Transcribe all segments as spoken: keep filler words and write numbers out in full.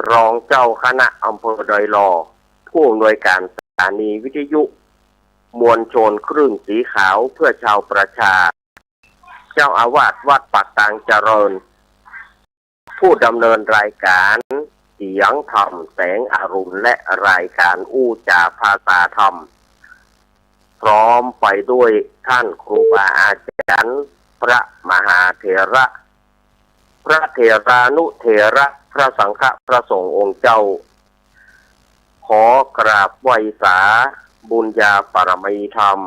รองเจ้าคณะอำเภอดอยหล่อ ผู้อำนวยการสถานีวิทยุมวลชนคลื่นสีขาวเพื่อชาวประชา เจ้าอาวาสวัดปากตางเจริญ ผู้ดำเนินรายการเสียงธรรมแสงอรุณ และรายการอู้จ๋าภาษาธรรม พร้อมไปด้วยท่านครูบาอาจารย์ พระมหาเถระ พระเถรานุเถระ พระสังฆะ พระสงฆ์องค์เจ้า ขอกราบไหว้สาบุญญาปารมีธรรม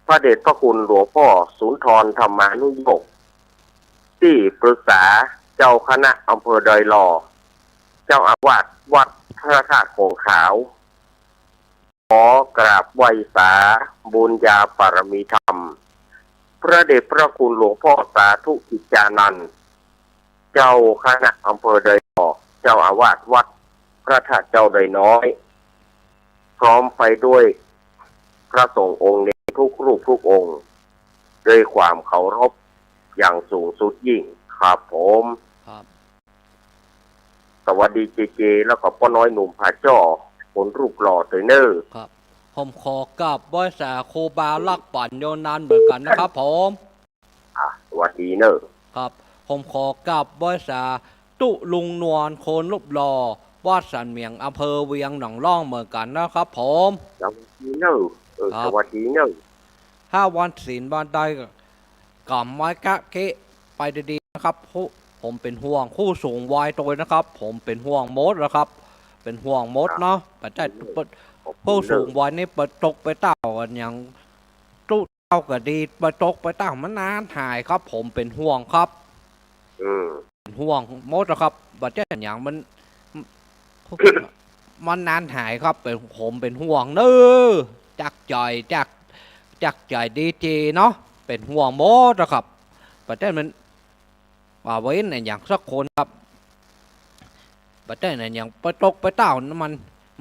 พระเดชพระคุณหลวงพ่อสุนทรธรรมานุโยค ตี้ปรึกษาเจ้าคณะอำเภอดอยหล่อ เจ้าอาวาสวัดพระธาตุโขงขาว ขอกราบไหว้สาบุญญาปารมีธรรม พระเดชพระคุณหลวงพ่อสาธุกิจจานันท์ เจ้าคณะอำเภอดอยหล่อ เจ้าอาวาสวัดพระธาตุเจ้าดอยน้อย พร้อมไปด้วยพระสงฆ์องค์นี้ทุกรูปทุกองค์ ด้วยความเคารพอย่างสูงสุดยิ่งครับผม ครับ สวัสดีเจเจ แล้วก็ป้อน้อยหนุ่มผาจ้อ คนรูปหล่อเต๋อเน่อ ครับ ผมขอกราบไหว้สาครูบาลักษณ์ปั๋ญโญนันท์เหมือนกั๋นนะครับผม อ่ะ สวัสดีเน่อ ครับ ผมขอกราบไหว้สาตุ๊ลุงนวล คนรูปหล่อ วัดสันเหมียง อำเภอเวียงหนองล่องเหมือนกั๋นนะครับผม สวัสดีเน่อ เออ ครับ สวัสดีเน่อ ถ้าวันศีลวันใด กำไว้กะเกะไปดีๆ นะครับ ผู้ ผมเป๋นห่วงผู้สูงวัยตวยนะครับ ผมเป๋นห่วงหมดนะครับ เป๋นห่วงหมดเนาะ ครับ บ่ใจ้ ขอบคุณ ผู้สูงวัยนี่ไปตกไปเต้ากั๋นอย่างตุ๊เต้าก็ดี ไปตกไปเต้ามันนานหายครับ ผมเป๋นห่วงครับ อืม เป๋นห่วงหมดนะครับ บ่ใจ้อย่างมัน มันนานหายครับ เป๋น ผมเป๋นห่วงเน่อ จากใจ๋ จาก จากใจ๋ดีเจเนาะ เป๋นห่วงหมดนะครับ บ่ใจ้มัน ว่าเว้นอย่างสักคนครับ บ่ใจ้อย่างไปตกไปเต้ามัน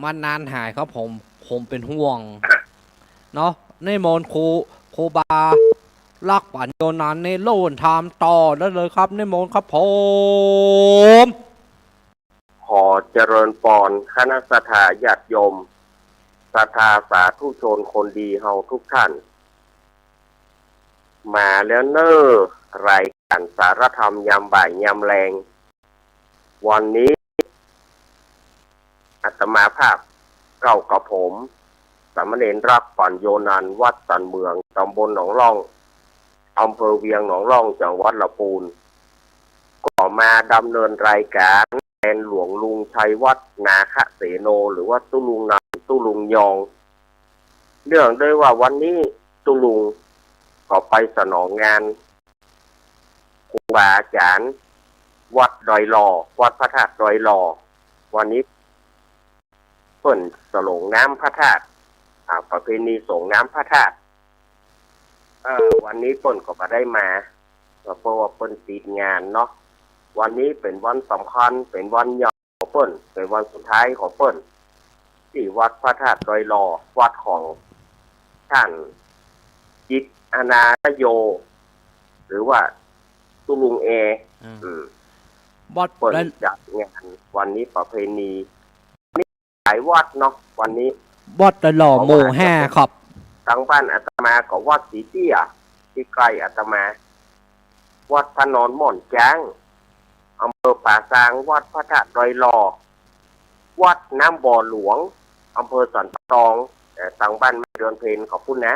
มันนานหายครับผม ผมเป๋นห่วงเนาะ นิมนต์ครู ครูบาลักษณ์ปั๋ญโญนันท์นี่โล่นถามต่อได้เลยครับ นิมนต์ครับผม ขอเจริญปอนคณะศรัทธาญาติโยม ศรัทธาสาธุชนคนดีเฮาทุกท่าน มาแล้วเน่อ รายการสารธรรมยามบ่ายยามแลง วันนี้ อาตมาภาพเก้ากระผม สามเณรรักปั๋ญโญนันท์ วัดสันเหมียง ตำบลหนองล่อง อำเภอเวียงหนองล่อง จังหวัดละปูน ก็มาดำเนินรายการแทนหลวงลุงชัยวัฒน์ นาคเสโน หรือว่าตุ๊ลุงนันท์ ตุ๊ลุงยอง เนื่องด้วยว่าวันนี้ตุ๊ลุงก็ไปสนองงาน ครูบาอาจารย์วัดดอยหล่อ วัดพระธาตุดอยหล่อ วันนี้เปิ้นสรงน้ำพระธาตุ อ่า ประเพณีสรงน้ำพระธาตุ เอ่อ วันนี้เปิ้นก็บ่ได้มา ก็เพราะว่าเปิ้นติดงานเนาะ วันนี้เป๋นวันสำคัญ เป๋นวันใหญ่ของเปิ้น เป๋นวันสุดท้ายของเปิ้น ตี้วัดพระธาตุดอยหล่อ วัดของท่านจิตอานาโย หรือว่าตุ๊ลุงแอ อืม อืม วัด เปิ้น ดอย จัดงานวันนี้ประเพณี มีหลายวัดเนาะ วันนี้ วัดดอยหล่อ วัด หมู่ห้าครับ ตางบ้านอาตมาก็วัดสีเตี้ย ตี้ใก้อาตมา วัดพระนอนม่อนจ๊าง อำเภอป่าซาง วัดพระธาตุดอยหล่อ วัดน้ำบ่อหลวง อำเภอสันป่าตอง เอ่อ ตางบ้านแม่เดือนเพ็ญเขาปู้นนะ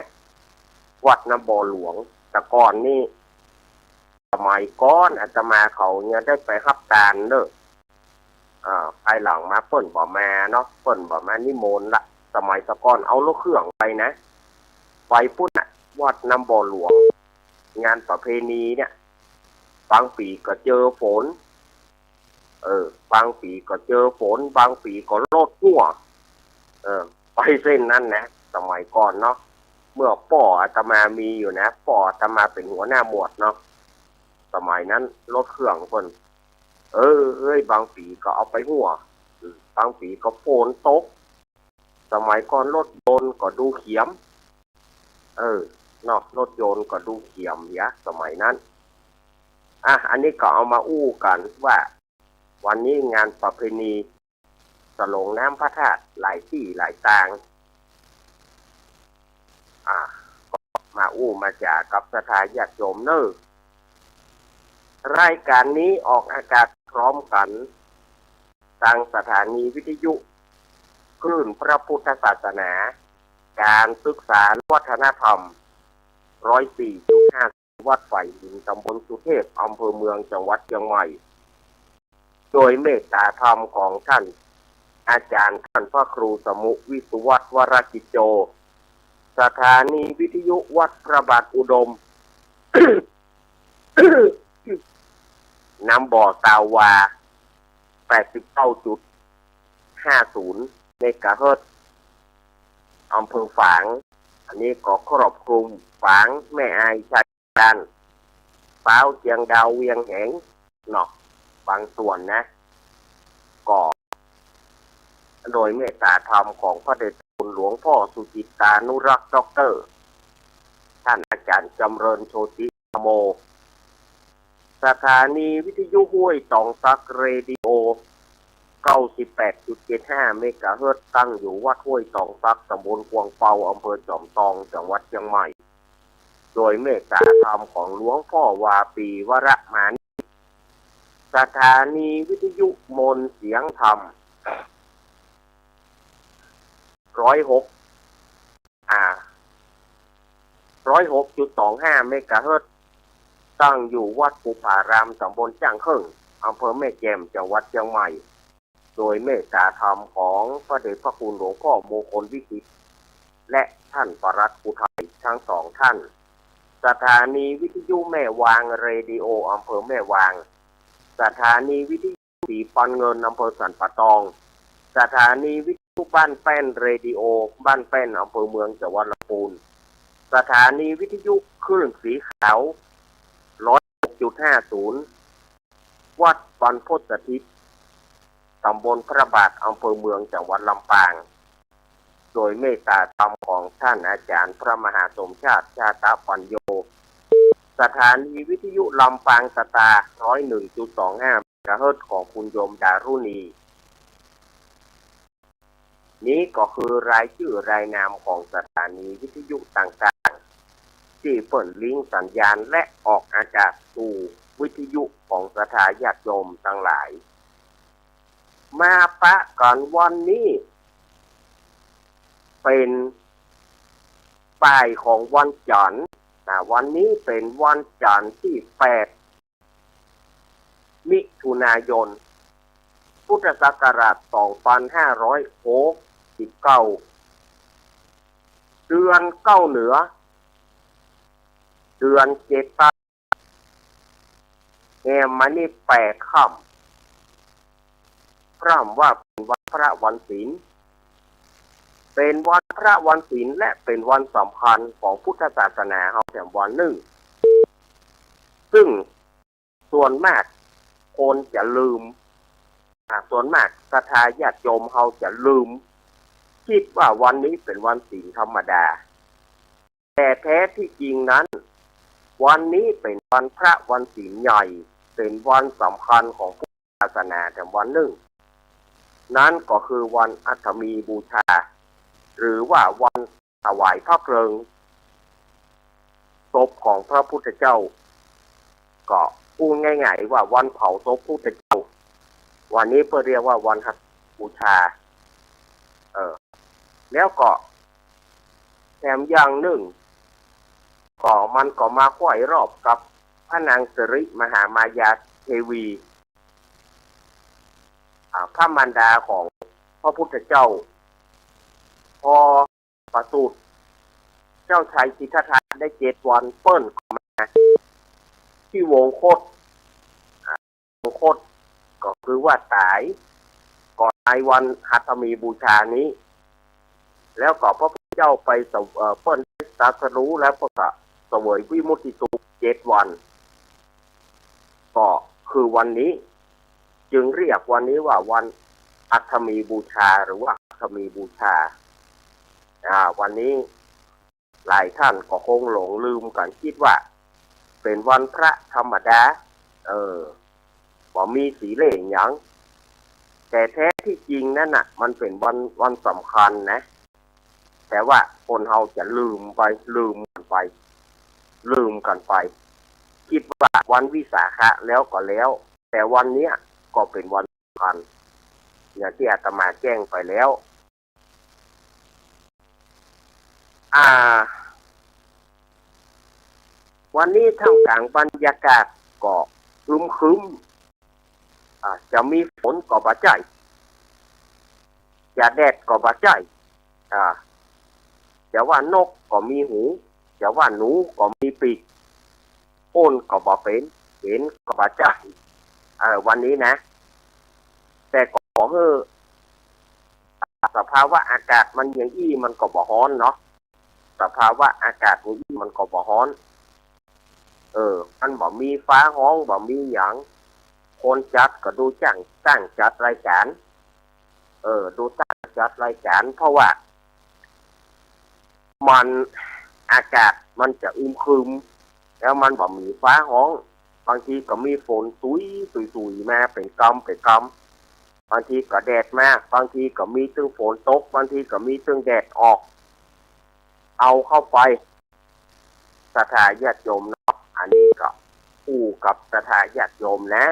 วัดน้ำบ่อหลวง แต่ก่อนนี่ สมัยก่อนอาตมาเขาเนี่ยได้ไปฮับตานเน่อ อ่า ภายหลังมาเปิ้นบ่มาเนาะ เปิ้นบ่มานิมนต์ละ สมัยแต่ก่อนเอารถเครื่องไปนะ ไปปู้นน่ะ วัดน้ำบ่อหลวง งานประเพณีเนี่ย บางปี๋ก็เจอฝน เออ บางปี๋ก็เจอฝน บางปี๋ก็รถฮั่ว เออ ไปเส้นนั้นนะ สมัยก่อนเนาะ เมื่อป้ออาตมามีอยู่นะ ป้ออาตมาเป๋นหัวหน้าหมวดเนาะ สมัยนั้นรถเครื่องเปิ้น เออ เอ้ย บางปี๋ก็เอาไปฮั่ว อืม บางปี๋ก็ฝนตก สมัยก่อนรถยนต์ก็ดูเขียม เออ เนาะ รถยนต์ก็ดูเขียมเหีย สมัยนั้น อ่ะ อันนี้ก็เอามาอู้กั๋นว่า วันนี้งานประเพณีสลงน้ำพระธาตุหลายตี้หลายตาง อ่า ก็มาอู้มาจ๋ากับศรัทธาญาติโยมเน่อ รายก๋านนี้ออกอากาศพร้อมกั๋น ตางสถานีวิทยุคลื่นพระพุทธศาสนา ก๋านศึกษาและวัฒนธรรม ร้อยสี่จุดห้า วัดฝายหิน ตำบลสุเทพ อำเภอเมือง จังหวัดเจียงใหม่ โดยเมตตาธรรมของต้านอาจ๋ารย์ต้านพระครูสมุห์ วิสุวัฒน์ วรกิจโจ สถานีวิทยุวัดพระบาทอุดม น้ำบ่อ ซาววา แปดสิบเก้าจุดห้าศูนย์ เมกะเฮิรตซ์ อำเภอฝาง อันนี้ก็ครอบคลุมฝาง แม่อาย ชัยบาดาล ป๋าว เจียงดาว เวียงแหง เนาะ บางส่วนนะ ก็โดยเมตตาธรรมของพระเดชพระคุณหลวงพ่อสุจิตตานุรักษ์ ด็อกเตอร์ ต้านอาจ๋ารย์จำเริญ โชติธรรมโม สถานีวิทยุห้วยตองสัก เรดิโอ เก้าสิบแปดจุดเจ็ดห้า เมกะเฮิรตซ์ ตั้งอยู่วัดห้วยตองสัก ตำบลกวางเปา อำเภอจอมตอง จังหวัดเจียงใหม่ โดยเมตตาธรรมของหลวงพ่อวาปี วรมานิ สถานีวิทยุมนต์เสียงธรรม ร้อยหก อ่า ร้อยหกจุดสองห้า เมกะเฮิรตซ์ ตั้งอยู่วัดภูผาราม ตำบลจ้างเคิ่ง อำเภอแม่แจ่ม จังหวัดเจียงใหม่ โดยเมตตาธรรมของพระเดชพระคุณหลวงพ่อมงคลวิสิทธิ์ และต้านปลัดอุทัย ทั้งสองต้าน สถานีวิทยุแม่วาง เรดิโอ อำเภอแม่วาง สถานีวิทยุสีปันเงิน อำเภอสันป่าตอง สถานีวิทยุบ้านแป้น เรดิโอบ้านแป้น อำเภอเมือง จังหวัดลำปูน สถานีวิทยุคลื่นสีขาว ร้อยหกจุดห้าศูนย์ วัดบรรพตสถิต ตำบลพระบาท อำเภอเมือง จังหวัดลำปาง โดยเมตตาธรรมของต้านอาจ๋ารย์พระมหาสมชาติ ชาตะปัญโญ สถานีวิทยุลำปางสตาร์ ร้อยหนึ่งจุดสองห้า เมกะเฮิรตซ์ ของคุณโยมดารุณี นี้ก็คือรายจื้อรายนามของสถานีวิทยุต่างๆ ตี้เปิ้นลิงก์สัญญาณและออกอากาศสู่วิทยุของศรัทธาญาติโยมตังหลาย มาปะกั๋นวันนี้ เป๋นบ่ายของวันจั๋นทร์ นะ วันนี้เป๋นวันจั๋นทร์ตี้แปด มิถุนายน พุทธศักราช สองพันห้าร้อยหกสิบเก้า เดือนเก๊าเหนือ เดือนเจ็ดใต้ แหมมานี้แปดค่ำ พร่ำว่าเป๋นวันพระวันศีล เป๋นวันพระวันศีล และเป๋นวันสำคัญของพุทธศาสนาเฮาแถมวันนึ่ง ซึ่งส่วนมากคนจะลืม อ่า ส่วนมากศรัทธาญาติโยมเฮาจะลืม กึ๊ดว่าวันนี้เป๋นวันศีลธรรมดา แต่แท้ตี้จริงนั้น วันนี้เป๋นวันพระวันศีลใหญ่ เป๋นวันสำคัญของพุทธศาสนาแถมวันนึ่ง นั้นก็คือวันอัฐมีบูชา หรือว่าวันถวายพระเพลิงศพของพระพุทธเจ้า ก็อู้ง่ายๆว่าวันเผาศพพุทธเจ้า วันนี้เปิ้นเรียกว่าวันอัฐมีบูชา เออ แล้วก็แถมอย่างนึ่ง ก็มันก็มาคล้อยรอบกับพระนางสิริมหามายาเทวี อ่า พระมารดาของพระพุทธเจ้า พอประสูติเจ้าชายสิทธัตถะได้เจ็ดวัน เปิ้นก็มาที่วงคต อ่า วงคตก็คือว่าต๋าย ก็ในวันอัฐมีบูชานี้ แล้วก็พระพุทธเจ้าไปเสว- เอ่อ เปิ้นได้ตรัสรู้แล้วเปิ้นก็เสวยวิมุตติสุขเจ็ดวัน ก็คือวันนี้ จึงเรียกวันนี้ว่าวันอัฐมีบูชา หรือว่าอัฐมีบูชา อ่า วันนี้หลายต้านก็คงหลงลืมกั๋น กึ๊ดว่าเป๋นวันพระธรรมดา เออ บ่มีสีเลขหยัง แต่แท้ตี้จริงนั้นน่ะ มันเป๋นวัน วันสำคัญนะ แต่ว่าคนเฮาจะลืมไป ลืมกั๋นไป ลืมกั๋นไป กึ๊ดว่าวันวิสาขะแล้วก็แล้ว แต่วันเนี้ยก็เป๋นวันสำคัญ อย่างตี้อาตมาแจ้งไปแล้ว อ่า วันนี้ท่ามกลางบรรยากาศก็ครึ้มๆ อ่า จะมีฝนก็บ่ใจ้ จะแดดก็บ่ใจ้ อ่า จะว่านกก็มีหู จะว่าหนูก็มีปีก อ้นก็บ่เป๋น เป๋นก็บ่ใจ้ เออ วันนี้นะ แต่ก็ขอหื้อ สภาวะอากาศมันอย่างอี้มันก็บ่ฮ้อนเนาะ สภาวะอากาศอย่างอี้มันก็บ่ฮ้อน เออ มันบ่มีฟ้าฮ้อง บ่มีหยัง คนจัดก็ดูจ้าง จ้างจัดรายก๋าน เออ ดูจ้างจัดรายก๋าน เพราะว่า มัน อากาศมันจะอึมครึม แล้วมันบ่มีฟ้าฮ้อง บางทีก็มีฝนสุย สุยๆ มาเป๋นกำ เป๋นกำ บางทีก็แดดมา บางทีก็มีตึงฝนตก บางทีก็มีตึงแดดออก เอาเข้าไป ศรัทธาญาติโยมเนาะ อันนี้ก็อู้กับศรัทธาญาติโยมนะ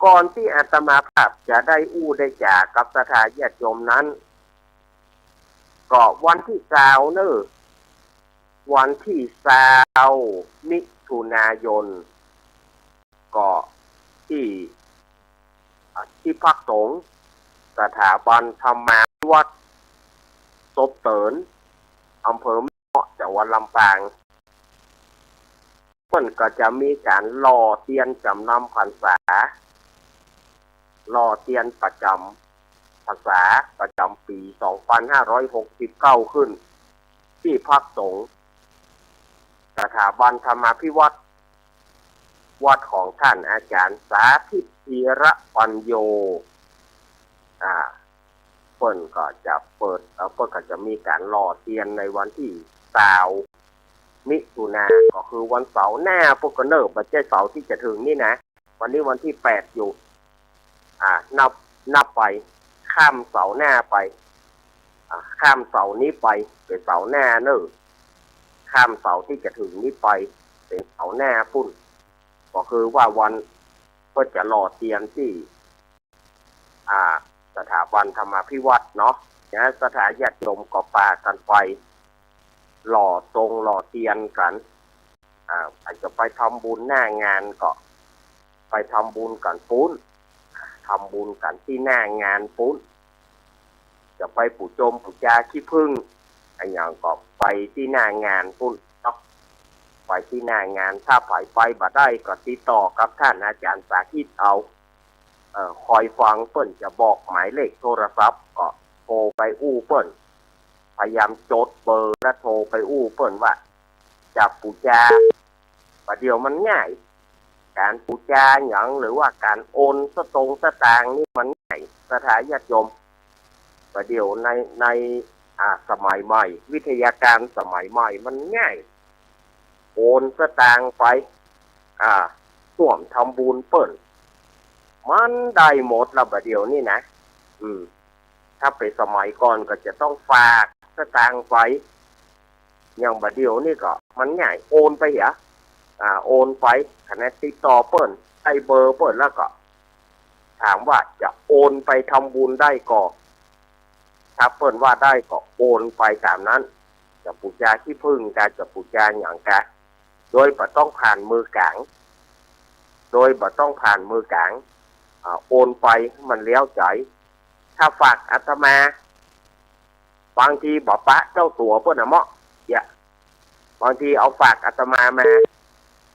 ก่อนตี้อาตมาภาพจะได้อู้ได้จ๋ากับศรัทธาญาติโยมนั้น ก็วันตี้ซาวเน่อ วันตี้ซาว มิถุนายน ก็ตี้ อ่า ตี้พักสงฆ์สถาบันธรรมาภิวัฒน์ศพเติน อำเภอแม่เมาะ จังหวัดลำปาง เปิ้นก็จะมีก๋านหล่อเตียนจ๋ำนำพรรษา หล่อเตียนประจ๋ำพรรษา ประจ๋ำปี๋สองปันห้าร้อยหกสิบเก้าขึ้น ตี้พักสงฆ์สถาบันธรรมาภิวัฒน์ วัดของท่านอาจ๋ารย์สาธิต ธีระปัญโญ อ่า เปิ้นก็จะเปิด เอ่อ เปิ้นก็จะมีก๋านหล่อเตียนในวันตี้ซาว มิถุนา ก็คือวันเสาร์หน้าปู้นก่อเน่อ บ่ใจ้เสาร์ตี้จะเถิงนี่นะ วันนี้วันตี้แปดอยู่ อ่า นับ นับไป ข้ามเสาร์หน้าไป อ่า ข้ามเสาร์นี้ไป เป๋นเสาร์หน้าเน่อ ข้ามเสาร์ตี้จะเถิงนี้ไป เป๋นเสาร์หน้าปู้น ก็คือว่าวัน เปิ้นจะหล่อเตียนตี้ อ่า สถาบันธรรมาภิวัฒน์เนาะ เนี่ย ศรัทธาญาติโยมก็ปากั๋นไป หล่อตงหล่อเตียนกั๋น อ่า ใผจะไปทำบุญหน้างานก็ ไปทำบุญกั๋นปู้น ทำบุญกั๋นตี้หน้างานปู้น จะไปปู๋จมปู๋จาขี้ผึ้งอะหยังก็ไปตี้หน้างานปู้นเนาะ ไปตี้หน้างาน ถ้าใผไปบ่ได้ก็ติดต่อกับท่านอาจ๋ารย์สาธิตเอา เอ่อ คอยฟังเปิ้นจะบอกหมายเลขโทรศัพท์ ก็โทรไปอู้เปิ้น พยายามจดเบอร์แล้วโทรไปอู้เปิ้นว่า จะปู๋จา บ่าเดี่ยวมันง่าย ก๋านปู๋จาหยัง หรือว่าก๋านโอนสตงค์สตางค์นี่มันง่าย ศรัทธาญาติโยม บ่าเดี่ยวใน ใน อ่า สมัยใหม่ วิทยาการสมัยใหม่มันง่าย โอนสตางค์ไป อ่า ฮ่วมทำบุญเปิ้น มันได้หมดละบ่าเดี่ยวนี่นะ อืม ถ้าเป๋นสมัยก่อนก็จะต้องฝากสตางค์ไป อย่างบ่าเดี่ยวนี่ก็มันง่าย โอนไปเหีย อ่า โอนไป ขนาดติดต่อเปิ้น ได้เบอร์เปิ้นแล้วก็ ถามว่าจะโอนไปทำบุญได้ก่อ ถ้าเปิ้นว่าได้ก็โอนไปต๋ามนั้น จะปู๋จาขี้ผึ้งกา จะปู๋จาหยังกา โดยบ่ต้องผ่านมือกลาง โดยบ่ต้องผ่านมือกลาง อ่า โอนไปมันแล้วใจ๋ ถ้าฝากอาตมา บางทีบ่ปะเจ้าตั๋วเปิ้นอะเมาะ เยียะ บางทีเอาฝากอาตมามา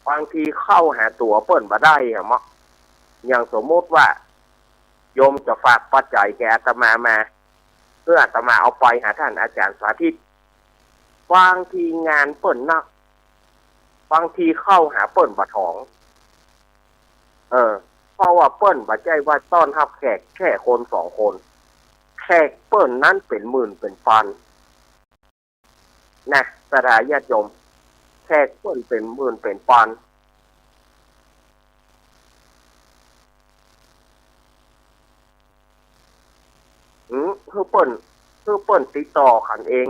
บางทีเข้าหาตั๋วเปิ้นบ่ได้อะเมาะ อย่างสมมุติว่า โยมจะฝากปัจจัยแก่อาตมามา เพื่ออาตมาเอาไปหาท่านอาจ๋ารย์สาธิต บางทีงานเปิ้นนัก บางทีเข้าหาเปิ้นบ่ถ่อง เออ เพราะว่าเปิ้นบ่ใจ้ว่าต้อนฮับแขกแค่คนสองคน แขกเปิ้นนั้นเป๋นหมื่นเป๋นปัน นะ ศรัทธาญาติโยม แขกเปิ้นเป๋นหมื่นเป๋นปัน หื้อเปิ้น หื้อเปิ้นติดต่อกั๋นเอง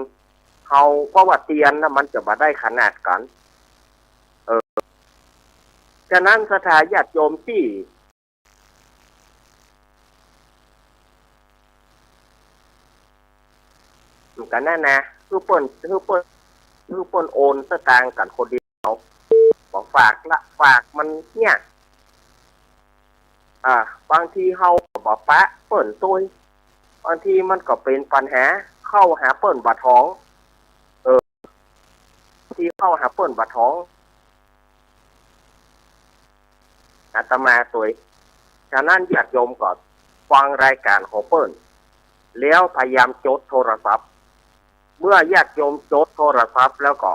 เฮาก็ว่าเตียนนะ มันจะบ่ได้ขนาดกั๋น เออ ฉะนั้นศรัทธาญาติโยมตี้ กั๋นนั้นนะ หื้อเปิ้น หื้อเปิ้น หื้อเปิ้นโอนสตางค์กั๋นคนเดียว บ่ฝากละ ฝากมันเนี่ย อ่า บางทีเฮาก็บ่ปะเปิ้นตวย บางทีมันก็เป๋นปัญหา เข้าหาเปิ้นบ่ถ่อง เออ บางทีเข้าหาเปิ้นบ่ถ่อง อาตมาตวย ฉะนั้นญาติโยมก็ฟังรายก๋านของเปิ้น แล้วพยายามจดโทรศัพท์ เมื่อญาติโยมจดโทรศัพท์แล้วก็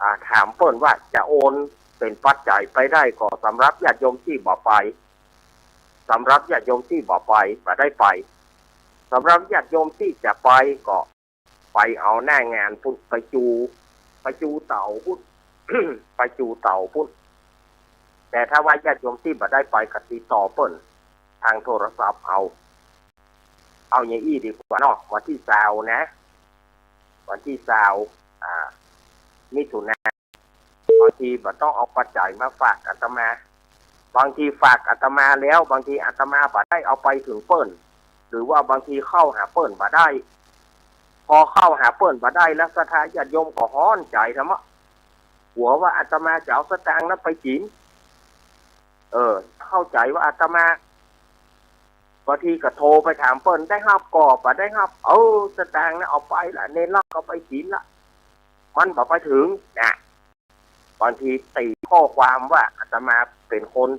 อ่า ถามเปิ้นว่าจะโอนเป๋นปัจจัยไปได้ก่อ สำหรับญาติโยมตี้บ่ไป สำหรับญาติโยมตี้บ่ไป บ่ได้ไป สำหรับญาติโยมตี้จะไปก็ไปเอาหน้างานปุ้น ไปจู ไปจูเต๋าปุ้น ไปจูเต๋าปุ้น แต่ถ้าว่าญาติโยมตี้บ่ได้ไปก็ติดต่อเปิ้นทางโทรศัพท์เอา เอาอย่างอี้ดีกว่าเนาะ วันตี้ซาวนะ วันตี้ซาว อ่า มิถุนา บางทีบ่ต้องเอาปัจจัยมาฝากอาตมา บางทีฝากอาตมาแล้ว บางทีอาตมาบ่ได้เอาไปเถิงเปิ้น หรือว่าบางทีเข้าหาเปิ้นบ่ได้ พอเข้าหาเปิ้นบ่ได้แล้ว ศรัทธาญาติโยมก็ฮ้อนใจ๋ทำไม กั๋วว่าอาตมาจะเอาสตางค์นั้นไปกิ๋น เออ เข้าใจ๋ว่าอาตมา บางทีก็โทรไปถามเปิ้น ได้ฮับก่อ บ่ได้ฮับ เออ สตางค์นั้นเอาไปละ เณรลักษณ์เอาไปกิ๋นละ มันบ่ไปเถิงนะ บางทีตีข้อความว่าอาตมาเป๋นคน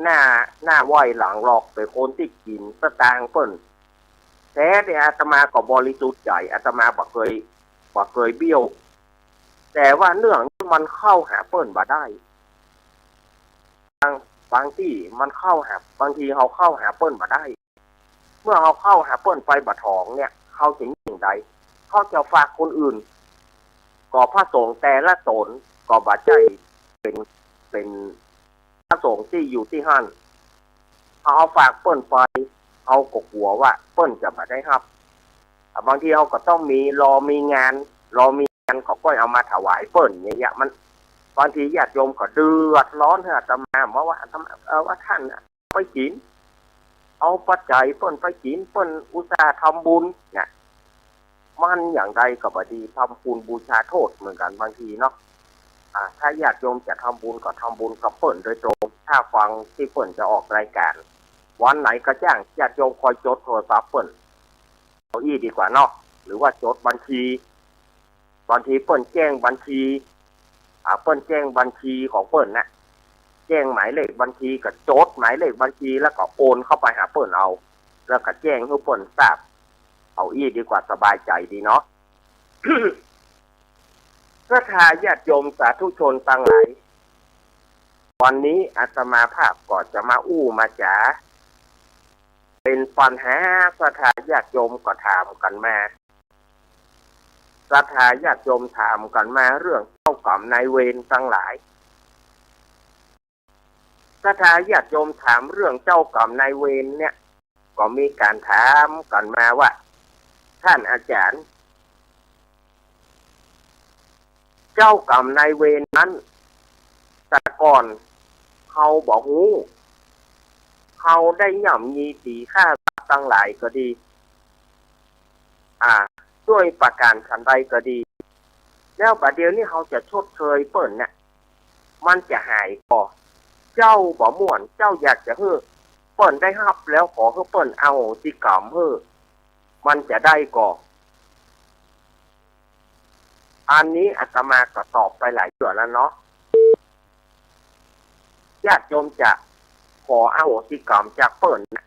หน้า หน้าไหว้หลังหลอก เป๋นคนตี้กิ๋นสตางค์เปิ้น แต๊แต่อาตมาก็บริสุทธิ์ใจ๋ อาตมาบ่เกย บ่เกยเบี้ยว แต่ว่าเรื่องนี้มันเข้าหาเปิ้นบ่ได้ บาง บางตี้มันเข้าหา บางทีเฮาเข้าหาเปิ้นบ่ได้ เมื่อเฮาเข้าหาเปิ้นไปบ่ถ่องเนี่ย เฮาจะเยียะใด เฮาจะฝากคนอื่น ก็พระสงฆ์แต่ละต๋นก็บ่ใจ้เป๋น เป๋นพระสงฆ์ตี้อยู่ตี้หั้น เฮาเอาฝากเปิ้นไป เฮาก็กั๋วว่าเปิ้นจะบ่ได้ฮับ อ่ะ บางทีเฮาก็ต้องมี รอมีงาน รอมีงานเขาก็เอามาถวายเปิ้นอย่างเงี้ย มัน บางทีญาติโยมก็เดือดร้อนหื้ออาตมา มาว่าอาตมา เออ ว่าต้านน่ะ ไปกิ๋น เอาปัจจัยเปิ้นไปกิ๋น เปิ้นอุตส่าห์ทำบุญเนี่ย มันอย่างใดก็บ่ดี ทำคุณบูชาโทษเหมือนกั๋นบางทีเนาะ อ่า ถ้าญาติโยมจะทำบุญก็ทำบุญกับเปิ้นโดยตรง ถ้าฟังตี้เปิ้นจะออกรายก๋าน วันไหนก็จ้างญาติโยมคอยจดโทรศัพท์เปิ้น เอาอี้ดีกว่าเนาะ หรือว่าจดบัญชี บางทีเปิ้นแจ้งบัญชี อ่า เปิ้นแจ้งบัญชีของเปิ้นนะ แจ้งหมายเลขบัญชี ก็จดหมายเลขบัญชี แล้วก็โอนเข้าไปหาเปิ้นเอา แล้วก็แจ้งหื้อเปิ้นทราบ เอาอี้ดีกว่า สบายใจ๋ดีเนาะ ศรัทธาญาติโยมสาธุชนตังหลาย วันนี้อาตมาภาพก็จะมาอู้มาจ๋า เป๋นปัญหาศรัทธาญาติโยมก็ถามกั๋นมา ศรัทธาญาติโยมถามกั๋นมาเรื่องเจ้ากรรมนายเวรตังหลาย ศรัทธาญาติโยมถามเรื่องเจ้ากรรมนายเวรเนี่ย ก็มีก๋านถามกั๋นมาว่า ต้านอาจ๋ารย์ เจ้ากรรมนายเวรนั้น แต่ก่อนเฮาบ่ฮู้ เฮาได้ย่ำยีตี๋ฆ่าสัตว์ตังหลายก็ดี อ่า ด้วยประก๋านฉันใดก็ดี แล้วบ่าเดี่ยวนี้เฮาจะชดเชยเปิ้นเนี่ย มันจะหายก่อ เจ้าบ่ม่วน เจ้าอยากจะหื้อเปิ้นได้ฮับ แล้วขอหื้อเปิ้นอโหสิกรรมหื้อ มันจะได้ก่อ อันนี้อาตมาก็ตอบไปหลายเตื้อแล้วเนาะ ญาติโยมจะขออโหสิกรรมจากเปิ้นนะ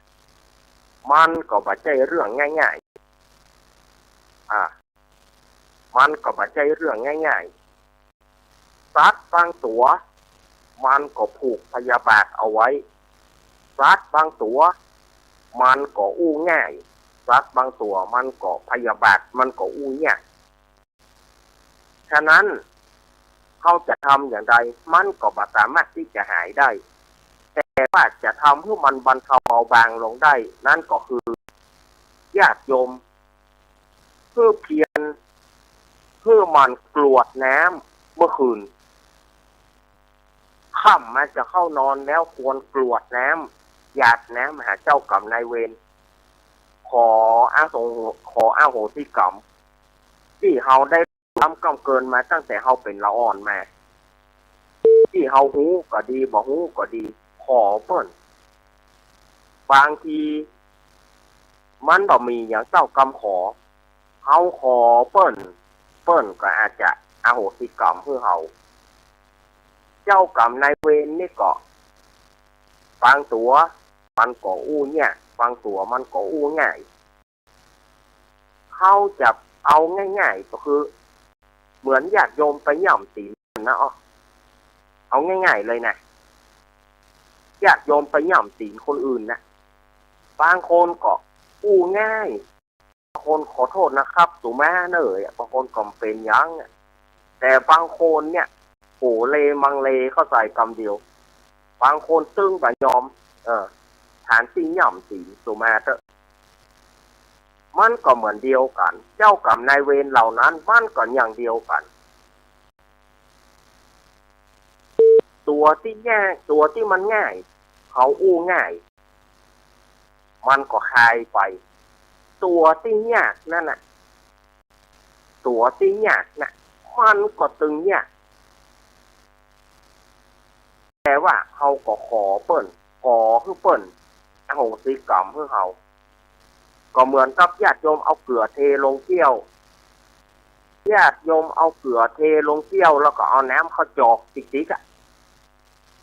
มันก็บ่ใจ้เรื่องง่ายๆ อ่า มันก็บ่ใจ้เรื่องง่ายๆ สัตว์บางตั๋ว มันก็ผูกพยาบาทเอาไว้ สัตว์บางตั๋ว มันก็อู้ง่าย สัตว์บางตั๋ว มันก็พยาบาท มันก็อู้ยาก ฉะนั้น เฮาจะทำอย่างใด มันก็บ่สามารถตี้จะหายได้ แต่ว่าจะทำหื้อมันบรรเทาเบาบางลงได้ นั้นก็คือ ญาติโยม หื้อเพียร หื้อหมั่นกรวดน้ำเมื่อคืน ค่ำมาจะเข้านอนแล้วควรกรวดน้ำ หยาดน้ำหาเจ้ากรรมนายเวร ขออโห ขออโหสิกรรม ตี้เฮาได้ทำกรรมเกินมาตั้งแต่เฮาเป๋นละอ่อนมา ตี้เฮาฮู้ก็ดี บ่ฮู้ก็ดี ขอเปิ้น บางที มันบ่มีหยังเต้ากำขอ เฮาขอเปิ้น เปิ้นก็อาจจะอโหสิกรรมหื้อเฮา เจ้ากรรมนายเวรนี่ก็ บางตั๋วมันก็อู้ยาก บางตั๋วมันก็อู้ง่าย เฮาจะเอาง่ายๆ ก็คือ เหมือนญาติโยมไปย่ำตี๋นนะ อ้อ เอาง่ายๆ เลยนะ ญาติโยมไปย่ำตี๋นคนอื่นนะ บางคนก็อู้ง่าย บางคนขอโทษนะครับ สูมาเน่อ บางคนก็บ่เป๋นหยัง แต่บางคนเนี่ย โหเลมังเลเข้าใจ๋กำเดียว บางคนตึงบ่ยอม เออ ฐานตี้ย่ำตี๋น สูมาเต๊อะ มันก็เหมือนเดียวกั๋น เจ้ากรรมนายเวรเหล่านั้น มันก็อย่างเดียวกั๋น ตั๋วตี้ยาก ตั๋วตี้มันง่าย เขาอู้ง่าย มันก็คายไป ตั๋วตี้ยากนั้นน่ะ ตั๋วตี้ยากน่ะ มันก็ตึงยาก แต่ว่าเฮาก็ขอเปิ้น ขอหื้อเปิ้นอโหสิกรรมหื้อเฮา ก็เหมือนกับญาติโยมเอาเกลือเทลงแก้ว ญาติโยมเอาเกลือเทลงแก้ว แล้วก็เอาน้ำเข้าจอกติ๊กๆ อะ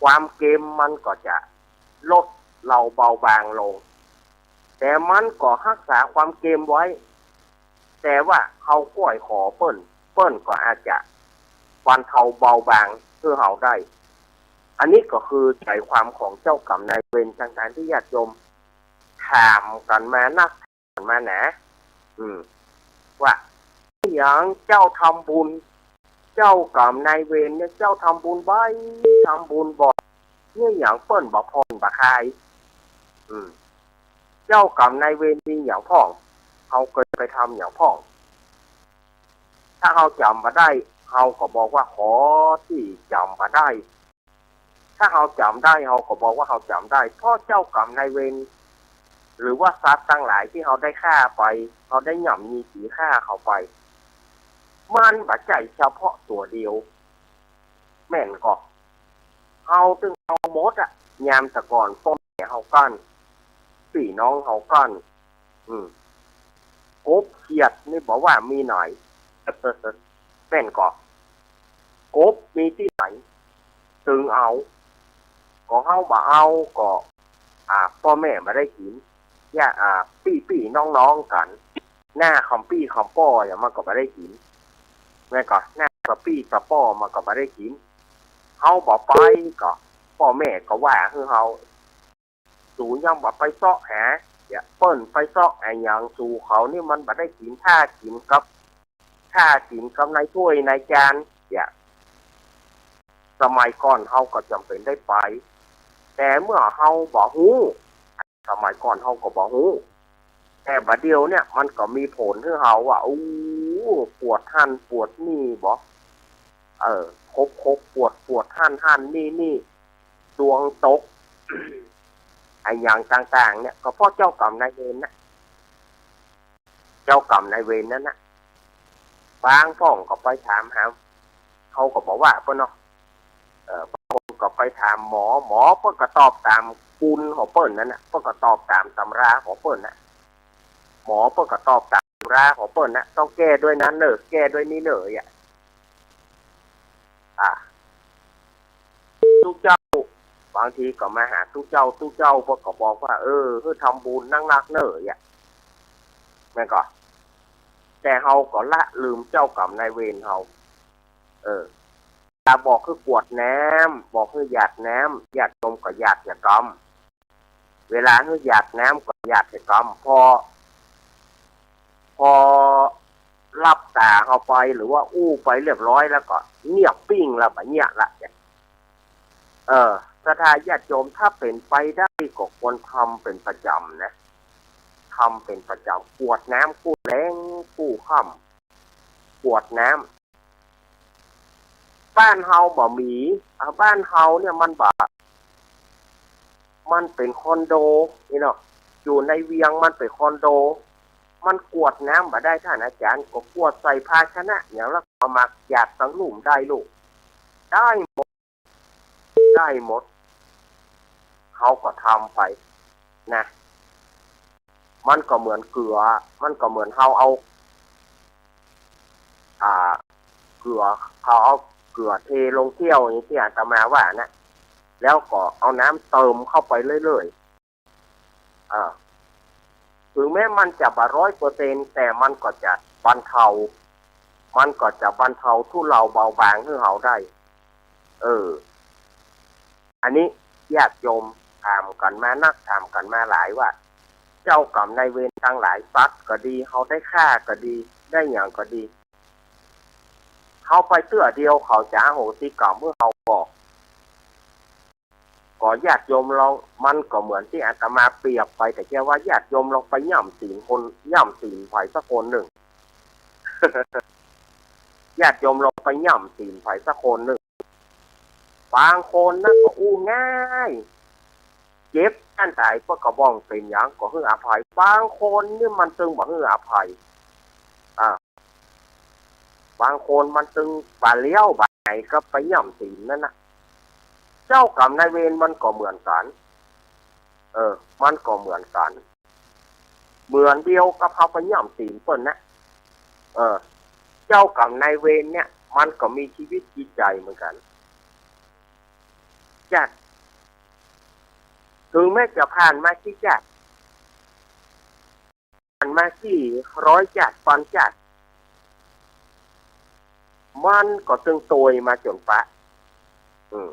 ความเค็มมันก็จะลดเลาเบาบางลง แต่มันก็ฮักษาความเค็มไว้ แต่ว่าเฮาก้อยขอเปิ้น เปิ้นก็อาจจะบรรเทาเบาบางหื้อเฮาได้ อันนี้ก็คือใจ๋ความของเจ้ากรรมนายเวรต่างๆ ตี้ญาติโยมถามกั๋นมานัก กั๋นมาหนา อืม ว่า หยังเจ้าทำบุญ เจ้ากรรมนายเวรเนี่ย เจ้าทำบุญบ่อย ทำบุญบ่อย เนี่ยหยังเปิ้นบ่ผ่อนบ่คลาย อืม เจ้ากรรมนายเวรมีหยังพ่อง เฮาเกยไปทำหยังพ่อง ถ้าเฮาจ๋ำบ่ได้ เฮาก็บอกว่าขอตี้จ๋ำบ่ได้ ถ้าเฮาจ๋ำได้ เฮาก็บอกว่าเฮาจ๋ำได้ เพราะเจ้ากรรมนายเวร หรือว่าสัตว์ตังหลายตี้เฮาได้ฆ่าไป เฮาได้ย่ำยีตี๋ฆ่าเขาไป มันบ่ใจ้เฉพาะตั๋วเดียว แม่นก่อ เฮาตึงเอาหมดอะ ยามแต่ก่อนป้อแม่เฮากั๋น ปี้น้องเฮากั๋น อืม กบเขียดนี่บ่ว่ามีไหน แม่นก่อ กบมีตี้ไหน ตึงเอา ก็เฮาบ่เอาก็ อ่า ป้อแม่บ่ได้กิ๋น ญาติ อ่า ปี้ๆ น้องๆ กั๋น น้าของปี้ของป้อหยังมันก็บ่ได้กิ๋น แม่นก่อ น้าของปี้ของป้อมันก็บ่ได้กิ๋น เฮาบ่ไปก็ ป้อแม่ก็ว่าหื้อเฮา สูยังบ่ไปเซาะหา เดี๋ยวเปิ้นไปเซาะอะหยัง สูเขานี่มันบ่ได้กิ๋น ถ้ากิ๋นกับ ถ้ากิ๋นกับในถ้วยในจาน เดี๋ยว สมัยก่อนเฮาก็จ๋ำเป๋นได้ไป แต่เมื่อเฮาบ่ฮู้ สมัยก่อนเฮาก็บ่ฮู้ แต่บ่าเดี่ยวเนี่ยมันก็มีผลหื้อเฮาว่า อู้ ปวดหั้นปวดนี่บ่ เออ คบคบปวดปวดหั้นหั้นนี่นี่ ดวงตก อะหยังต่างๆ เนี่ย ก็เพราะเจ้ากรรมนายเวรนะ เจ้ากรรมนายเวรนั้นนะ บางพ่องก็ไปถามหา เขาก็บ่ว่าเปิ้นเนาะ เออ บางคนก็ไปถามหมอ หมอเปิ้นก็ตอบต๋ามกุนของเปิ้นนั้นนะ เปิ้นก็ตอบต๋ามตำราของเปิ้นนะ หมอเปิ้นก็ตอบต๋ามตำราของเปิ้นนะ ต้องแก้ด้วยนั้นเน่อ แก้ด้วยนี้เน่อ อ่ะ อ่ะ ตุ๊เจ้า บางทีก็มาหาตุ๊เจ้า ตุ๊เจ้าเปิ้นก็บอกว่า เออ หื้อทำบุญนักๆ เน่อ อ่ะ แม่นก่อ แต่เฮาก็ละลืมเจ้ากรรมนายเวรเฮา เออ ถ้าบอกหื้อกรวดน้ำ บอกหื้อหยาดน้ำ ญาติโยมก็หยาดเหียกำ เวลาหื้อหยาดน้ำก็หยาดเหียกำ พอ พอหลับต๋าเฮาไป หรือว่าอู้ไปเรียบร้อยแล้วก็เงียบปิ้งแล้ว บ่เยียะละ เออ ศรัทธาญาติโยม ถ้าเป๋นไปได้ก็ควรทำเป๋นประจ๋ำนะ ทำเป๋นประจ๋ำ กรวดน้ำกู้แลงกู้ค่ำ กรวดน้ำ บ้านเฮาบ่มี อ่า บ้านเฮาเนี่ยมันบ่ มันเป๋นคอนโดนี่เนาะ อยู่ในเวียงมันเป๋นคอนโด มันกรวดน้ำบ่ได้ ต้านอาจ๋ารย์ ก็กรวดใส่ภาชนะหยัง แล้วก็เอามาหยาดตังลุ่มได้ลูก ได้หมด ได้หมด เฮาก็ทำไปนะ มันก็เหมือนเกือ มันก็เหมือนเฮาเอา อ่า เกือ เขาเอาเกือเทลงแก้วอย่างตี้อาตมาว่านะ แล้วก็เอาน้ำเติมเข้าไปเรื่อยๆ อ่า ถึงแม้มันจะบ่ร้อยเปอร์เซ็นต์ แต่มันก็จะบรรเทา มันก็จะบรรเทาทุเลาเบาบางหื้อเฮาได้ เออ อันนี้ญาติโยมถามกั๋นมานัก ถามกั๋นมาหลายว่า เจ้ากรรมนายเวรตังหลาย สัตว์ก็ดี เฮาได้ฆ่าก็ดี ได้หยังก็ดี เฮาไปเตื้อเดียวเขาจะอโหสิกรรมหื้อเฮาบ่ ก็ญาติโยมลอง มันก็เหมือนตี้อาตมาเปรียบไป แต่แค่ว่าญาติโยมลองไปย่ำตี๋นคน ย่ำตี๋นใผสักคนนึ่ง ญาติโยมลองไปย่ำตี๋นใผสักคนนึ่ง บางคนนะก็อู้ง่าย เจ็บอั้นใดเปิ้นก็บ่เป๋นหยัง ก็หื้ออภัย บางคนนี่มันตึงบ่หื้ออภัย อ่า บางคนมันตึงบ่าเลี้ยวบ่าไหนก็ไปย่ำตี๋นนั่นนะ เจ้ากรรมนายเวรมันก็เหมือนกั๋น เออ มันก็เหมือนกั๋น เหมือนเดียวกับเฮาไปย่ำตี๋นเปิ้นนะ เออ เจ้ากรรมนายเวรเนี่ย มันก็มีชีวิตจิตใจ๋เหมือนกั๋น จัด ถึงแม้จะผ่านมากี่จัด ผ่านมากี่ร้อยจัด ปันจัด มันก็ตึงตวยมาจ๋นปะ อืม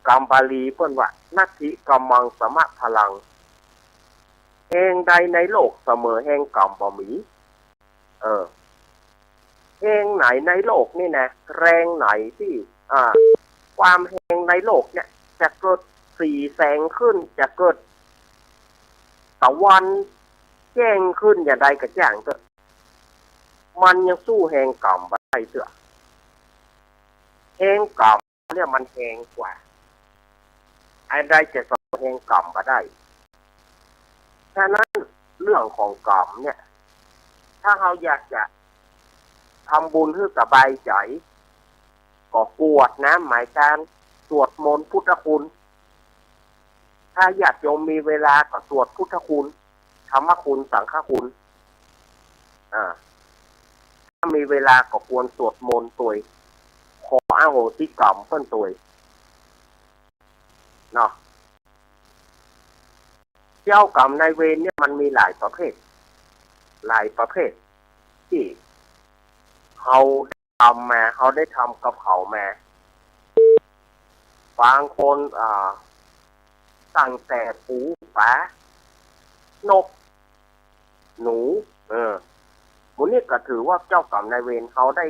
กำบาลีเปิ้นว่า นัตถิกำมังสมะพลัง แฮงใดในโลกเสมอแฮงกำบ่มี เออ แฮงไหนในโลกนี่นะ แฮงไหนตี้ อ่า ความแฮงในโลกเนี่ย จะเกิดสีแสงขึ้น จะเกิดตะวันแจ้งขึ้นอย่างใดก็จ้างเต๊อะ มันยังสู้แฮงกำบ่ได้เต๊อะ แฮงกำเนี่ยมันแฮงกว่า อันใดจะเสมอแฮงกำบ่ได้ ฉะนั้นเรื่องของกำเนี่ย ถ้าเฮาอยากจะทำบุญหื้อสบายใจ๋ ก็กรวดน้ำไหม้จาน สวดมนต์พุทธคุณ ถ้าญาติโยมมีเวลาก็สวดพุทธคุณ ธรรมคุณ สังฆคุณ อ่า ถ้ามีเวลาก็ควรสวดมนต์ตวย ขออโหสิกรรมเปิ้นตวย เนาะ เจ้ากรรมนายเวรเนี่ยมันมีหลายประเภท หลายประเภท ตี้เฮาได้ทำมา เฮาได้ทำกับเขามา บางคน อ่า ตั้งแต่ปู ป๋า นก หนู เออ หมู่นี้ก็ถือว่าเจ้ากรรมนายเวรเฮาได้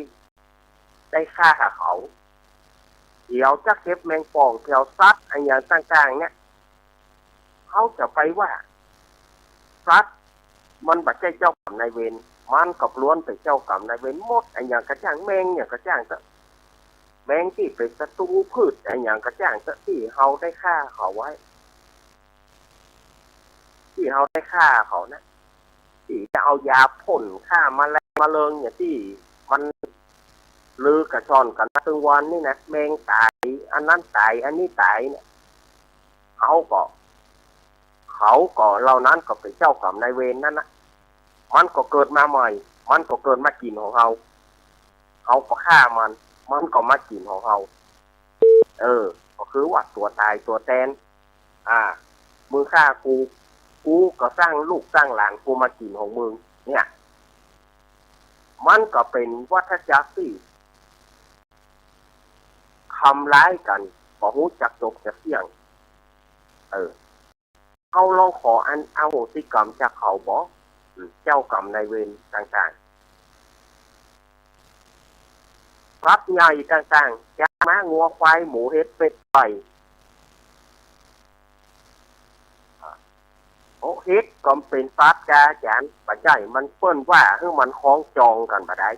ได้ฆ่าเขา เดี๋ยวจะเก็บแมงป่อง เดี๋ยวสัตว์อะหยังต่างๆ เนี่ย เฮาจะไปว่า สัตว์มันบ่ใจ้เจ้ากรรมนายเวร มันก็ล้วนเป๋นเจ้ากรรมนายเวรหมด อะหยังก็จ้าง แมงหยังก็จ้างเต๊อะ แมงตี้เป๋นศัตรูพืช อะหยังก็จ้างเต๊อะ ตี้เฮาได้ฆ่าเขาไว้ ตี้เฮาได้ฆ่าเขานะ ตี้จะเอายาพ่นฆ่าแมลงมะเริงอย่างตี้มันลือกระช่อนกั๋นมาตึงวันนี่นะ แมงต๋าย อันนั้นต๋าย อันนี้ต๋ายเนี่ย เขาก็ เขาก็เหล่านั้นก็เป๋นเจ้ากรรมนายเวรนั่นนะ มันก็เกิดมาใหม่ มันก็เกิดมากิ๋นของเฮา เฮาก็ฆ่ามัน มันก็มากิ๋นของเฮา เออ ก็คือว่าตั๋วต๋ายตั๋วแตน อ่า มึงฆ่ากู กูก็สร้างลูกสร้างหลานกูมากิ๋นของมึง เนี่ย มันก็เป๋นวัฏจักรตี้ทำร้ายกั๋น บ่ฮู้จักจบจักเตี้ยง เออ เฮาลองขออันอโหสิกรรมจากเขาบ่ อืม เจ้ากรรมนายเวรต่างๆ ทรัพย์ใหญ่ต่างๆ ช้างม้างัวควายหมูเห็ดเป็ดไก่ อ่า เห็ดก็เป๋นสัตว์กาอาจ๋ารย์ บ่ใจ้ มันเปิ้นว่าหื้อมันคล้องจองกั๋นบ่ได้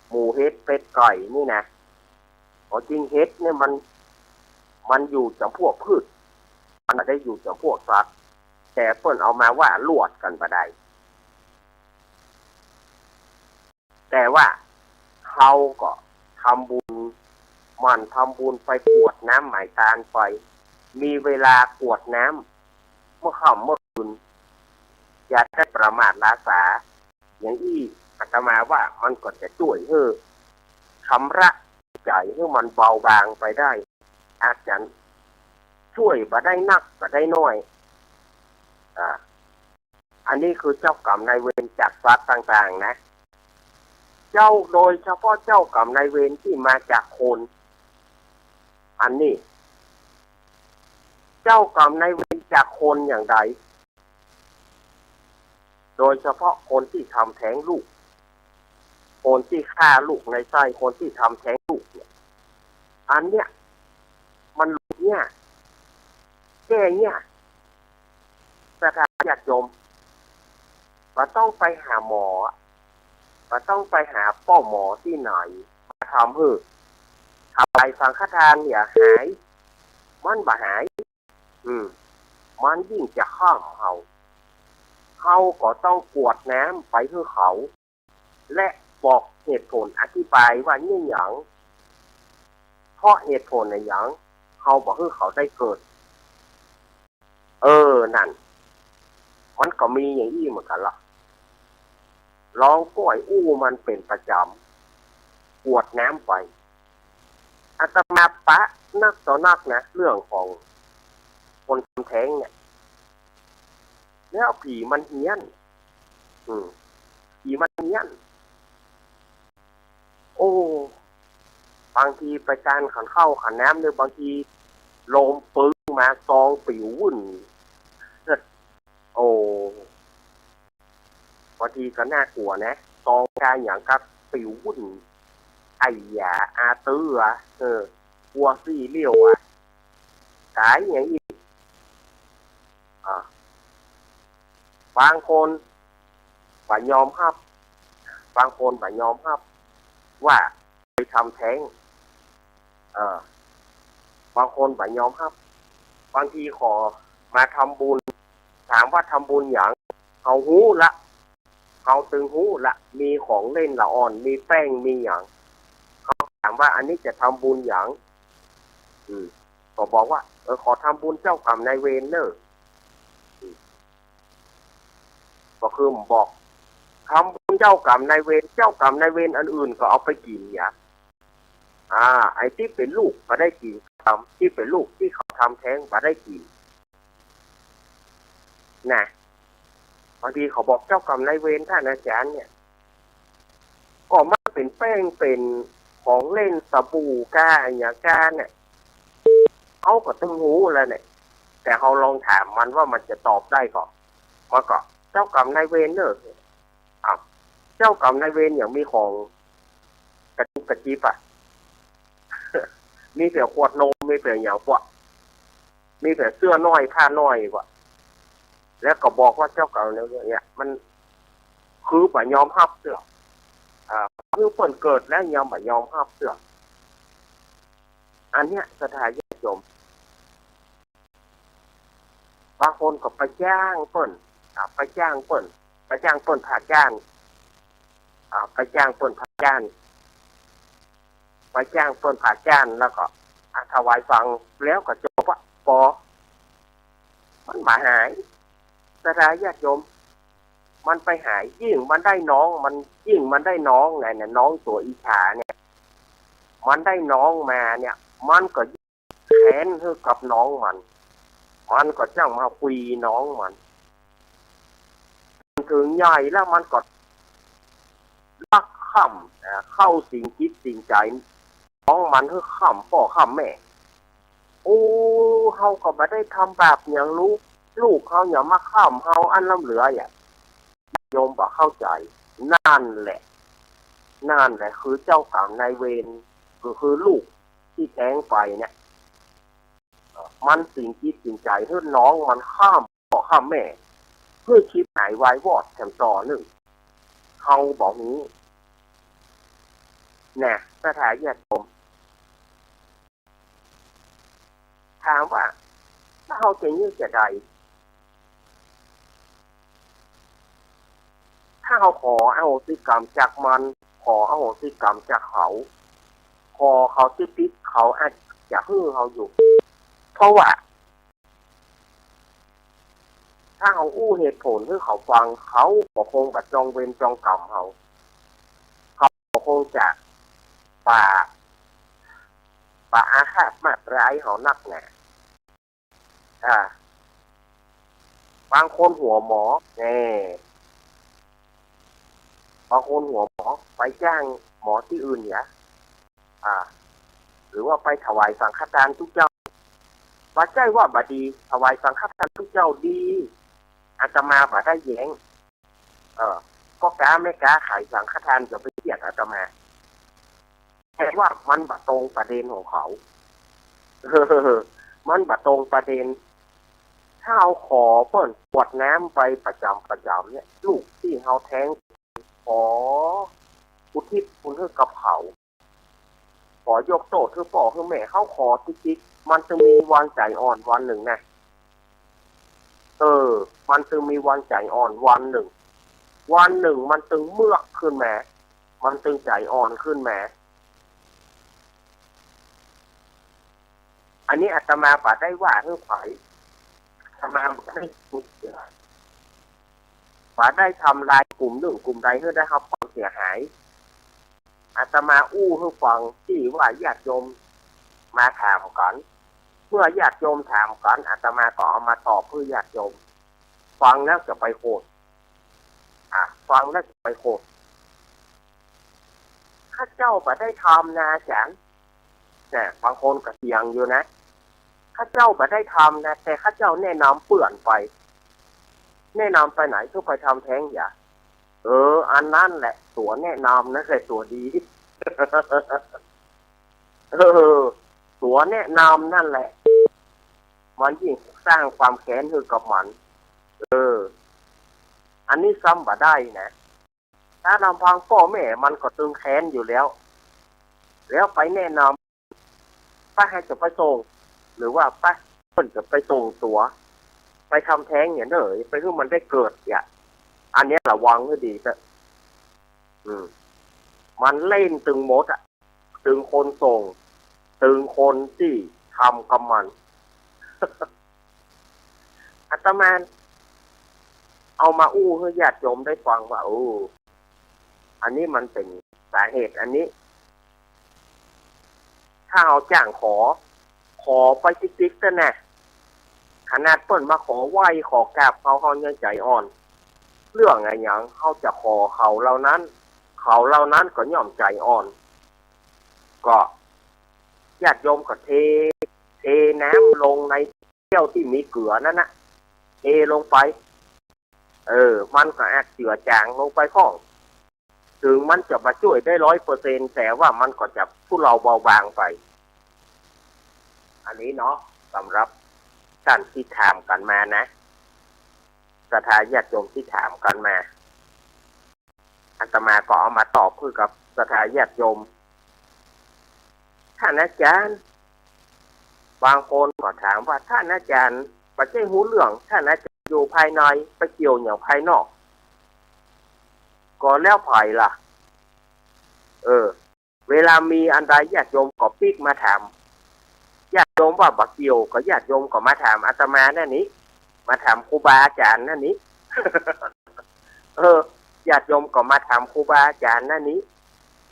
หมู เห็ด เป็ด ไก่ นี่นะ เพราะจริงเห็ดเนี่ยมัน มันอยู่จ๋ำพวกพืช มันบ่ได้อยู่จ๋ำพวกสัตว์ แต่เปิ้นเอามาว่าลวดกั๋นบ่ได้ แต่ว่าเฮาก็ทำบุญ หมั่นทำบุญไป กรวดน้ำไหม้ตานไป มีเวลากรวดน้ำเมื่อค่ำเมื่อคืน อย่าได้ประมาทหลาสา อย่างอี้อาตมาว่ามันก็จะจ้วยหื้อชำระจิตใจ๋หื้อมันเบาบางไปได้ อาจจะจ้วยบ่ได้นักบ่ได้น้อย อ่า อันนี้คือเจ้ากรรมนายเวรจากสัตว์ต่างๆ นะ เจ้า โดยเฉพาะเจ้ากรรมนายเวรตี้มาจากคน อันนี้ เจ้ากรรมนายเวรจากคนอย่างใด โดยเฉพาะคนตี้ทำแท้งลูก คนตี้ฆ่าลูกในไส้ คนตี้ทำแท้งลูกเนี่ย อันเนี้ยมันหลุดยาก แก้ยาก ศรัทธาญาติโยม บ่ต้องไปหาหมอ บ่ต้องไปหาป้อหมอตี้ไหนมาทำหื้อ ถวายสังฆทานเนี่ยหาย มันบ่หาย อืม มันยิ่งจะข้ามเฮา เฮาก็ต้องกรวดน้ำไปหื้อเขา และบอกเหตุผลอธิบายว่าเนี่ยหยัง เพราะเหตุผลอะหยัง เฮาบ่หื้อเขาได้เกิด เออ นั่น มันก็มีอย่างอี้เหมือนกั๋นละ ลองก้อยอู้มันเป๋นประจ๋ำ กรวดน้ำไป อาตมาปะนักต่อนักนะ เรื่องของคนทำแท้งเนี่ย แล้วผีมันเฮี้ยน อืม ผีมันเฮี้ยน โอ้ บางทีไปจานขันข้าวขันน้ำเนี่ย บางทีลมปึ้งมา ซองปิ๋ววุ่น โอ้ บางทีก็น่ากลัวนะ ซองกาหยังกาปิ๋ววุ่น ไอ้หยา อาตื้ออะ เออ กลัวซี้เลี้ยวอะ ต๋ายอย่างอี้ อ่า บางคนบ่ยอมฮับ บางคนบ่ยอมฮับ ว่าไปทำแท้ง เออ บางคนบ่ยอมฮับ บางทีขอมาทำบุญ ถามว่าทำบุญหยัง เฮาฮู้ละ เฮาตึงฮู้ละ มีของเล่นละอ่อน มีแป้ง มีหยัง เฮาถามว่าอันนี้จะทำบุญหยัง อืม ก็บอกว่า เออ ขอทำบุญเจ้ากรรมนายเวรเน่อ อืม ก็คือบอก ทำบุญเจ้ากรรมนายเวร เจ้ากรรมนายเวรอันอื่นก็เอาไปกิ๋นอย่า อ่า ไอ้ตี้เป๋นลูกก็ได้กิ๋นกรรม ตี้เป๋นลูกตี้เขาทำแท้งบ่ได้กิ๋น นะ บางทีเขาบอกเจ้ากรรมนายเวรท่านอาจ๋ารย์เนี่ย ก็มันเป๋นแป้ง เป๋นของเล่น สบู่กาอะหยังกาเนี่ย เฮาก็ตึงฮู้แล้วเนี่ย แต่เฮาลองถามมันว่ามันจะตอบได้ก่อ มันก็ เจ้ากรรมนายเวรเน่อ อ้าว เจ้ากรรมนายเวรหยังมีของกระจุกกระจิ๊บอะ มีแต่ขวดนม มีแต่หยังปะ มีแต่เสื้อน้อยผ้าน้อยปะ แล้วก็บอกว่าเจ้ากรรมนายเวรเนี่ย มันคือบ่ยอมฮับเตื้อ อ่า คือเปิ้นเกิดแล้วยังบ่ยอมฮับเตื้อ อันเนี้ยศรัทธาญาติโยม บางคนก็ไปจ้างเปิ้น อ่า ไปจ้างเปิ้น ไปจ้างเปิ้นผ่าจ้าน อ่า ไปจ้างเปิ้นผ่าจ้าน ไปจ้างเปิ้นผ่าจ้าน แล้วก็ อ่า ถวายสัง แล้วก็จบอะ ปอ มันบ่หาย ศรัทธาญาติโยม มันไปหาย ยิ่งมันได้น้อง มัน ยิ่งมันได้น้องไงเนี่ย น้องตั๋วอิจฉาเนี่ย มันได้น้องมาเนี่ย มันก็ แค้นหื้อกับน้องมัน มันก็จั้งมาคุยน้องมัน เถิงใหญ่แล้วมันก็ลักค่ำ อ่า เข้าสิงจิตสิงใจ๋น้องมันหื้อค่ำป้อค่ำแม่ โอ้ เฮาก็บ่ได้ทำบาปหยังลูก ลูกเฮาหยังมาค่ำเฮาอันล้ำเหลืออะ โยมบ่เข้าใจ๋ นั่นแหละ นั่นแหละคือเจ้ากรรมนายเวร ก็คือลูกตี้แท้งไปเนี่ย มันสิงจิตสิงใจ๋หื้อน้องมันค่ำป้อค่ำแม่ หื้อฉิบหายวายวอดแถมต่อนึ่ง เฮาบ่มี นะ ศรัทธาญาติโยม ถามว่า ถ้าเฮาจะเยียะจะใด ถ้าเฮาขออโหสิกรรมจากมัน ขออโหสิกรรมจากเขา ขอเขาติ๊กๆ เขาอาจจะหื้อเฮาอยู่ เพราะว่า ถ้าเฮาอู้เหตุผลหื้อเขาฟัง เขาก็คงบ่จองเวรจองกรรมเฮา เขาก็คงจะบ่ บ่อาฆาตมาดร้ายเฮานักหนา อ่า บางคนหัวหมอ แน่ บางคนหัวหมอ ไปจ้างหมอตี้อื่นเหีย อ่า หรือว่าไปถวายสังฆทานตุ๊เจ้า บ่ใจ้ว่าบ่ดี ถวายสังฆทานตุ๊เจ้าดี อาตมาบ่ได้แย้ง เออ พ่อก๊าแม่ก๊าขายสังฆทานจะไปเถียงอาตมา แต่ว่ามันบ่ตรงประเด็นของเขา มันบ่ตรงประเด็น ถ้าเฮาขอเปิ้นกรวดน้ำไปประจ๋ำประจ๋ำเนี่ย ลูกตี้เฮาแท้ง ขออุทิศบุญหื้อกับเขา ขอยกโต้ษหื้อป้อหื้อแม่ เฮาขอติ๊กๆ มันจะมีวันใจ๋อ่อนวันนึ่งนะ เออ มันจะมีวันใจ๋อ่อนวันนึ่ง วันนึ่งมันตึงเมือกขึ้นมา มันตึงใจ๋อ่อนขึ้นมา อันนี้อาตมาบ่ได้ว่าหื้อใผ อาตมาบ่ได้ บ่ได้ทำลายกลุ่มนึ่งกลุ่มใดหื้อได้รับความเสียหาย อาตมาอู้หื้อฟังตี้ว่าญาติโยมมาถามกั๋น เมื่อญาติโยมถามกั๋น อาตมาก็เอามาตอบหื้อญาติโยม ฟังแล้วจะไปโหด อ่ะ ฟังแล้วจะไปโหด ข้าเจ้าบ่ได้ทำนะอาจ๋ารย์ นะ บางคนก็เถียงอยู่นะ ข้าเจ้าบ่ได้ทำนะ แต่ข้าเจ้าแนะนำเปื้อนไป แนะนำไปไหน ก็ไปทำแท้งเหีย เออ อันนั้นแหละตั๋วแนะนำนั่นแหละตั๋วดี เออ ตั๋วแนะนำนั่นแหละ มันยิ่งสร้างความแค้นหื้อกับมัน เออ อันนี้ซ้ำบ่ได้นะ ถ้าลำพังป้อแม่มันก็ตึงแค้นอยู่แล้ว แล้วไปแนะนำ ไปหื้อจะไปส่ง หรือว่าไป เปิ้นจะไปส่งตั๋ว ไปทำแท้งเหียเน่อ ไปหื้อมันได้เกิดเหีย อันเนี้ยระวังหื้อดีเต๊อะ อืม มันเล่นตึงหมดอะ ตึงคนส่ง ตึงคนตี้ทำกับมัน อาตมาเอามาอู้หื้อญาติโยมได้ฟังว่า โอ้ อันนี้มันเป๋นสาเหตุอันนี้ ถ้าเฮาจ้างขอ ขอไปติ๊กๆ เต๊อะนะ ขนาดเปิ้นมาขอไหว้ขอกราบเฮา เฮายังใจ๋อ่อน เรื่องอะหยังเฮาจะขอเขาเหล่านั้น เขาเหล่านั้นก็ย่อมใจ๋อ่อน ก็ญาติโยมก็เท เทน้ำลงในแก้วตี้มีเกลือนั่นนะ เทลงไป เออ มันก็อาจเจือจางลงไปพ่อง เถิงมันจะบ่จ้วยได้ร้อยเปอร์เซ็นต์ แต่ว่ามันก็จะทุเลาเบาบางไป อันนี้เนาะ สำหรับต้านตี้ถามกั๋นมานะ ศรัทธาญาติโยมตี้ถามกั๋นมา อาตมาก็เอามาตอบหื้อกับศรัทธาญาติโยม ต้านอาจ๋ารย์ บางคนก็ถามว่า ต้านอาจ๋ารย์ บ่ใจ้ฮู้เรื่อง ต้านอาจ๋ารย์อยู่ภายใน ไปเกี่ยวหยังภายนอก ก็แล้วใผล่ะ เออ เวลามีอันใดญาติโยมก็ปิ๊กมาถาม ญาติโยมว่าบ่เกี่ยวก็ญาติโยมก็มาถามอาตมานั่นนี้ มาถามครูบาอาจ๋ารย์นั่นนี้ เออ ญาติโยมก็มาถามครูบาอาจ๋ารย์นั่นนี้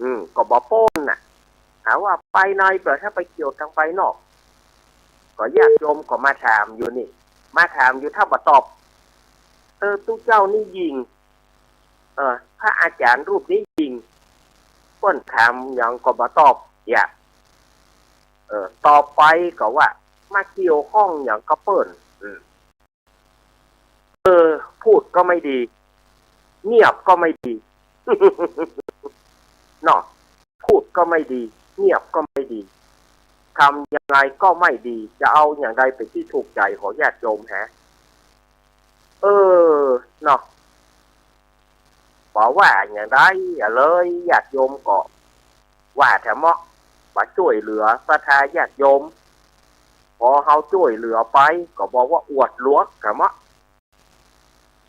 อืม ก็บ่ป๊นน่ะ หาว่าภายในเป๋น ถ้าไปเกี่ยวตางภายนอก ก็ญาติโยมก็มาถามอยู่นี่ มาถามอยู่ ถ้าบ่ตอบ เออ ตุ๊เจ้านี่ยิ่ง เออ พระอาจ๋ารย์รูปนี้ยิ่ง เปิ้นถามหยังก็บ่ตอบ เหีย เออ ตอบไปก็ว่า มาเกี่ยวข้องหยังกับเปิ้น อืม เออ พูดก็ไม่ดี เงียบก็ไม่ดี เนาะ พูดก็ไม่ดี เงียบก็ไม่ดี ทำยังไงก็ไม่ดี จะเอาอย่างใดเป๋นตี้ถูกใจ๋ของญาติโยมฮะ เออ เนาะ บ่ว่าอย่างใดอะเลย ญาติโยมก็ว่าแถมเมาะ บ่จ้วยเหลือศรัทธาญาติโยม ปอเฮาจ้วยเหลือไป ก็บอกว่าอวดหลวงแถมเมาะ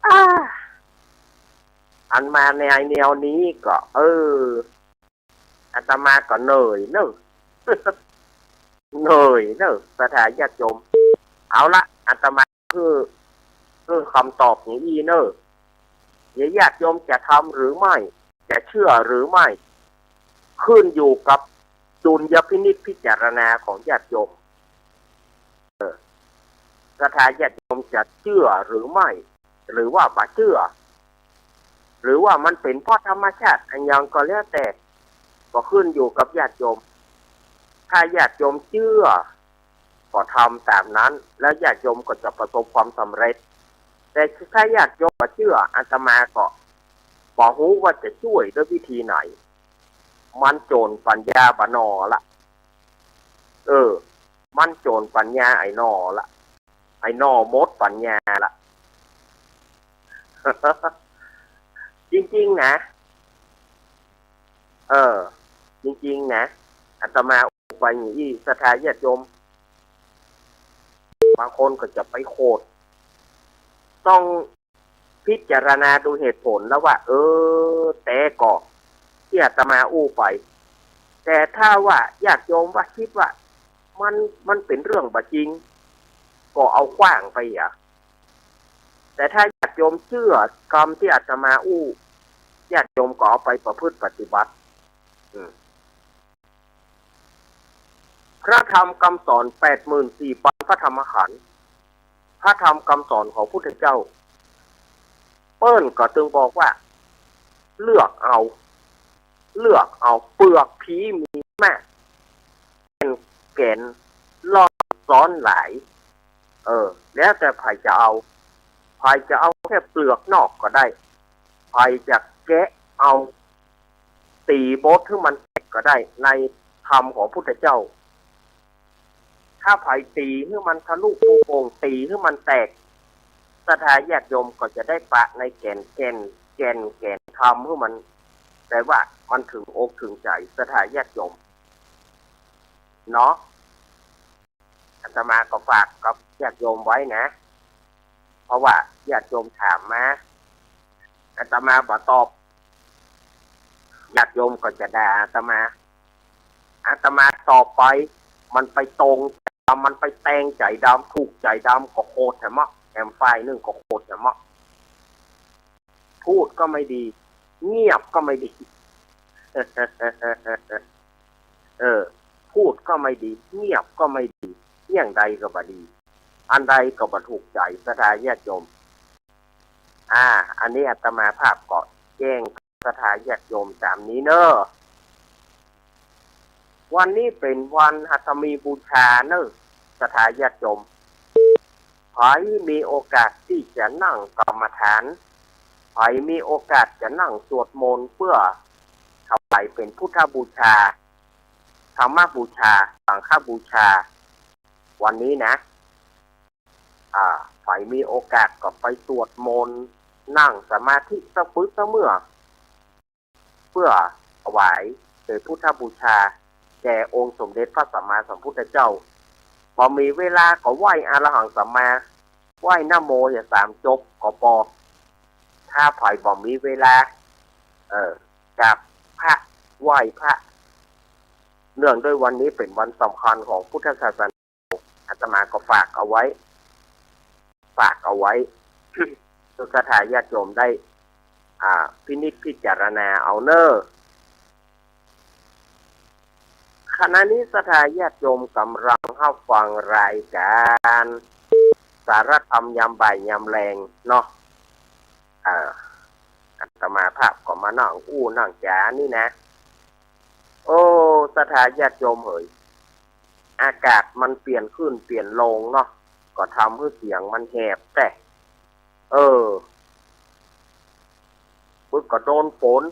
อ้า อันมาในแนวนี้ก็ เออ อาตมาก็เหนื่อยเนอะ เหนื่อยเนอะ ศรัทธาญาติโยม เอาละ อาตมาคือ คือคำตอบอย่างอี้เนอะ เดี๋ยวญาติโยมจะทำหรือไม่ จะเชื่อหรือไม่ ขึ้นอยู่กับดุลยพินิจพิจารณาของญาติโยม ศรัทธาญาติโยมจะเจื้อหรือไม่ หรือว่าบ่เจื้อ หรือว่ามันเป๋นเพราะธรรมชาติอะหยังก็แล้วแต่ ก็ขึ้นอยู่กับญาติโยม ถ้าญาติโยมเจื้อ ก็ทำต๋ามนั้น แล้วญาติโยมก็จะประสบความสำเร็จ แต่ถ้าญาติโยมบ่เจื้อ อาตมาก็บ่ฮู้ว่าจะจ้วยด้วยวิธีไหน มันโจ๋นปัญญาบ่หน่อละ เออ มันโจ๋นปัญญาไอ้หน่อละ ไอ้หน่อหมดปัญญาละ จริงๆ นะ เออ จริงๆ นะ อาตมาอู้ไปอย่างอี้ ศรัทธาญาติโยม บางคนก็จะไปโขด ต้อง พิจารณาดูเหตุผลแล้วว่า เออ แต่ก็ ตี้อาตมาอู้ไป แต่ถ้าว่าญาติโยมว่า กึ๊ดว่า มัน มันเป๋นเรื่องบ่จริง ก็เอาขว้างไปอะ แต่ถ้าญาติโยมเจื้อกำตี้อาตมาอู้ ญาติโยมก็เอาไปประพฤติปฏิบัติ อืม พระธรรมกำสอนแปดหมื่นสี่พันพระธรรมขันธ์ พระธรรมกำสอนของพุทธเจ้า เปิ้นก็ตึงบอกว่า เลือกเอา เลือกเอา เปลือกผีมีมาก แก่น แก่น ล่อนซ้อนหลาย เออ แล้วแต่ใผจะเอา ใผจะเอาแค่เปลือกนอกก็ได้ ใผจะแกะเอา ตี๋บดหื้อมันแตกก็ได้ ในธรรมของพุทธเจ้า ถ้าใผตี๋หื้อมันทะลุปูโป่ง ตี๋หื้อมันแตก ศรัทธาญาติโยมก็จะได้ปะในแก่น แก่น แก่น แก่นธรรมหื้อมัน แต่ว่ามันถึงอกถึงใจ๋ ศรัทธาญาติโยม เนาะ อาตมาก็ฝากกับญาติโยมไว้นะ เพราะว่าญาติโยมถามมา อาตมาบ่ตอบ ญาติโยมก็จะด่าอาตมา อาตมาตอบไป มันไปตรง มันไปแตงใจ๋ดำ ถูกใจ๋ดำก็โขดแถมเมาะ แถมฝ่ายนึ่งก็โขดแถมเมาะ พูดก็ไม่ดี เงียบก็ไม่ดี เออ พูดก็ไม่ดี เงียบก็ไม่ดี อย่างใดก็บ่ดี อันใดก็บ่ถูกใจ๋ ศรัทธาญาติโยม อ่า อันนี้อาตมาภาพก็แจ้งศรัทธาญาติโยมต๋ามนี้เนอะ วันนี้เป๋นวันหัตถมีบูชาเนอะ ศรัทธาญาติโยม ใผมีโอกาสตี้จะนั่งกรรมฐาน ใผมีโอกาสจะนั่งสวดมนต์เพื่อถวายเป๋นพุทธบูชา ธรรมบูชา สังฆบูชา วันนี้นะ อ่า ใผมีโอกาสก็ไปสวดมนต์ นั่งสมาธิสักปึ๊กสักเมื่อ เพื่อถวายเป๋นพุทธบูชา แก่องค์สมเด็จพระสัมมาสัมพุทธเจ้า พอมีเวลาก็ไหว้อรหังสัมมา ไหว้นะโมอย่างสามจบก็ปอ ถ้าใผบ่มีเวลา เออ กราบพระ ไหว้พระ เนื่องด้วยวันนี้เป๋นวันสำคัญของพุทธศาสนา อาตมาก็ฝากเอาไว้ ฝากเอาไว้ เพื่อศรัทธาญาติโยมได้ อ่า พินิจพิจารณาเอาเนอะ ขณะนี้ศรัทธาญาติโยมกำลังฮับฟังรายก๋าน สารธรรมยามบ่ายยามแลงเนาะ อ่า อาตมาภาพก็มานั่งอู้นั่งจ๋านี่นะ โอ้ ศรัทธาญาติโยมเหย อากาศมันเปลี่ยนขึ้นเปลี่ยนลงเนาะ ก็ทำหื้อเสียงมันแหบแต๊ เออ บึดก็โดนฝน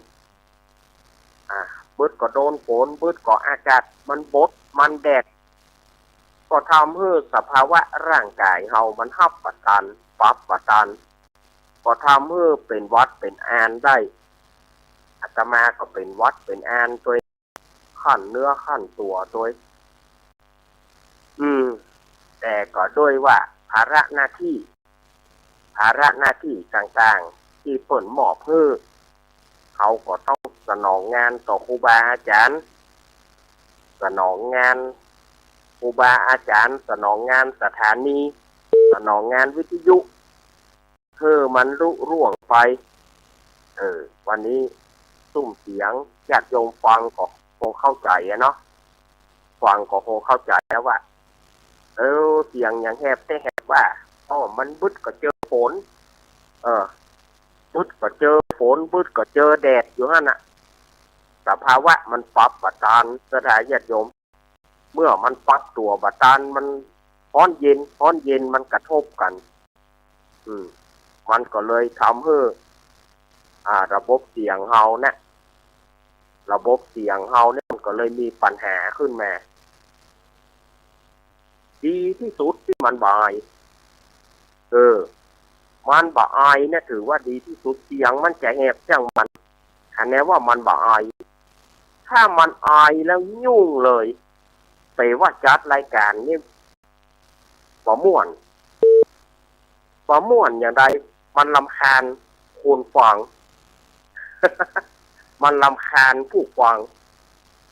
อ่า บึดก็โดนฝน บึดก็อากาศมันบด มันแดด ก็ทำหื้อสภาวะร่างก๋ายเฮามันฮับบ่ตัน ปรับบ่ตัน ป ก็ทำหื้อเป๋นหวัดเป๋นอานได้ อาตมาก็เป๋นหวัดเป๋นอานตวย คันเนื้อคันตั๋วตวย อืม แต่ก็ด้วยว่าภาระหน้าตี้ ภาระหน้าตี้ต่างๆ ตี้เปิ้นมอบหื้อ เฮาก็ต้องสนองงานต่อครูบาอาจ๋ารย์ สนองงานครูบาอาจ๋ารย์ สนองงานสถานี สนองงานวิทยุ หื้อมันลุล่วงไป เออ วันนี้ซุ่มเสียงญาติโยมฟังก็คงเข้าใจ๋อะเนาะ ฟังก็คงเข้าใจ๋แล้วว่า เออ เสียงหยังแหบแต๊แหบว่า อ้อ มันบึดก็เจอฝน เออ บึดก็เจอฝน บึดก็เจอแดดอยู่หั้นน่ะ สภาวะมันปรับบ่ตาน ศรัทธาญาติโยม เมื่อมันปรับตั๋วบ่ตาน มันฮ้อนเย็น ฮ้อนเย็นมันกระทบกั๋น อืม มันก็เลยทำหื้อ อ่า ระบบเสียงเฮาเนี่ย ระบบเสียงเฮาเนี่ยมันก็เลยมีปัญหาขึ้นมา ดีตี้สุดตี้มันบ่ไอ เออ มันบ่ไอเนี่ยถือว่าดีตี้สุด เสียงมันจะแหบจ้างมัน อันนี้ว่ามันบ่ไอ ถ้ามันไอแล้วยุ่งเลย แป๋ว่าจัดรายก๋านนี่บ่ม่วน บ่ม่วนอย่างใด มันรำคาญคนฟัง มันรำคาญผู้ฟัง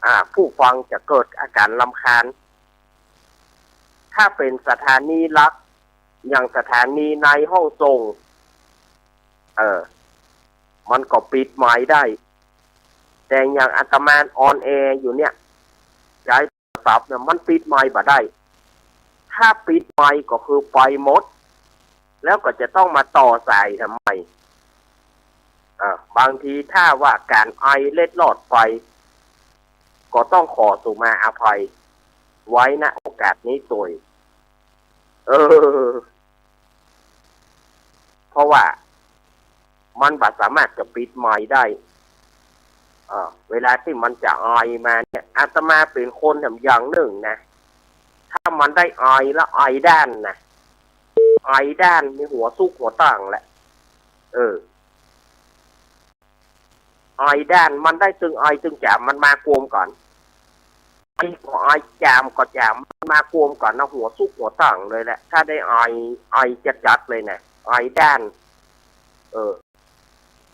อ่า ผู้ฟังจะเกิดอาก๋านรำคาญ ถ้าเป๋นสถานีหลัก อย่างสถานีในห้องส่ง เออ มันก็ปิดไมค์ได้ แต่อย่างอาตมาออนแอร์อยู่เนี่ย ใจ๊โทรศัพท์เนี่ย มันปิดไมค์บ่ได้ ถ้าปิดไมค์ก็คือไปหมด แล้วก็จะต้องมาต่อสายทำไม อ่า บางทีถ้าว่าก๋านไอเล็ดลอดไป ก็ต้องขอสุมาอภัยไว้ ณ โอกาสนี้ตวย เออ เพราะว่ามันบ่สามารถจะปิดไมค์ได้ เอ่อ เวลาตี้มันจะไอมาเนี่ย อาตมาเป๋นคนแถมอย่างนึ่งนะ ถ้ามันได้ไอแล้วไอด้านนะ ไอด้านนี่หัวซุกหัวตั๋งแหละ เออ ไอด้านมันได้ตึงไอตึงจ๋ามมันมากวมกั๋น ไอก็ไอจ๋ามก็จ๋ามมันมากวมกั๋นนะ หัวซุกหัวตั๋งเลยแหละ ถ้าได้ไอ ไอจัดๆ เลยนะ ไอด้าน เออ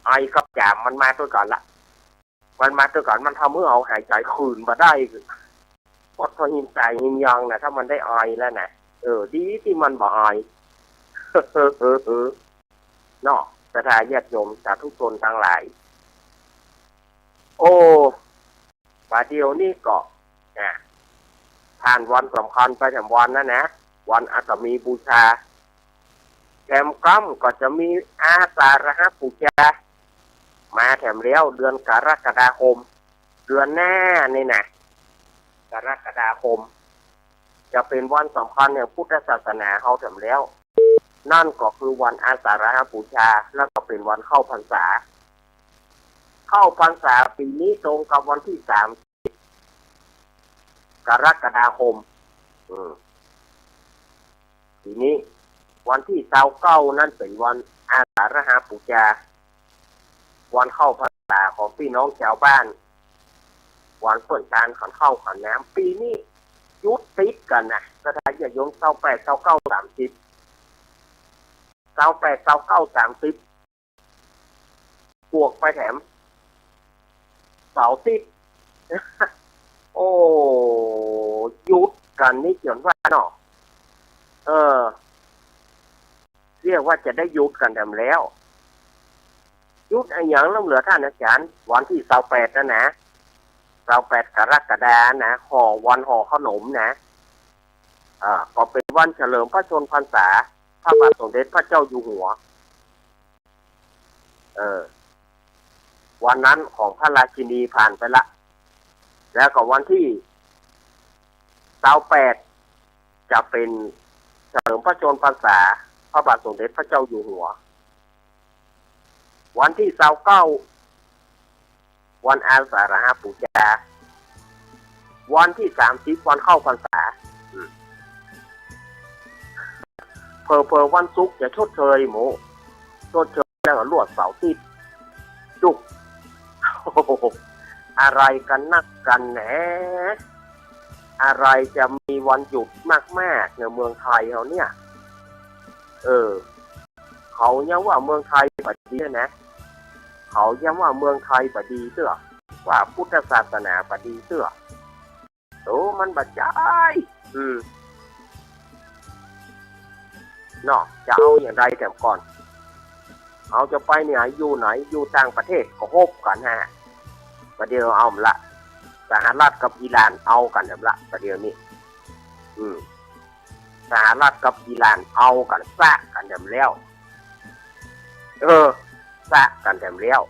ไอกับจ๋ามมันมาตวยกั๋นละ มันมาตวยกั๋น มันทำหื้อเฮาหายใจ๋คืนบ่ได้ ปอดทนหินต๋ายหินยางนะ ถ้ามันได้ไอแล้วนะ เออ ดีตี้มันบ่ไอ เนาะ ศรัทธาญาติโยมสาธุชนตังหลาย โอ้ บ่าเดี่ยวนี้ก็ อ่ะ ผ่านวันสำคัญไปแถมวันแล้วนะ วันอาสาฬหบูชา แถมกำก็จะมีอาสาฬหบูชา มาแถมแล้ว เดือนกรกฎาคม เดือนหน้านี่นะ กรกฎาคม จะเป๋นวันสำคัญแห่งพุทธศาสนาเฮาแถมแล้ว นั่นก็คือวันอาสาฬหบูชา แล้วก็เป๋นวันเข้าพรรษา เข้าพรรษาปี๋นี้ตรงกับวันตี้สามสิบ กรกฎาคม อืม ปี๋นี้วันตี้ซาวเก้านั้นเป๋นวันอาสาฬหบูชา วันเข้าพรรษาของปี้น้องจาวบ้าน วันเปิ้นตานขันข้าวขันน้ำ ปี๋นี้หยุดติดกั๋นนะ ศรัทธาญาติโยม ซาวแปด ซาวเก้า สามสิบ ซาวแปด ซาวเก้า สามสิบ บวกไปแถมเสาร์อาทิตย์ โอ้ หยุดกั๋นนี่เจียนว่าเนาะ เออ เรียกว่าจะได้หยุดกั๋นแถมแล้ว หยุดอะหยังลำเหลือต้านอาจ๋ารย์ วันตี้ซาวแปดนั้นนะ ซาวแปด กรกฎานะ ห่อ วันห่อเข้าหนมนะ อ่า ก็เป๋นวันเฉลิมพระชนมพรรษา พระบาทสมเด็จพระเจ้าอยู่หัว เออ วันนั้นของพระราชินีผ่านไปละ แล้วก็วันตี้ซาวแปด จะเป๋นเฉลิมพระชนมพรรษา พระบาทสมเด็จพระเจ้าอยู่หัว วันตี้ซาวเก้า วันอาสาฬหบูชา วันตี้สามสิบ วันเข้าพรรษา อืม เผลอๆ วันศุกร์จะชดเชยหมู่ ชดเชย แล้วก็ลวดเสาร์อาทิตย์ จุก อะไรกั๋นนักกั๋นแหน อะไรจะมีวันหยุดมากๆ ในเมืองไทยเฮาเนี่ย เออ เขายังว่าเมืองไทยบ่ดีนะ เขายังว่าเมืองไทยบ่ดีเตื้อ ว่าพุทธศาสนาบ่ดีเตื้อ โอ้ มันบ่ใจ้ อืม เนาะ จะเอาอย่างใดแถมก่อน เอาจะไปเนี่ย อยู่ไหน อยู่ต่างประเทศก็ฮบกั๋นฮะ บ่าเดี่ยวเอาละ สหรัฐกับอิหร่านเอากั๋นแถมละ บ่าเดี่ยวนี้ อืม สหรัฐกับอิหร่านเอากั๋น สะกั๋นแถมแล้ว เออ สะกั๋นแถมแล้ว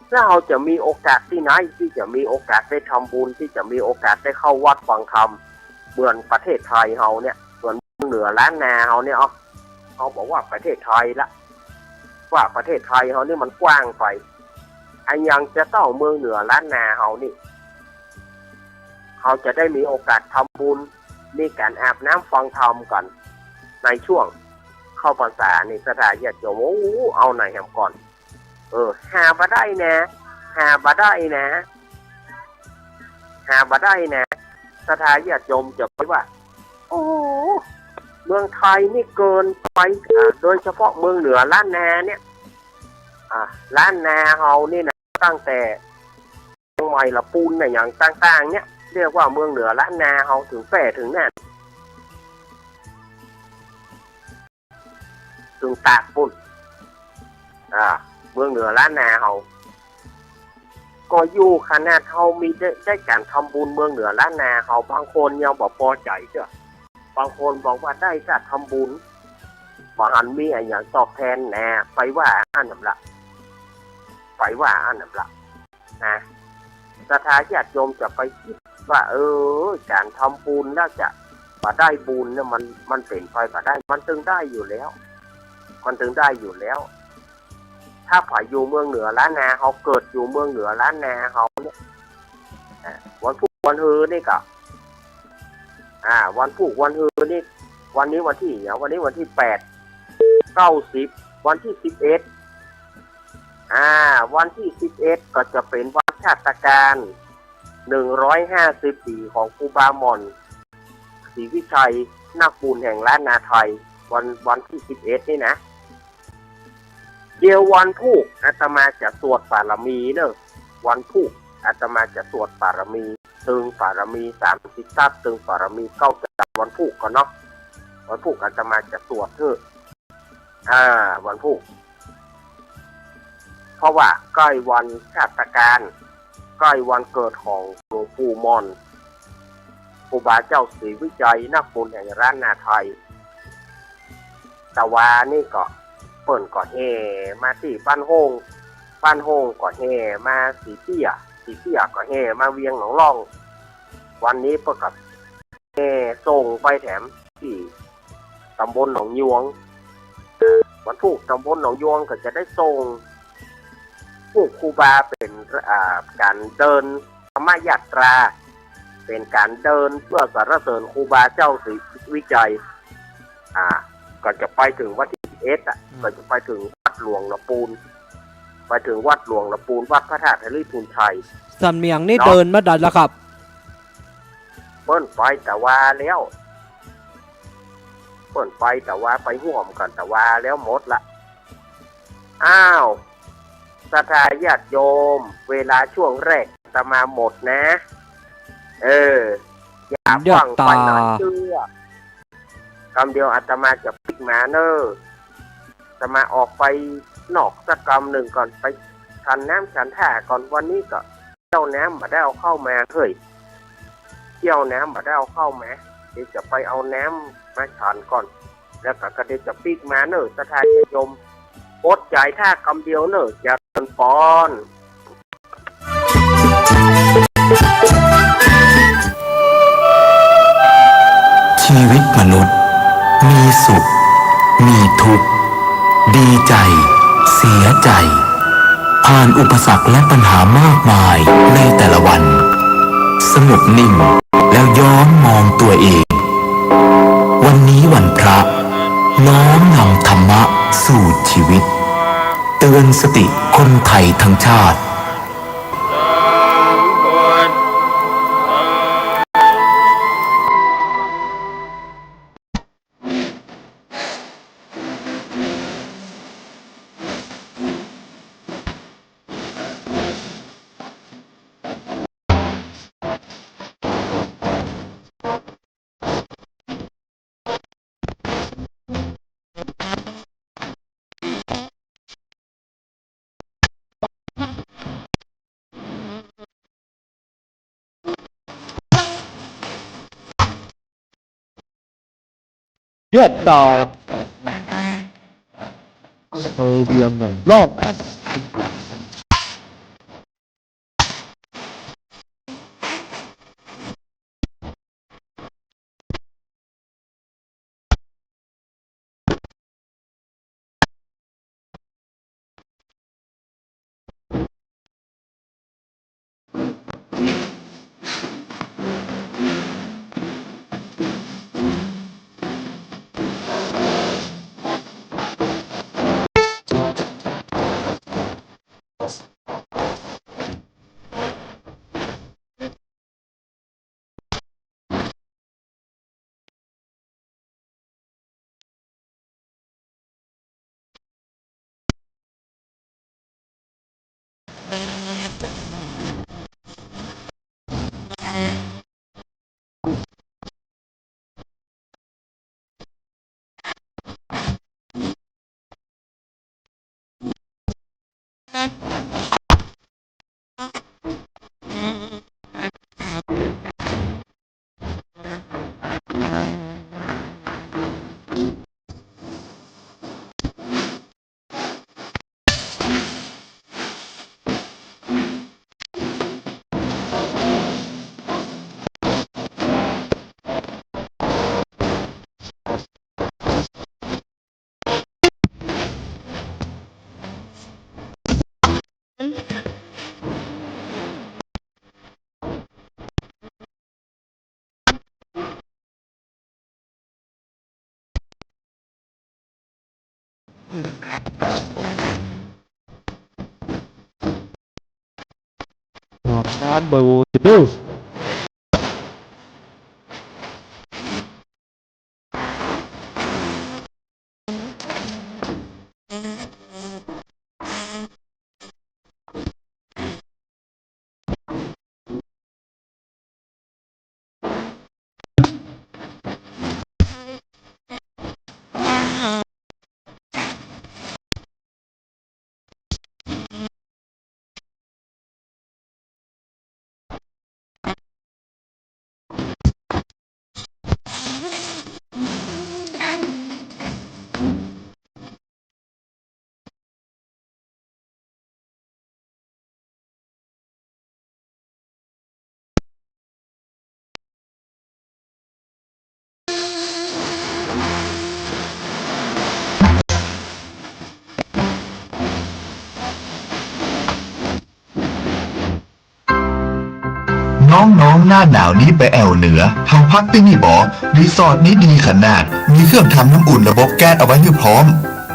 แล้วเฮาจะมีโอกาสตี้ไหน ตี้จะมีโอกาสได้ทำบุญ ตี้จะมีโอกาสได้เข้าวัดฟังธรรม เหมือนประเทศไทยเฮาเนี่ย เหมือนเมืองเหนือล้านนาเฮาเนี่ย เอ้า เฮาบอกว่าประเทศไทยละ ว่าประเทศไทยเฮานี่มันกว้างไป อะหยังจะเต้าเมืองเหนือล้านนาเฮานี่ เฮาจะได้มีโอกาสทำบุญ มีก๋านอาบน้ำฟังธรรมกั๋น ในช่วงเข้าพรรษานี่ ศรัทธาญาติโยม โอ้ เอาไหนแหมก่อน เออ หาบ่ได้นะ หาบ่ได้นะ หาบ่ได้นะ ศรัทธาญาติโยมจะไปว่า โอ้ เมืองไทยนี่เกินไป อ่า โดยเฉพาะเมืองเหนือล้านนาเนี่ย อ่า ล้านนาเฮานี่นะ ตั้งแต่เจียงใหม่ละปูนน่ะ อย่างต่างๆ เนี่ย เรียกว่าเมืองเหนือล้านนาเฮา เถิงแป้ เถิงน่าน เถิงตากปู้น อ่า เมืองเหนือล้านนาเฮา ก็อยู่ขนาดเฮามีได้ ได้ก๋านทำบุญเมืองเหนือล้านนาเฮา บางคนยังบ่ปอใจ๋เตื้อ บางคนบอกว่าได้ก้าทำบุญ บ่หันมีอะหยังตอบแทนนะ ไปว่าอั้นแหมละ ไปว่าอั้นแหมละ นะ ศรัทธาญาติโยมจะไปกึ๊ดว่า เออ ก๋านทำบุญแล้วจะบ่ได้บุญเนี่ย มัน มันเป๋นไปบ่ได้ มันตึงได้อยู่แล้ว มันตึงได้อยู่แล้ว ถ้าใผอยู่เมืองเหนือล้านนาเฮา เกิดอยู่เมืองเหนือล้านนาเฮาเนี่ย อ่า วันพูกวันฮือนี่ก็ อ่า วันพูกวันฮือนี่ วันนี้วันตี้ วันนี้วันตี้แปด เก้า สิบ วันตี้สิบเอ็ด อ่า วันตี้สิบเอ็ดก็จะเป๋นวันชาตกาล หนึ่งร้อยห้าสิบ ปี๋ของครูบาหม่อน ศรีวิชัย นักบุญแห่งล้านนาไทย วัน วันตี้สิบเอ็ดนี่นะ เดี๋ยววันพูกอาตมาจะสวดปารมีเน่อ วันพูกอาตมาจะสวดปารมี ตึงปารมีสามสิบทัศน์ ตึงปารมีเก้าจารย์ วันพูกก่อนเนาะ วันพูกอาตมาจะสวดเต๊อะ อ่า วันพูก เพราะว่าใก้วันชาตกาล ใก้วันเกิดของหลวงปู่หม่อน ครูบาเจ้าศรีวิชัย นักบุญแห่งล้านนาไทย ตะวานี่ก็ เปิ้นก็แห่มาตี้บ้านโฮ่ง บ้านโฮ่งก็แห่มาสีเตี้ย สีเตี้ยก็แห่มาเวียงหนองล่อง วันนี้เปิ้นก็ แห่ส่งไปแถมตี้ต๋ำบลหนองยวง วันพูกต๋ำบลหนองยวงก็จะได้ส่งพูกครูบาเป๋น อ่า ก๋านเดินธรรมยาตรา เป๋นก๋านเดินเปื้อสรรเสริญครูบาเจ้าศรีวิชัย อ่า ก็จะไปเถิงวันตี้สิบเอ็ด อ่ะ อืม ก็จะไปเถิงวัดหลวงละปูน ไปเถิงวัดหลวงละปูน วัดพระธาตุหริภุญชัย สำเนียงนี่ เนาะ เดินมาได้แล้วครับ เปิ้นไปตะวาแล้ว เปิ้นไปตะวา ไปฮ่วมกั๋นตะวาแล้วหมดละ อ้าว ศรัทธาญาติโยม เวลาช่วงแรกอาตมาหมดนะ เออ อย่าฟั่งไปหลายเตื้อ กำเดียวอาตมาจะปิ๊กมาเน่อ อาตมาออกไปนอกสักกำนึ่งก่อน ไปฉันน้ำฉันท่าก่อน วันนี้ก็ เตี้ยวน้ำบ่ได้เอาเข้ามาเฮ้ย เตี้ยวน้ำบ่ได้เอาเข้ามา เดี๋ยวจะไปเอาน้ำมาฉันก่อน แล้วก็ ก็เดี๋ยวจะปิ๊กมาเน่อ ศรัทธาญาติโยม อดใจ๋ถ้ากำเดียวเน่อ เจริญปอน ชีวิตมนุษย์มีสุข มีทุกข์ ดีใจ เสียใจ ผ่านอุปสรรคและปัญหามากมายในแต่ละวัน สงบนิ่งแล้วย้อนมองตัวเอง วันนี้วันพระ น้อมนำธรรมะสู่ชีวิต อนสติคนไทยทั้งชาติ เวียดต่อ โซเวียตรอบ น้องๆ หน้าหนาวนี้ไปแอ่วเหนือ เฮาพักตี้นี่บ่ รีสอร์ทนี้ดีขนาด มีเครื่องทำน้ำอุ่นระบบแก๊สเอาไว้หื้อพร้อม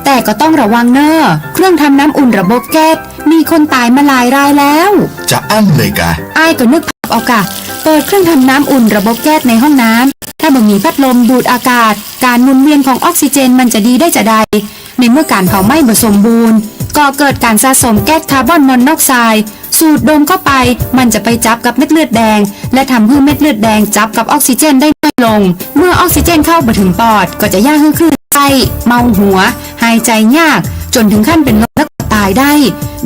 แต่ก็ต้องระวังเน่อ เครื่องทำน้ำอุ่นระบบแก๊ส มีคนต๋ายมาหลายรายแล้ว จะอั้นเลยกา อ้ายก็นึกภาพออกกา เปิดเครื่องทำน้ำอุ่นระบบแก๊สในห้องน้ำ ถ้าบ่มีพัดลมดูดอากาศ ก๋านหมุนเวียนของออกซิเจนมันจะดีได้จาใด ในเมื่อก๋านเผาไหม้บ่สมบูรณ์ ก่อเกิดก๋านสะสมแก๊สคาร์บอนมอนอกไซด์ สูดดมเข้าไป มันจะไปจับกับเม็ดเลือดแดง และทำหื้อเม็ดเลือดแดงจับกับออกซิเจนได้น้อยลง เมื่อออกซิเจนเข้าบ่เถิงปอด ก็จะเยียะหื้อคลื่นไส้ เมาหัว หายใจ๋ยาก จ๋นเถิงขั้นเป๋นลมและก็ต๋ายได้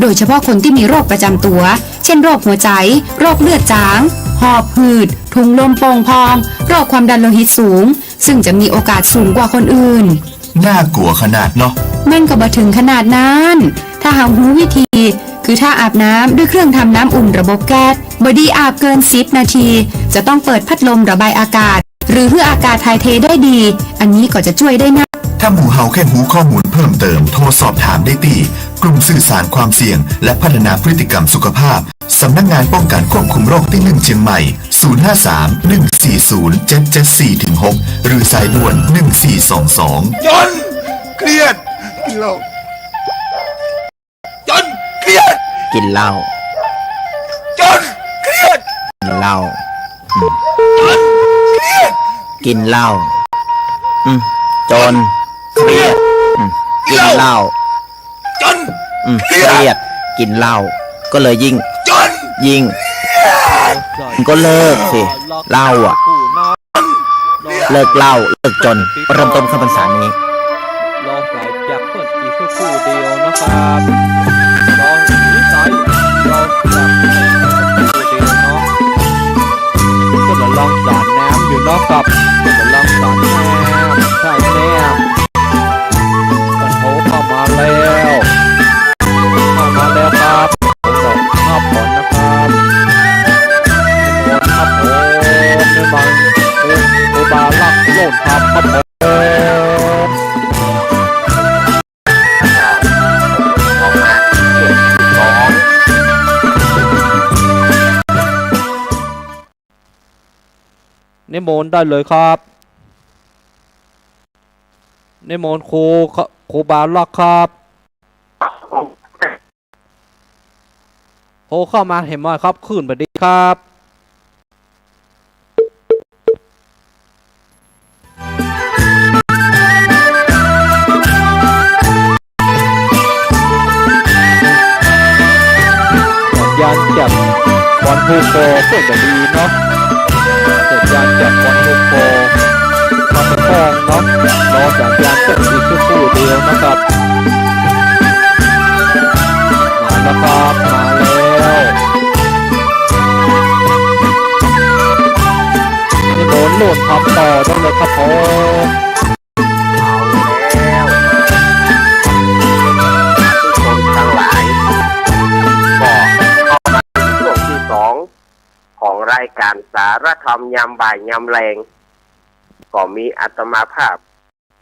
โดยเฉพาะคนตี้มีโรคประจ๋ำตั๋ว เช่น โรคหัวใจ๋ โรคเลือดจ๋าง หอบหืด ถุงลมโป่งพอง โรคความดันโลหิตสูง ซึ่งจะมีโอกาสสูงกว่าคนอื่น น่ากลัวขนาดเนาะ มันก็บ่เถิงขนาดนั้น ถ้าเฮาฮู้วิธี คือถ้าอาบน้ำด้วยเครื่องทำน้ำอุ่นระบบแก๊ส บ่ดีอาบเกินสิบนาที จะต้องเปิดพัดลมระบายอากาศ หรือหื้ออากาศถ่ายเทได้ดี อันนี้ก็จะจ้วยได้นัก ถ้าหมู่เฮาแค่ฮู้ข้อมูลเพิ่มเติม โทรสอบถามได้ตี้ กลุ่มสื่อสารความเสี่ยง และพัฒนาพฤติกรรมสุขภาพ สำนักงานป้องกันควบคุมโรคตี้หนึ่งเชียงใหม่ ศูนย์ห้าสาม หนึ่งสี่ศูนย์ เจ็ดเจ็ดสี่ ถึง หก หรือสายด่วน หนึ่งสี่สองสอง จน เครียด กินเหล้า กิ๋นเหล้า จน เครียด กิ๋นเหล้า อืม จน เครียด กิ๋นเหล้า อืม จน เครียด อืม กิ๋นเหล้า จน อืม เครียด เครียด กิ๋นเหล้า ก็เลยยิ่ง จน ยิ่ง เครียด ก็เลิกสิ เหล้าอะ เลิกเหล้า เลิกจน เริ่มต้นเข้าพรรษานี้ รอสายจากเปิ้นอีกสักครู่เดียวนะครับ รอสาย รอสายจากเปิ้นอีกสักครู่เดียวเนาะ เปิ้นกำลังสาดน้ำอยู่เนาะครับ เปิ้นกำลังสาดน้ำ ใช่แล้ว เปิ้นโทรเข้ามาแล้ว เข้ามาแล้วครับ ผมบอกครับก่อนนะครับ ครับผม ในบาง ครู ครูบาลักษณ์โลดครับ ครับผม นิมนต์ได้เลยครับ นิมนต์ครู ครูบาลักษณ์ครับ โทรเข้ามาเห็นไหมครับ ขึ้นไปดีครับ สัญญาณจากปอนภูคอเปิ้นบ่ดีเนาะ สัญญาณจากปอนภูคอ มาประคองเนาะ รอสัญญาณเปิ้นอีกสักครู่เดียวนะครับ มาแล้วครับ มาแล้ว นิมนต์โลดครับ ต่อได้เลยครับผม เอาแล้ว ผู้ชมทั้งหลาย ก็เข้ามาถึงช่วงที่สองของรายการสารธรรมยามบ่ายยามแลง ก็มีอาตมาภาพ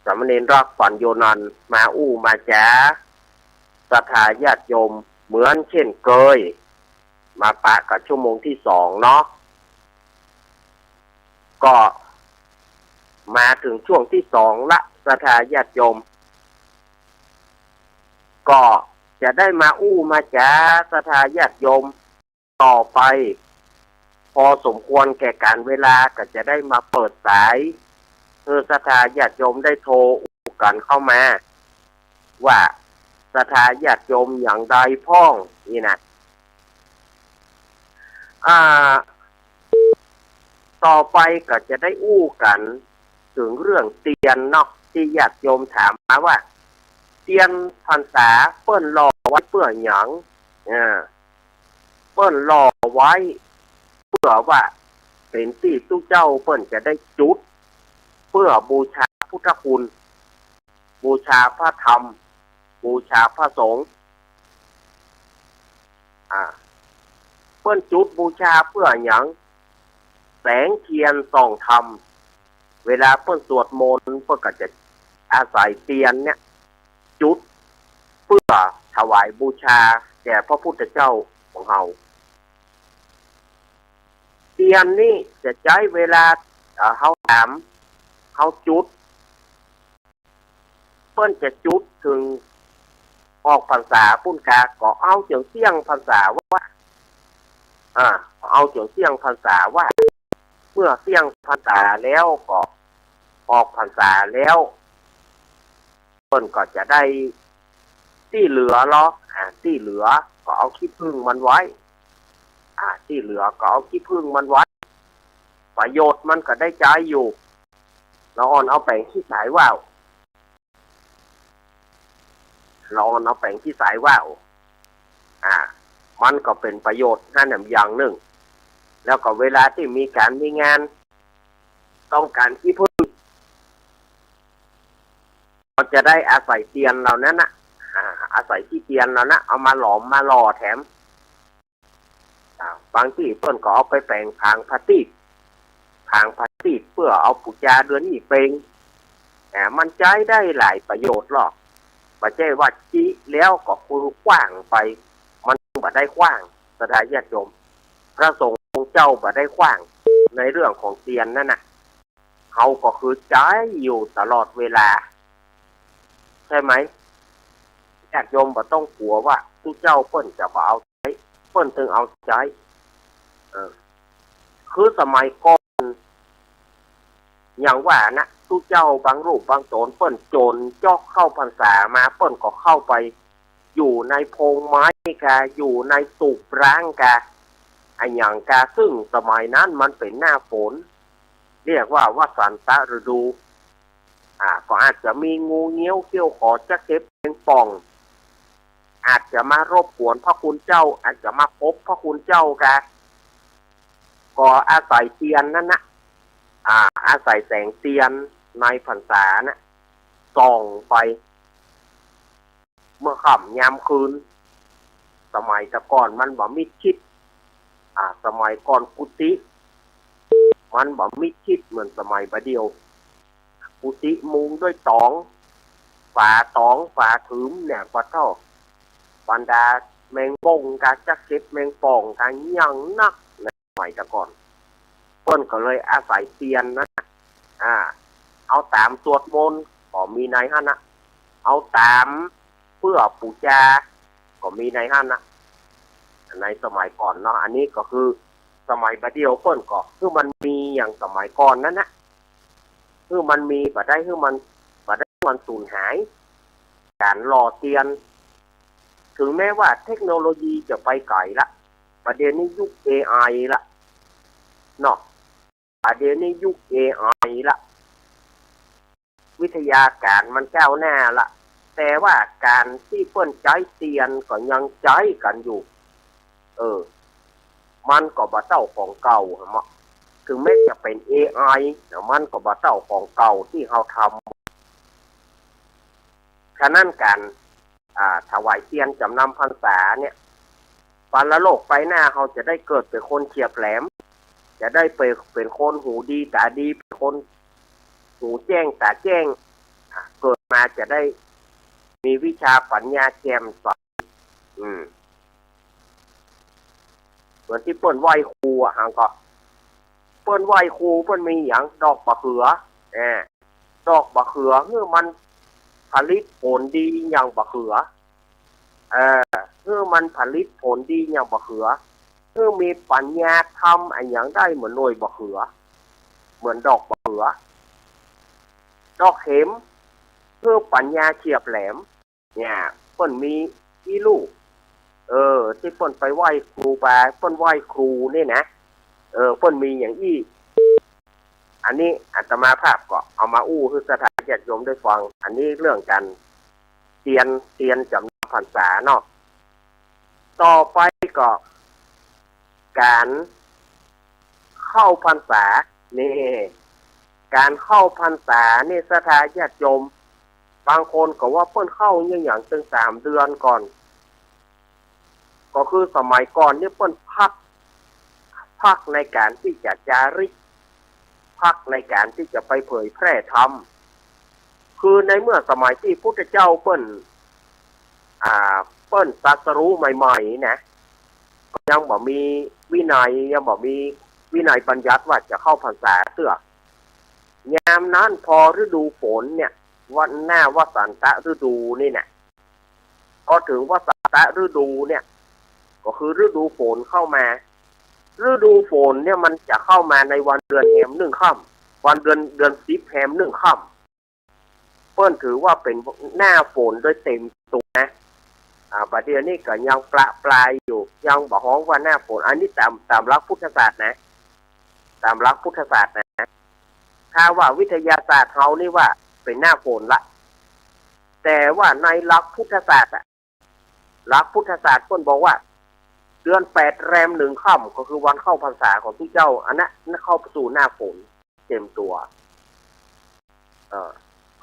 สามเณรร็อก ปัญโญนันท์ มาอู้มาจ๋า ศรัทธาญาติโยมเหมือนเช่นเคย มาปะกับชั่วโมงที่สองเนาะ ก็มาถึงช่วงที่สองละ ศรัทธาญาติโยม ก็จะได้มาอู้มาจ๋า ศรัทธาญาติโยม ต่อไป พอสมควรแก่กาลเวลาก็จะได้มาเปิดสาย หื้อศรัทธาญาติโยมได้โทรอู้กั๋นเข้ามา ว่าศรัทธาญาติโยมอย่างใดพ่อง นี่นะ อ่า ต่อไปก็จะได้อู้กั๋นเถิงเรื่องเตียนเนาะ ตี้ญาติโยมถามมาว่า เตียนพรรษาเปิ้นหล่อไว้เปื้อหยัง อ่า เปิ้นหล่อไว้เปื้อว่าเป๋นตี้ตุ๊เจ้าเปิ้นจะได้จุด เปื้อบูชาพุทธคุณ บูชาพระธรรม บูชาพระสงฆ์ อ่า เปิ้นจุดบูชาเปื้อหยัง แสงเทียนส่องธรรม เวลาเปิ้นสวดมนต์ เปิ้นก็จะอาศัยเตียนเนี่ย จุดเปื้อถวายบูชาแก่พระพุทธเจ้าของเฮา เตียนนี่จะใจ๊เวลา เอ่อ เฮาถาม เฮาจุด เปิ้นจะจุดเถิงออกพรรษาปู้นกา ก็เอาเจิ่งเสี้ยงพรรษาว่า อ่า เอาเจิ่งเสี้ยงพรรษาว่า เมื่อเสี้ยงพรรษาแล้วก็ออกพรรษาแล้ว เปิ้นก็จะได้ตี้เหลือลอ อ่า ตี้เหลือก็เอาขี้ผึ้งมันไว้ อ่า ตี้เหลือก็เอาขี้ผึ้งมันไว้ ประโยชน์มันก็ได้ใจ๊อยู่ ละอ่อนเอาแป๋งขี้สายว่าว ละอ่อนเอาแป๋งขี้สายว่าว อ่า มันก็เป๋นประโยชน์หั้นแหมอย่างนึ่ง แล้วก็เวลาตี้มีก๋านมีงาน ต้องก๋านขี้ผึ้ง ก็จะได้อาศัยเตียนเหล่านั้นน่ะ อ่า อาศัยขี้เตียนเหล่านั้น เอามาหลอมมาหล่อแถม อ่า บางตี้เปิ้นก็เอาไปแป๋งผางพลาสติก ผางพลาสติกเปื้อเอาปู๋จาเดือนยี่เป็ง อ่า มันใจ๊ได้หลายประโยชน์ลอ บ่ใจ้ว่าจิแล้วก็คือขว้างไป มันบ่ได้ขว้าง ศรัทธาญาติโยม พระสงฆ์องค์เจ้าบ่ได้ขว้าง ในเรื่องของเตียนนั้นน่ะ เฮาก็คือใจ๊อยู่ตลอดเวลา ใช่ไหม ญาติโยมบ่ต้องกั๋วว่าตุ๊เจ้าเปิ้นจะบ่เอา ปิ้นตึงเอาใจ๊ เออ คือสมัยก่อน อย่างว่านะ ตุ๊เจ้าบางรูปบางต๋นเปิ้นจ๋นจ๊อกเข้าพรรษามา เปิ้นก็เข้าไปอยู่ในพงไม้กา อยู่ในตูบร้างกา อะหยังกา ซึ่งสมัยนั้นมันเป๋นหน้าฝน เรียกว่าวสันตฤดู อ่า ก็อาจจะมีงูเงี้ยวเขี้ยวขอ จักเก็บแมงป่อง อาจจะมารบกวนพระคุณเจ้า อาจจะมาขบพระคุณเจ้ากา ก็อาศัยเตียนนั้นนะ อ่า อาศัยแสงเตียนในพรรษานะ ส่องไป เมื่อค่ำยามคืน สมัยแต่ก่อนมันบ่มิดชิด อ่า สมัยก่อนกุฏิ มันบ่มิดชิดเหมือนสมัยบ่าเดี่ยว กุฏิมุงด้วยต๋อง ฝาต๋อง ฝาถืมเนี่ย ปะเต๊า บรรดาแมงบ้งกา จักเก็บแมงป่องกา ยังนักในสมัยแต่ก่อน เปิ้นก็เลยอาศัยเตียนนะ อ่า เอาต๋ามสวดมนต์ก็มีในหั้นนะ เอาต๋ามเปื้อปู๋จา ก็มีในหั้นนะ ในสมัยก่อนเนาะ อันนี้ก็คือสมัยบ่าเดี่ยวเปิ้นก็ คือมันมีอย่างสมัยก่อนนั้นนะ คือมันมีบ่ได้ คือมันบ่ได้ มันสูญหาย ก๋านหล่อเตียน ถึงแม้ว่าเทคโนโลยีจะไปไก๋ละ บ่าเดี่ยวนี้ยุคเอไอละ เนาะ บ่าเดี่ยวนี้ยุคเอไอละ วิทยาก๋ารมันก้าวหน้าละ แต่ว่าก๋านตี้เปิ้นใจ๊เตียนก็ยังใจ๊กั๋นอยู่ เออ มันก็บ่เต้าของเก่าหั้นเนาะ ถึงแม้จะเป๋นเอไอ แต่มันก็บ่เต้าของเก่าตี้เฮาทำ ฉะนั้นก๋าน อ่า ถวายเตียนจ๋ำนำพรรษาเนี่ย ปรโลกไปหน้าเฮาจะได้เกิดเป๋นคนเฉียบแหลม จะได้เป๋น เป๋นคนหูดีต๋าดี เป๋นคนหูแจ้งต๋าแจ้ง อ่า เกิดมาจะได้มีวิชาปัญญาแจ่มใส อืม เหมือนตี้เปิ้นไหว้ครูอะ หังก็ เปิ้นไหว้ครู เปิ้นมีหยัง ดอกบ่าเขือ อ่า ดอกบ่าเขือ หื้อมันผลิตผลดีอย่างบ่าเขือ เออ หื้อมันผลิตผลดีอย่างบ่าเขือ หื้อมีปัญญาทำอะหยังได้เหมือนหน่วยบ่าเขือ เหมือนดอกบ่าเขือ ดอกเข็ม หื้อปัญญาเฉียบแหลม เนี่ย เปิ้นมีอี้ลู่ เออ ตี้เปิ้นไปไหว้ครูบา เปิ้นไหว้ครูเนี่ยนะ เออ เปิ้นมีอย่างอี้ อันนี้อาตมาภาพก็เอามาอู้หื้อศรัทธาญาติโยมได้ฟัง อันนี้เรื่องก๋านเตียน เตียนจ๋ำนำพรรษาเนาะ ต่อไปก็ก๋านเข้าพรรษา นี่ ก๋านเข้าพรรษานี่ศรัทธาญาติโยม บางคนก็ว่าเปิ้นเข้าอย่าง อย่างตึงสามเดือนก่อน ก็คือสมัยก่อนนี่เปิ้นพัก พักในก๋านตี้จะจาริก พักในก๋านตี้จะไปเผยแพร่ธรรม คือในเมื่อสมัยตี้พุทธเจ้าเปิ้น อ่า เปิ้นตรัสรู้ใหม่ๆ นะ ยังบ่มีวินัย ยังบ่มีวินัยบัญญัติว่าจะเข้าพรรษาเตื้อ ยามนั้นพอฤดูฝนเนี่ย วันหน้าวสันตฤดูนี่นะ พอเถิงวสันตฤดูเนี่ย ก็คือฤดูฝนเข้ามา ฤดูฝนเนี่ยมันจะเข้ามาในวันเดือนแฮมหนึ่งค่ำ วันเดือน เดือนสิบแฮมหนึ่งค่ำ เปิ้นถือว่าเป๋นหน้าฝนโดยเต็มตั๋วนะ อ่า บ่าเดี่ยวนี้ก็ยังประปรายอยู่ ยังบ่ฮ้องว่าหน้าฝน อันนี้ต๋าม ต๋ามหลักพุทธศาสตร์นะ ต๋ามหลักพุทธศาสตร์นะ ถ้าว่าวิทยาศาสตร์เฮานี่ว่าเป๋นหน้าฝนละ แต่ว่าในหลักพุทธศาสตร์อะ หลักพุทธศาสตร์เปิ้นบอกว่า เดือนแปดแรมหนึ่งค่ำ ก็คือวันเข้าพรรษาของตุ๊เจ้า อันนั้นเข้าสู่หน้าฝนเต็มตั๋ว เออ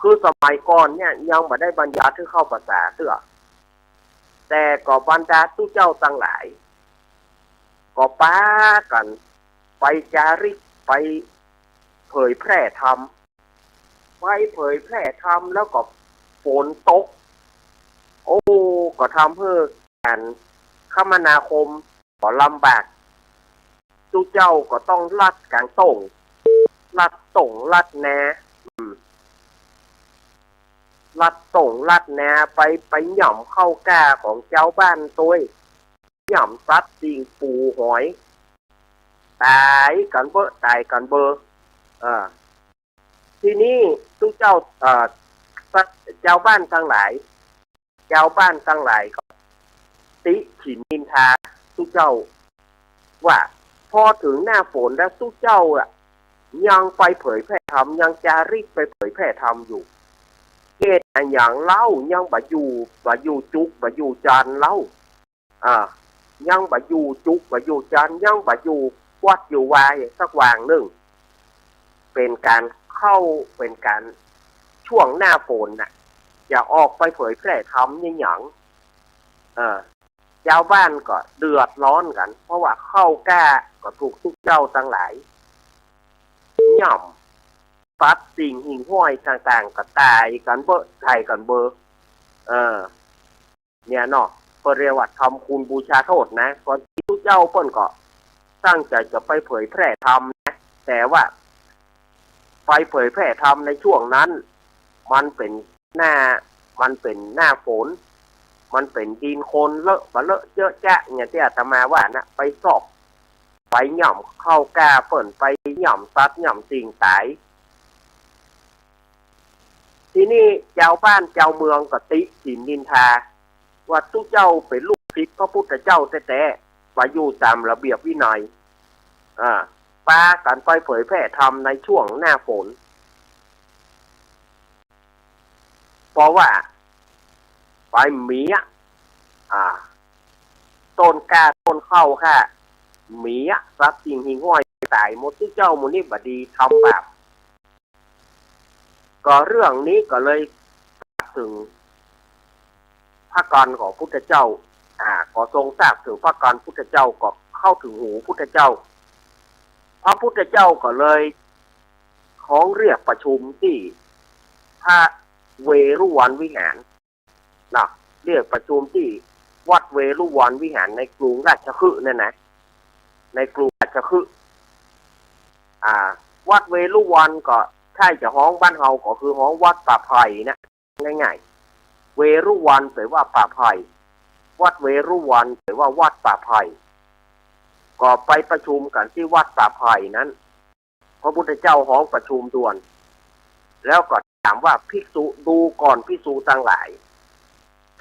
คือสมัยก่อนเนี่ยยังบ่ได้บัญญัติหื้อเข้าพรรษาเตื้อ แต่ก็บรรดาตุ๊เจ้าตังหลาย ก็ปากั๋นไปจาริก ไปเผยแพร่ธรรม ไปเผยแพร่ธรรมแล้วก็ฝนตก โอ้ ก็ทำหื้อก๋านคมนาคมก็ลำบาก ตุ๊เจ้าก็ต้องลัดก๋างต้ง ลัดต้งลัดนา อืม ลัดต้งลัดนาไป ไปหย่อมเข้าก้าของจาวบ้านตวย ย่ำสัตว์สิ่งปูหอย ต๋ายกั๋นเบ้อ ต๋ายกั๋นเบ้อ เออ ทีนี้ตุ๊เจ้า เอ่อ สัตว์ จาวบ้านตังหลาย จาวบ้านตังหลายก็ติฉินนินทาตุ๊เจ้า ว่า พอเถิงหน้าฝนแล้วตุ๊เจ้าอะ ยังไปเผยแผ่ธรรม ยังจาริกไปเผยแผ่ธรรมอยู่ เหตุอะหยังเล่า ยังบ่อยู่ บ่อยู่จุก บ่อยู่จันเล่า อ่า ยังบ่อยู่จุก บ่อยู่จัน ยังบ่อยู่วัดอยู่วาสักหว่างนึ่ง เป๋นก๋านเข้า เป๋นก๋าน ช่วงหน้าฝนน่ะ จะออกไปเผยแผ่ธรรมเนี่ยหยัง เออ จาวบ้านก็เดือดร้อนกั๋น เพราะว่าเข้ากล้าก็ถูกตุ๊เจ้าตังหลาย ย่ำ สัตว์สิ่งหิ่งห้อยต่างๆ ก็ต๋ายกั๋นเบ้อ ต๋ายกั๋นเบ้อ เออ เนี่ยเนาะ เปิ้นเรียกว่าทำคุณบูชาโทษนะ ก่อนตี้ตุ๊เจ้าเปิ้นก็ตั้งใจ๋จะไปเผยแผ่ธรรมนะ แต่ว่าไปเผยแผ่ธรรมในช่วงนั้น มันเป๋นหน้า มันเป๋นหน้าฝน มันเป๋นดินโคลนเลอะเป๋อะเลอะเยอะแยะ อย่างตี้อาตมาว่านะ ไปซอก ไปย่ำเข้ากล้าเปิ้น ไปย่ำสัตว์ย่ำสิ่งต๋าย ทีนี้จาวบ้านจาวเมืองก็ติฉินนินทา ว่าตุ๊เจ้าเป๋นลูกศิษย์พระพุทธเจ้าแต๊ๆ บ่อยู่ต๋ามระเบียบวินัย อ่า ปากั๋นไปเผยแผ่ธรรมในช่วงหน้าฝน เพราะว่าไปเมีย อ่า ต้นกล้าต้นเข้าค่ะ เมียสัตว์สิ่งหิ่งห้อยต๋ายหมด ตุ๊เจ้าหมู่นี้บ่ดี ทำบาป ก็เรื่องนี้ก็เลยฝากเถิงพระกั๋นของพุทธเจ้า อ่า ก็ทรงทราบเถิงพระกั๋นพุทธเจ้า ก็เข้าเถิงหูพุทธเจ้า พระพุทธเจ้าก็เลยฮ้องเรียกประชุมตี้พระเวฬุวันวิหาร เนาะ เรียกประชุมตี้วัดเวฬุวันวิหารในกรุงราชคฤห์นั่นนะ ในกรุงราชคฤห์ อ่า วัดเวฬุวันก็ถ้าจะฮ้องบ้านเฮาก็คือฮ้องวัดป่าไผ่นะ ง่ายๆ เวฬุวันแปลว่าป่าไผ่ วัดเวฬุวันแปลว่าวัดป่าไผ่ ก็ไปประชุมกั๋นตี้วัดป่าไผ่นั้น พระพุทธเจ้าฮ้องประชุมด่วน แล้วก็ถามว่า ภิกษุ ดูก่อนภิกษุตังหลาย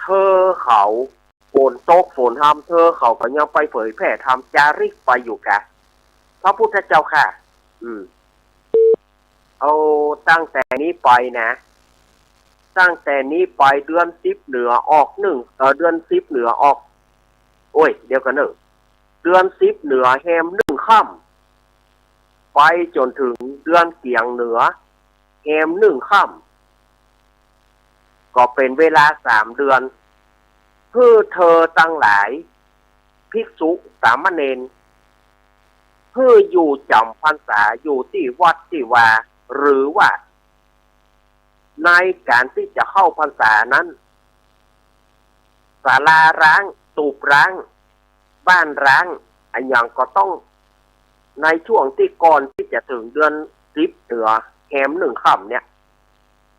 เธอเขาฝนตกฝนฮำ เธอเขาก็ยังไปเผยแผ่ธรรมจาริกไปอยู่กา พระพุทธเจ้าข้า อืม เอาตั้งแต่นี้ไปนะ ตั้งแต่นี้ไปเดือนสิบเหนือออกหนึ่ง เอ่อ เดือนสิบเหนือออก โอ้ย เดี๋ยวก่อนเน่อ เดือนสิบเหนือแฮมหนึ่งค่ำ ไปจ๋นเถิงเดือนเกียงเหนือแฮมหนึ่งค่ำ ก็เป๋นเวลาสามเดือน หื้อเธอตังหลาย ภิกษุสามเณร หื้ออยู่จ๋ำพรรษาอยู่ตี้วัดตี้วา หรือว่า ในก๋านตี้จะเข้าพรรษานั้น ศาลาร้าง ตูบร้าง บ้านร้าง อะหยังก็ต้อง ในช่วงตี้ก่อนตี้จะเถิงเดือนสิบเหนือแฮมหนึ่งค่ำเนี่ย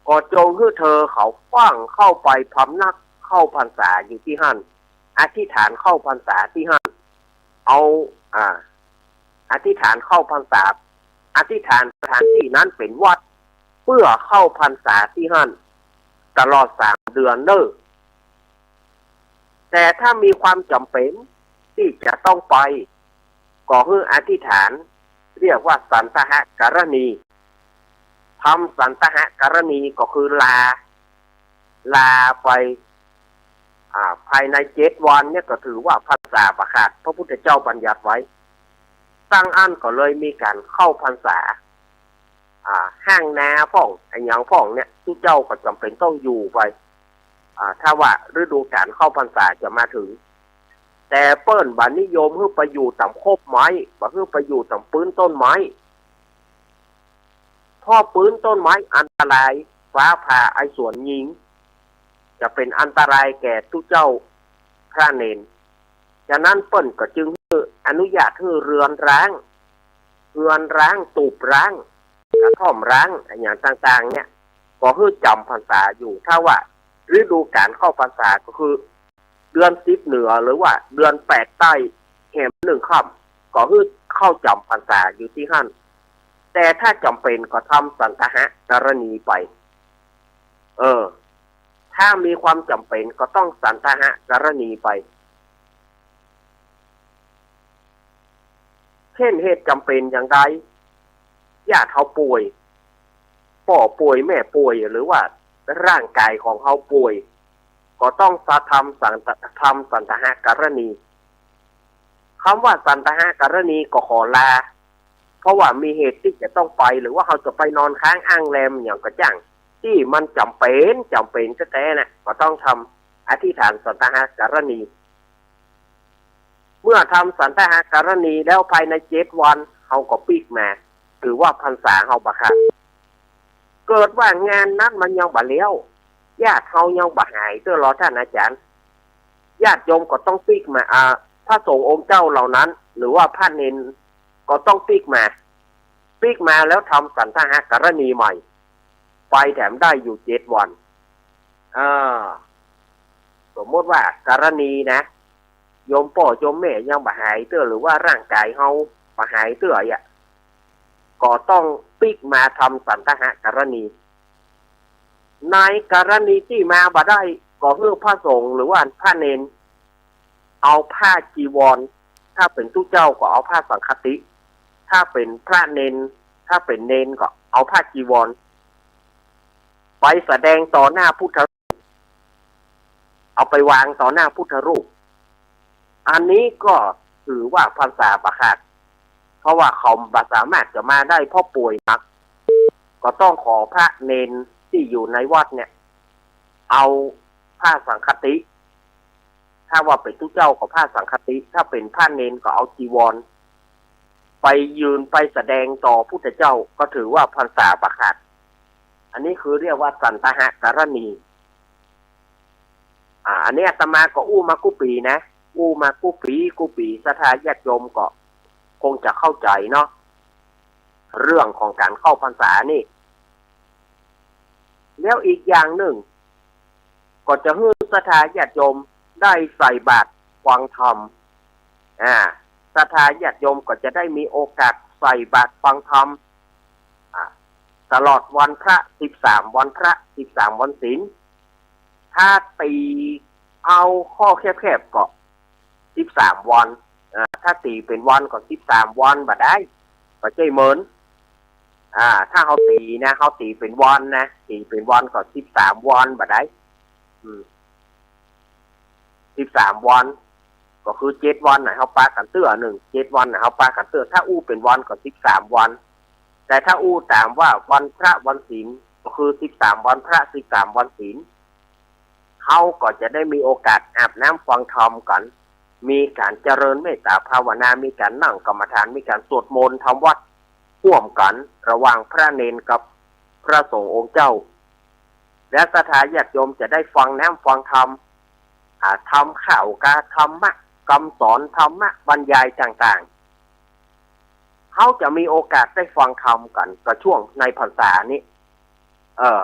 ก็จงหื้อเธอเขาขว้างเข้าไปพำนักเข้าพรรษาอยู่ตี้หั้น อธิษฐานเข้าพรรษาตี้หั้น เอา อ่า อธิษฐานเข้าพรรษา อธิษฐานสถานตี้นั้นเป๋นวัด เปื้อเข้าพรรษาตี้หั้น ตลอดสามเดือนเน่อ แต่ถ้ามีความจ๋ำเป๋นตี้จะต้องไป ก็หื้ออธิษฐาน เรียกว่าสันตหกรณี ทำสันตหกรณีก็คือลา ลาไป อ่า ภายในเจ็ดวันเนี่ยก็ถือว่าพรรษาบ่ขาด พระพุทธเจ้าบัญญัติไว้ ตั้งอั้นก็เลยมีก๋านเข้าพรรษา อ่า ฮ้างนาพ่อง อะหยังพ่องเนี่ย ตุ๊เจ้าก็จ๋ำเป๋นต้องอยู่ไป อ่า ถ้าว่าฤดูก๋านเข้าพรรษาจะมาเถิง แต่เปิ้นบ่นิยมหื้อไปอยู่ต๋ามคบไม้ บ่หื้อไปอยู่ต๋ามปื๊นต้นไม้ เพราะปื๊นต้นไม้อันตราย ฟ้าผ่าไอสวนยิง จะเป๋นอันตรายแก่ตุ๊เจ้าพระเณร ฉะนั้นเปิ้นก็จึงหื้ออนุญาตหื้อเฮือนร้าง เฮือนร้าง ตูบร้าง กระท่อมร้าง อะหยังต่างๆ เนี่ย ก็หื้อจ๋ำพรรษาอยู่ ถ้าว่าฤดูก๋านเข้าพรรษาก็คือ เดือนสิบเหนือ หรือว่าเดือนแปดใต้แหมหนึ่งค่ำ ก็หื้อเข้าจ๋ำพรรษาอยู่ตี้หั้น แต่ถ้าจ๋ำเป๋นก็ทำสันตหกรณีไป เออ ถ้ามีความจ๋ำเป๋นก็ต้องสันตหกรณีไป เช่นเหตุจ๋ำเป๋นอย่างใด ญาติเฮาป่วย ป้อป่วย แม่ป่วย หรือว่าร่างก๋ายของเฮาป่วย ก็ต้องทำสันต- ทำสันตหกรณี กำว่าสันตหกรณีก็ขอลา เพราะว่ามีเหตุตี้จะต้องไป หรือว่าเฮาจะไปนอนค้างอ้างแรมหยังก็จ้าง ตี้มันจ๋ำเป๋น จ๋ำเป๋นแต๊ๆ น่ะ ก็ต้องทำอธิษฐานสันตหกรณี เมื่อทำสันตหกรณีแล้วภายในเจ็ดวัน เฮาก็ปิ๊กมา ถือว่าพรรษาเฮาบ่ขาด เกิดว่างานนั้นมันยังบ่แล้ว ญาติเฮายังบ่หายเตื้อลอท่านอาจ๋ารย์ ญาติโยมก็ต้องปิ๊กมา อ่า พระสงฆ์องค์เจ้าเหล่านั้น หรือว่าพระเณรก็ต้องปิ๊กมา ปิ๊กมาแล้วทำสันตหกรณีใหม่ ไปแถมได้อยู่เจ็ดวัน อ่า สมมติว่ากรณีนะ โยมป้อโยมแม่ยังบ่หายเตื้อ หรือว่าร่างก๋ายเฮาบ่หายเตื้ออะ ก็ต้องปิ๊กมาทำสันตหกรณี ในกรณีตี้มาบ่ได้ ก็หื้อพระสงฆ์หรือว่าพระเณร เอาผ้าจีวร ถ้าเป๋นตุ๊เจ้าก็เอาผ้าสังฆติ ถ้าเป๋นพระเณร ถ้าเป๋นเณรก็เอาผ้าจีวร ไปแสดงต่อหน้าพุทธรูป เอาไปวางต่อหน้าพุทธรูป อันนี้ก็ถือว่าพรรษาบ่ขาด เพราะว่าเขาบ่สามารถจะมาได้เพราะป่วยหนัก ก็ต้องขอพระเณรตี้อยู่ในวัดเนี่ย เอาผ้าสังฆติ ถ้าว่าเป๋นตุ๊เจ้าก็ผ้าสังฆติ ถ้าเป๋นพระเณรก็เอาจีวร ไปยืนไปแสดงต่อพุทธเจ้า ก็ถือว่าพรรษาบ่ขาด อันนี้คือเรียกว่าสันตหกรณี อ่า อันนี้อาตมาก็อู้มากู้ปี๋นะ อู้มากู้ปี๋ กู้ปี๋ ศรัทธาญาติโยมก็คงจะเข้าใจ๋เนาะ เรื่องของก๋านเข้าพรรษานี่ แล้วอีกอย่างนึ่ง ก็จะหื้อศรัทธาญาติโยมได้ใส่บาตรฟังธรรม อ่า ศรัทธาญาติโยมก็จะได้มีโอกาสใส่บาตรฟังธรรม อ่า ตลอดวันพระสิบสามวันพระ สิบสามวันศีล ถ้าตี๋เอาข้อแคบๆ ก็สิบสามวัน อ่า ถ้าตี๋เป๋นวันก็สิบสามวันบ่ได้ ก็ใจ้เหมิน อ่า ถ้าเฮาตี๋นะ เฮาตี๋เป๋นวันนะ ตี๋เป๋นวันก็สิบสามวันบ่ได้ อืม สิบสามวัน ก็คือเจ็ดวันน่ะ เฮาปากั๋นเตื้อนึ่ง เจ็ดวันน่ะ เฮาปากั๋นเตื้อ ถ้าอู้เป๋นวันก็สิบสามวัน แต่ถ้าอู้ต๋ามว่าวันพระวันศีล ก็คือสิบสามวันพระ สิบสามวันศีล เฮาก็จะได้มีโอกาสอาบน้ำฟังธรรมกั๋น มีก๋านเจริญเมตตาภาวนา มีก๋านนั่งกรรมฐาน มีก๋านสวดมนต์ทำวัตรฮ่วมกั๋น ระหว่างพระเณรกับพระสงฆ์องค์เจ้า และศรัทธาญาติโยมจะได้ฟังน้ำฟังธรรม อ่า ธรรมข่าวกา ธรรมะกำสอน ธรรมะบรรยายต่างๆ เฮาจะมีโอกาสได้ฟังธรรมกั๋นก็ช่วงในพรรษานี้ เออ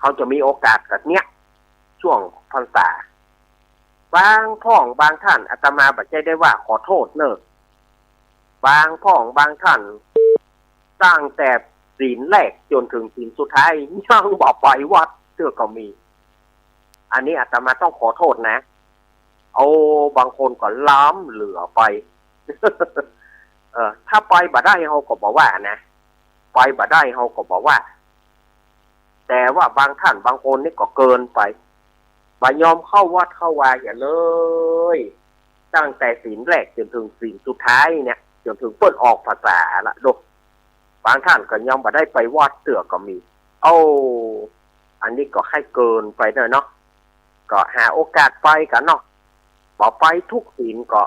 เฮาจะมีโอกาสกั๋นเนี้ย ช่วงพรรษา บางพ่องบางท่าน อาตมาบ่ใจ้ได้ว่าขอโต้ษเน่อ บางพ่องบางท่าน ตั้งแต่ศีลแรกจ๋นเถิงศีลสุดท้าย ยังบ่ไปวัดเตื้อก็มี อันนี้อาตมาต้องขอโต้ษนะ โอ้ บางคนก็ล้ำเหลือไป เออ ถ้าไปบ่ได้เฮาก็บ่ว่านะ ไปบ่ได้เฮาก็บ่ว่า แต่ว่าบางท่านบางคนนี่ก็เกินไป บ่ยอมเข้าวัดเข้าวาเหียเลย ตั้งแต่ศีลแรกจ๋นเถิงศีลสุดท้ายเนี่ย จ๋นเถิงเปิ้นออกพรรษาละโด บางท่านก็ยังบ่ได้ไปวัดเตื้อก็มี โอ้ อันนี้ก็ใค่เกินไปเน่อเนาะ ก็หาโอกาสไปกั๋นเนาะ บ่ไปทุกศีลก็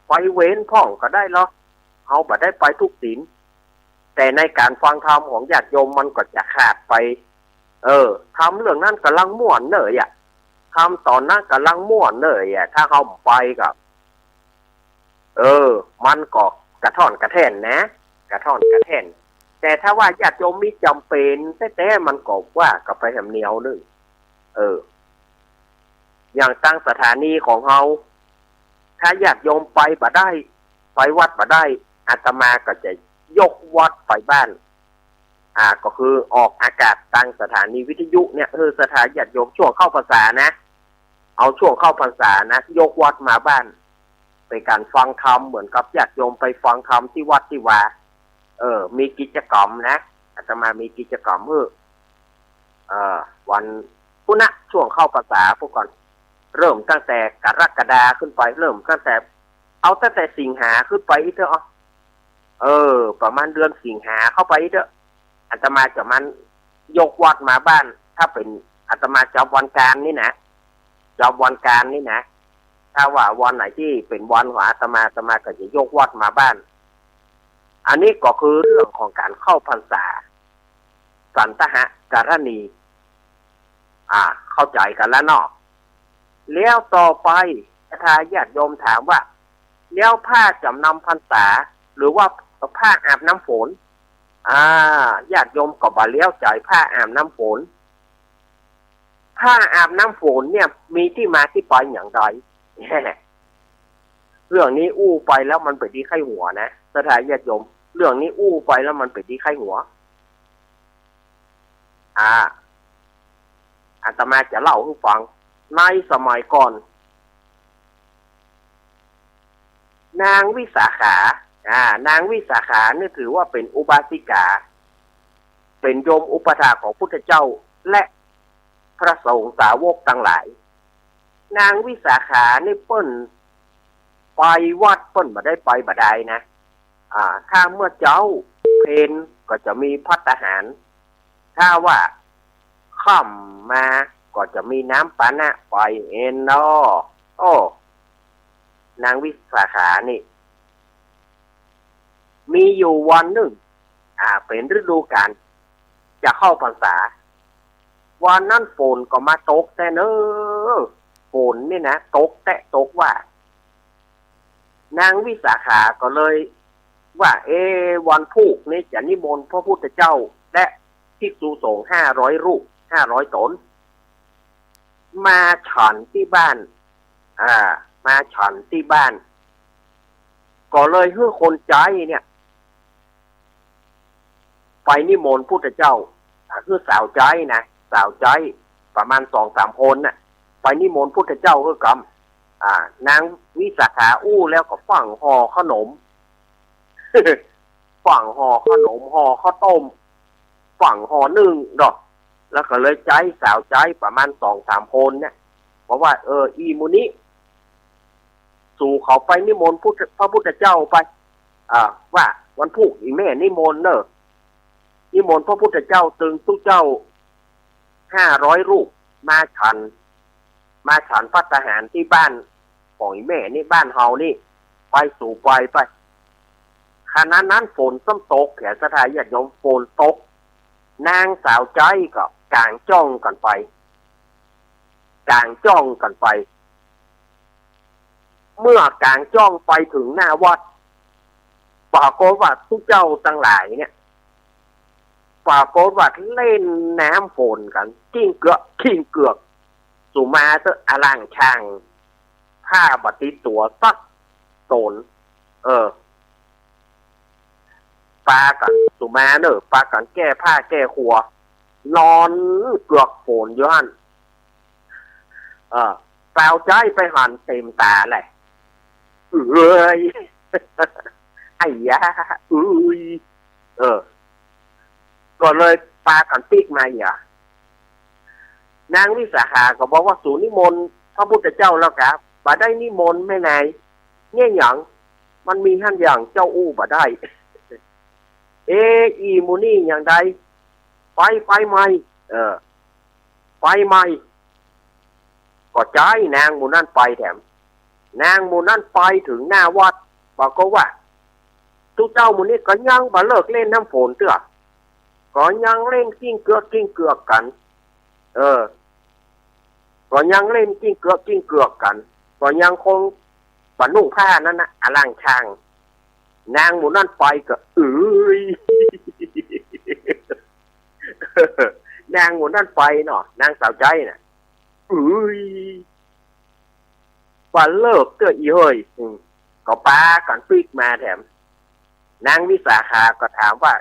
ไปเว้นพ่องก็ได้ลอ เฮาบ่ได้ไปทุกศีล แต่ในก๋านฟังธรรมของญาติโยมมันก็จะขาดไป เออ ธรรมเรื่องนั้นก่ำลังม่วนเน่ออะ ธรรมต๋อนนั้นก่ำลังม่วนเน่ออะ ถ้าเฮาบ่ไปก็ เออ มันก็กระท่อนกระแท่นนะ กระท่อนกระแท่น แต่ถ้าว่าญาติโยมมีจ๋ำเป๋นแต๊ๆ มันก็ว่ากั๋นไปแหมแนวนึ่ง เออ บ อย่างตางสถานีของเฮา ถ้าญาติโยมไปบ่ได้ ไปวัดบ่ได้ อาตมาก็จะยกวัดไปบ้าน อ่า ก็คือออกอากาศตางสถานีวิทยุเนี่ย เออ ศรัทธาญาติโยมช่วงเข้าพรรษานะ เอาช่วงเข้าพรรษานะ ยกวัดมาบ้าน เป๋นก๋านฟังธรรม เหมือนกับญาติโยมไปฟังธรรมตี้วัดตี้วา เออ มีกิจกรรมนะ อาตมามีกิจกรรม เออ เออ วันพุธนะ ช่วงเข้าพรรษาพู้นก่อน เริ่มตั้งแต่กรกฎาขึ้นไป เริ่มตั้งแต่ เอาตั้งแต่สิงหาขึ้นไปอี้เต๊อะ เออ ประมาณเดือนสิงหาเข้าไปอี้เต๊อะ อาตมาจะมันยกวัดมาบ้าน ถ้าเป๋นอาตมาจอบวันก๋านนี่นะ จอบวันก๋านนี่นะ ถ้าว่าวันไหนตี้เป๋นวันของอาตมา อาตมาก็จะยกวัดมาบ้าน อันนี้ก็คือเรื่องของก๋านเข้าพรรษา สันตหกรณี อ่า เข้าใจ๋กั๋นแล้วเนาะ แล้วต่อไปศรัทธาญาติโยมถามว่า แล้วผ้าจ๋ำนำพรรษา หรือว่าผ้าอาบน้ำฝน อ่า ญาติโยมก็บ่าเลี้ยวใจ๋ผ้าอาบน้ำฝน ผ้าอาบน้ำฝนเนี่ย มีตี้มาตี้ไปอย่างใด เรื่องนี้อู้ไปแล้วมันเป๋นดีใค่หัวนะ ศรัทธาญาติโยม เรื่องนี้อู้ไปแล้วมันเป๋นดีใค่หัว อ่า อาตมาจะเล่าหื้อฟัง ในสมัยก่อน นางวิสาขา อ่า นางวิสาขานี่ถือว่าเป๋นอุบาสิกา เป๋นโยมอุปัฏฐากของพุทธเจ้า และพระสงฆ์สาวกตังหลาย นางวิสาขานี่เปิ้นไปวัดเปิ้นบ่ได้ไปบ่ดายนะ อ่า ถ้าเมื่อเจ๊าเพลก็จะมีภัตตาหาร ถ้าว่าค่ำมาก็จะมีน้ำปานะไปเอนเนาะ โอ้ นางวิสาขานี่ มีอยู่วันนึ่ง อ่า เป๋นฤดูก๋าล จะเข้าพรรษา วันนั้นฝนก็มาตกแต๊เน่อ ฝนนี่นะ ตกแต๊ตกว่า นางวิสาขาก็เลยว่า เอ วันพูกนี้จะนิมนต์พระพุทธเจ้า และภิกษุสงฆ์ห้าร้อยรูป ห้าร้อยต๋น มาฉันตี้บ้าน อ่า มาฉันตี้บ้าน ก็เลยหื้อคนใจ๊เนี่ย ไปนิมนต์พุทธเจ้า อ่า หื้อสาวใจ๊นะ สาวใจ๊ประมาณสองสามคนน่ะ ไปนิมนต์พุทธเจ้าหื้อกำ อ่า นางวิสาขาอู้แล้วก็ฟั่งห่อขนม ฟั่งห่อขนม ห่อข้าวต้ม ฟั่งห่อนึ่งดอก แล้วก็เลยใจ๊สาวใจ๊ประมาณสองสามคนเนี่ย บอกว่า เออ อี่หมู่นี้ สูเขาไปนิมนต์พุทธ พระพุทธเจ้าไป อ่า ว่าวันพูกอี่แม่นิมนต์เน่อ นิมนต์พระพุทธเจ้าตึงตุ๊เจ้าห้าร้อยรูป มาฉัน มาฉันภัตตาหารตี้บ้านของอี่แม่นี่ บ้านเฮานี่ ไปสูไปไป ขณะนั้นฝนซ้ำตก แขศรัทธาญาติโยม ฝนตก นางสาวใจ๊ก็ก๋างจ้องกั๋นไป ก๋างจ้องกั๋นไป เมื่อก๋างจ้องไปเถิงหน้าวัด ปรากฏว่าตุ๊เจ้าตังหลายเนี่ย ปรากฏว่าเล่นน้ำฝนกั๋น กิ้งเกือก กิ้งเกือก สุมาเต๊อะ อะหล่างช่าง ผ้าบ่ติดตั๋วสักต๋น เออ ปากั๋นสุมาเน่อ ปากั๋นแก้ผ้าแก้ครัว นอนเกือกฝนอยู่หั้น เออ สาวใจ๊ไปหันเต๋มต๋าแหละ เอ้ย ไอ้ยา เอ้ย เออ ก็เลยปากั๋นปิ๊กมาเหีย นางวิสาขาก็บอกว่า สูนิมนต์พระพุทธเจ้าแล้วกา บ่ได้นิมนต์แม่นาย เยียะหยัง มันมีหั้นอย่างเจ้าอู้บ่ได้ เอ อี่หมู่นี้อย่างใด ไป ไปใหม่ เออ ไปใหม่ ก็ใจ๊นางหมู่นั้นไปแถม นางหมู่นั้นไปเถิงหน้าวัด ปรากฏว่า ตุ๊เจ้าหมู่นี้ก็ยังบ่เลิกเล่นน้ำฝนเตื้อ ก็ยังเล่นกิ้งเกือกกิ้งเกือกกั๋น เออ ก็ยังเล่นกิ้งเกือกกิ้งเกือกกั๋น ก็ยังคงบ่นุ่งผ้านั้นนะ อะหล่างช่าง นางหมู่นั้นไปก็ เอ้ย นางหมู่นั้นไปเนาะ นางสาวใจ๊น่ะ เอ้ย บ่าเลิกเตื้ออี่เฮ้ย อืม ก็ปากั๋นปิ๊กมาแถม นางวิสาขาก็ถามว่า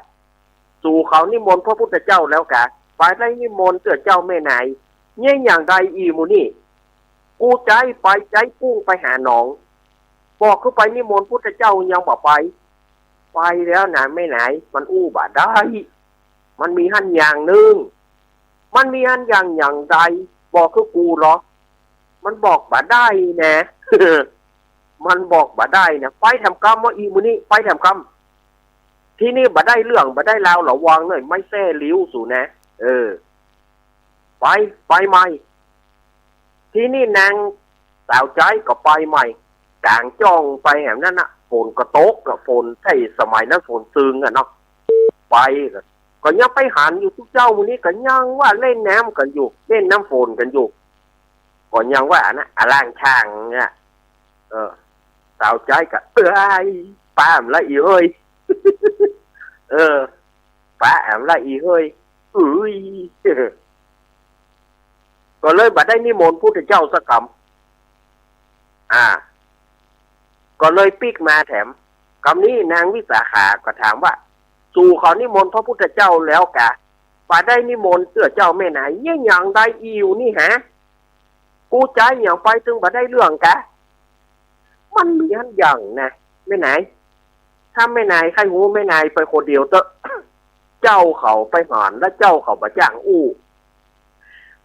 สูเขานิมนต์พระพุทธเจ้าแล้วกา บ่าได้นิมนต์เตื้อเจ้าแม่นาย เยียะหยังใดอี่หมู่นี่ กูใจ๊ไปใจ๊ปุ้งไปหาหนอง บอกคือไปนิมนต์พุทธเจ้ายังบ่ไป ไปแล้วนะแม่นาย มันอู้บ่ได้ มันมีหั้นอย่างนึ่ง มันมีหั้นอย่าง อย่างใด บอกคือกูเหรอ มันบอกบ่ได้นะ มันบอกบ่ได้นะ ไปแถมกำว่าอี่หมู่นี่ ไปแถมกำ ทีนี้บ่ได้เรื่องบ่ได้ราวละวังเน่ย ไม้แส้ริ้วสูนะ เออ ไป ไปใหม่ ทีนี้นางสาวใจ๊ก็ไปใหม่ ก๋างจ้องไปแหมนั้นน่ะ ฝนก็ตกอะ ฝนใต้สมัยนั้นฝนตึงอะเนาะ ไปก็ ก็ยังไปหันอยู่ ตุ๊เจ้าหมู่นี้ก็ยังว่าเล่นน้ำกั๋นอยู่ เล่นน้ำฝนกั๋นอยู่ ก็ยังว่าอันนั้น อะล่างช่างเนี่ย เออ สาวใจ๊ก็ เอ้ย ปาแหมละอี่เฮ้ย เออ ปาแหมละอี่เฮ้ย เอ้ย ก็เลยบ่ได้นิมนต์พุทธเจ้าสักกำ อ่า ก็เลยปิ๊กมาแถม กำนี้นางวิสาขาก็ถามว่า สูเขานิมนต์พระพุทธเจ้าแล้วกา บ่ได้นิมนต์เตื้อเจ้าแม่นาย เยียะหยังใดอี่หมู่นี่ฮะ กูใจ๊หยังไปตึงบ่ได้เรื่องกา มันมีหั้นอย่างนะ แม่นาย ถ้าแม่นายใค่ฮู้แม่นายไปคนเดียวเต๊อะ เจ้าเขาไปหันแล้วเจ้าเขาบ่จ้างอู้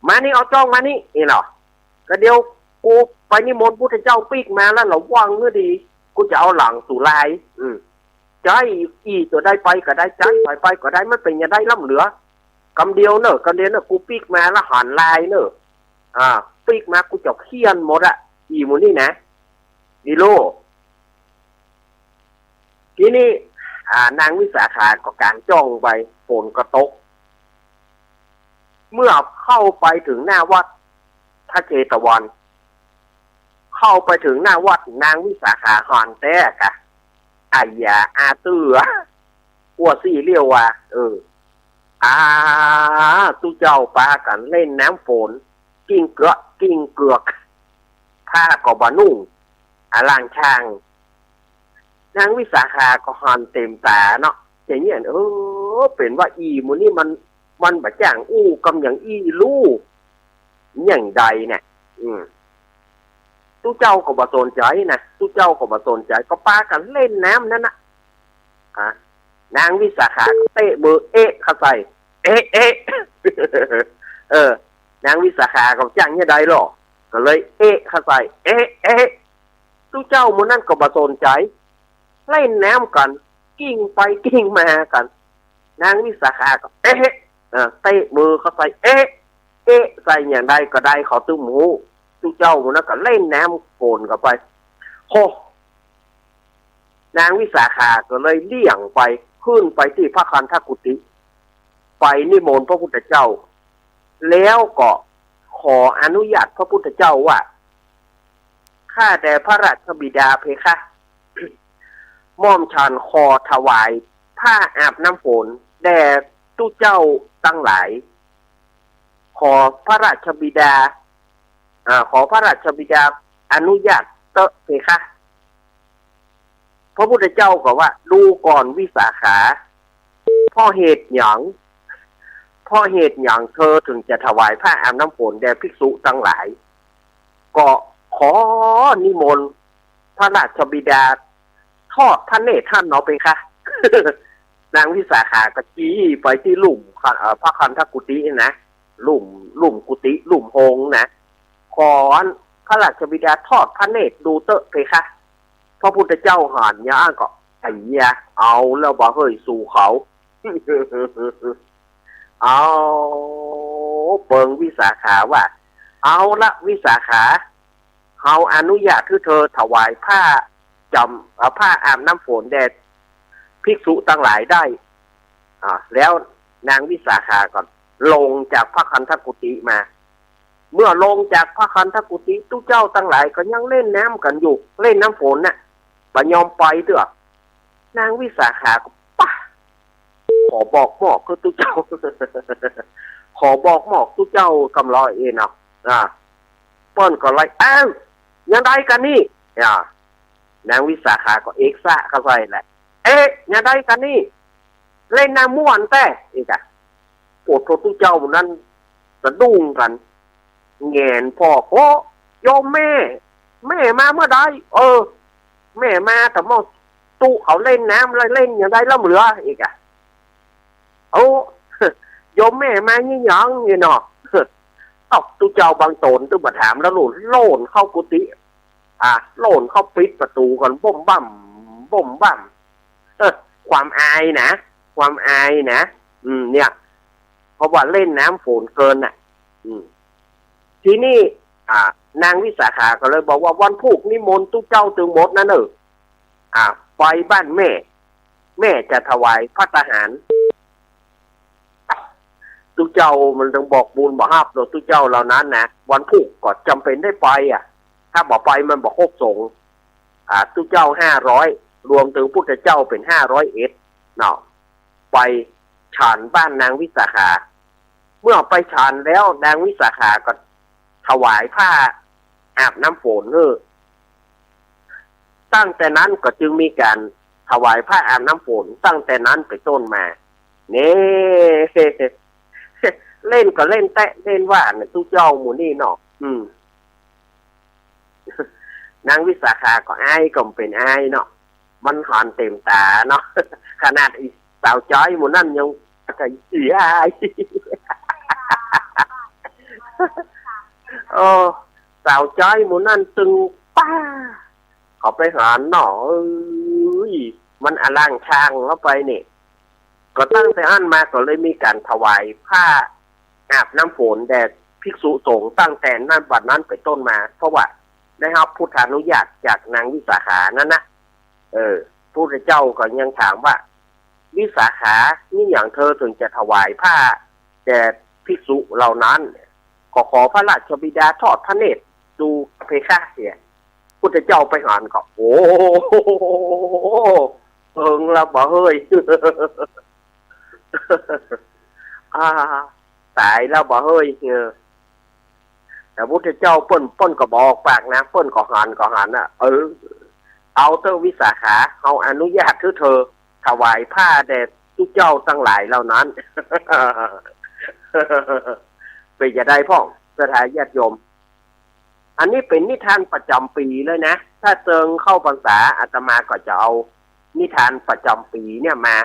มานี่ เอาจ้องมานี่ นี่เนาะ ก็เดี๋ยวกูไปนิมนต์พุทธเจ้าปิ๊กมาแล้ว ระวังหื้อดี กูจะเอาหลังสูลาย อืม ใจ๊อี้ตั๋วใดไปก็ได้ ใจ๊ใผไปก็ได้ มันเป๋นหยังใดล้ำเหลือ กำเดียวเน่อ กำเดียวเน่อ กูปิ๊กมาแล้วหันลายเน่อ อ่า ปิ๊กมากูจะเฆี่ยนหมดอะ อี่หมู่นี่นะ นี่ลูก ทีนี้ อ่า นางวิสาขาก็ก๋างจ้องไป ฝนก็ตก เมื่อเข้าไปถึงหน้าวัดพระเชตวัน เข้าไปถึงหน้าวัด นางวิสาขาหันแต๊กะ อะหยา อาตื้อ อั้วซี้เลี้ยวว่า เออ อ่า ตุ๊เจ้าปากั๋นเล่นน้ำฝน กิ้งเกือก กิ้งเกือก ผ้าก็บ่นุ่ง อะล่างช่าง นางวิสาขาก็หันเต๋มต๋าเนาะ จะเยียะ เออ เป๋นว่าอี่หมู่นี่มัน มันบ่จ้างอู้กำหยังอี้ลู่ หยังใดเนี่ย อืม ตุ๊เจ้าก็บ่สนใจ๋นะ ตุ๊เจ้าก็บ่สนใจ๋ ก็ปากั๋นเล่นน้ำนั้นน่ะ ฮะ นางวิสาขาก็เตะมือเอ๊ะเข้าใส่ เอ๊ะ เอ๊ะ เออ นางวิสาขาก็จ้างเยียะใดลอ ก็เลยเอ๊ะเข้าใส่ เอ๊ะ เอ๊ะ ตุ๊เจ้าหมู่นั้นก็บ่สนใจ๋ เล่นน้ำกั๋น กิ้งไปกิ้งมากั๋น นางวิสาขาก็ เอ๊ะ เออ เตะมือเข้าใส่ เอ๊ะ เอ๊ะ ใส่หยังใดก็ได้ เขาตึงบ่ฮู้ ตุ๊เจ้าหมู่นั้นก็เล่นน้ำโกนเข้าไป โฮ นางวิสาขาก็เลยเลี่ยงไป ขึ้นไปตี้พระคันธกุฏิ ไปนิมนต์พระพุทธเจ้า แล้วก็ขออนุญาตพระพุทธเจ้าว่า ข้าแต่พระราชบิดาเพคะ หม่อมฉันขอถวายผ้าอาบน้ำฝนแด่ตุ๊เจ้าตังหลาย ขอพระราชบิดา อ่า ขอพระราชบิดาอนุญาตเต๊อะเพคะ พระพุทธเจ้าก็ว่า ดูก่อนวิสาขา เพราะเหตุหยัง เพราะเหตุหยังเธอถึงจะถวายผ้าอาบน้ำฝนแด่ภิกษุตังหลาย ก็ขอนิมนต์พระราชบิดาทอดพระเนตรท่านเนาะเพคะ นางวิสาขาก็จี๊ไปตี้ลุ่ม เอ่อ พระคันธกุฏินะ ลุ่ม ลุ่มกุฏิ ลุ่มโฮงนะ ขอพระราชบิดาทอดพระเนตรดูเต๊อะเพคะ พระพุทธเจ้าหันยะอั้นก็ ไอ้เยียะ เอาแล้วบ่าเฮ้ย สูเขา เอา เปิงวิสาขาว่า เอาละวิสาขา เฮาอนุญาตหื้อเธอถวายผ้าจ๋ำ เอ่อ ผ้าอาบน้ำฝนแด่ภิกษุตังหลายได้ อ่า แล้วนางวิสาขาก็ลงจากพระคันธกุฏิมา เมื่อลงจากพระคันธกุฏิ ตุ๊เจ้าตังหลายก็ยังเล่นน้ำกั๋นอยู่ เล่นน้ำฝนน่ะ บ่ยอมไปเตื้อ นางวิสาขาก็ ปะ ขอบอกหมอกคือตุ๊เจ้า ขอบอกหมอกตุ๊เจ้ากำลอเอเนาะ อ่า เปิ้นก็เลย อ้าว ยังใดกั๋นนี่ อ่า นางวิสาขาก็เอะสะเข้าใส่แหละ เอ๊ะ ยังใดกั๋นนี่ เล่นน้ำม่วนแต๊ อีกอะ โอ้โธ่ ตุ๊เจ้าหมู่นั้นสะดุ้งกั๋น แหงนผ่อ โอ้ โยมแม่ แม่มาเมื่อใด เออ แม่มาตะเมาตุ๊เขาเล่นน้ำแล้ว เล่นยังใดแล้วเหลือ อีกอะ โอ้ โยมแม่มายี่หยังนี่เนาะ เอ้า ตุ๊เจ้าบางต๋นตึงบ่ถามแล้วลูก โล่นเข้ากุฏิ อ่ะ โล่นเข้าปิดประตู๋ก่อน บ่มบ่ำ บ่มบ่ำ เออ ความอายนะ ความอายนะ อืม เนี่ย เพราะว่าเล่นน้ำฝนเกินน่ะ อืม ทีนี้ อ่า นางวิสาขาก็เลยบอกว่า วันพูกนิมนต์ตุ๊เจ้าตึงหมดนะเน่อ อ่า ไปบ้านแม่ แม่จะถวายภัตตาหาร ตุ๊เจ้ามันต้องบอกบุญบ่ฮับเนาะ ตุ๊เจ้าเหล่านั้นนะ วันพูกก็จ๋ำเป๋นได้ไปอะ ถ้าบ่ไปมันบ่ครบสงฆ์ อ่า ตุ๊เจ้าห้าร้อย รวมตึงพุทธเจ้าเป๋นห้าร้อยเอ็ดเนาะ ไปฉันบ้านนางวิสาขา เมื่อไปฉันแล้วนางวิสาขาก็ถวายผ้าอาบน้ำฝนหื้อ ตั้งแต่นั้นก็จึงมีก๋านถวายผ้าอาบน้ำฝน ตั้งแต่นั้นเป๋นต้นมา เน่ เล่นก็เล่นแต๊เล่นว่าเนี่ย ตุ๊เจ้าหมู่นี้เนาะ อืม นางวิสาขาก็อายก็บ่เป๋นอายเนาะ มันหันเต๋มต๋าเนาะ ขนาดอีสาวจ้อยหมู่นั้นยังก็อีอาย โอ้ สาวจ้อยหมู่นั้นตึงป้า เขาไปหันเนาะ เอ้ย มันอล่างช่างเข้าไปเนี่ย ก็ตั้งแต่อั้นมาก็เลยมีก๋านถวายผ้าอาบน้ำฝนแด่ภิกษุสงฆ์ตั้งแต่นั้นบัดนั้นเป๋นต้นมา เพราะว่าได้ฮับพุทธานุญาตจากนางวิสาขานั้นนะ เออ พุทธเจ้าก็ยังถามว่า วิสาขา นี่หยังเธอถึงจะถวายผ้าแด่ภิกษุเหล่านั้น ก็ขอพระราชบิดาทอดพระเนตรดูเพคะเสีย พุทธเจ้าไปหันก็ โอ้ เถิงแล้วบ่เฮ้ย อ่า ต๋ายแล้วบ่เฮ้ย เออ แต่พุทธเจ้าเปิ้น เปิ้นก็บ่ออกปากนะ เปิ้นก็หัน ก็หันน่ะ เออ เอาเต๊อะวิสาขา เฮาอนุญาตหื้อเธอถวายผ้าแด่ตุ๊เจ้าตังหลายเหล่านั้น เป๋นจะใดพ่อง ศรัทธาญาติโยม อันนี้เป๋นนิทานประจ๋ำปี๋เลยนะ ถ้าเจิงเข้าพรรษาอาตมาก็จะเอานิทานประจ๋ำปี๋เนี่ยมา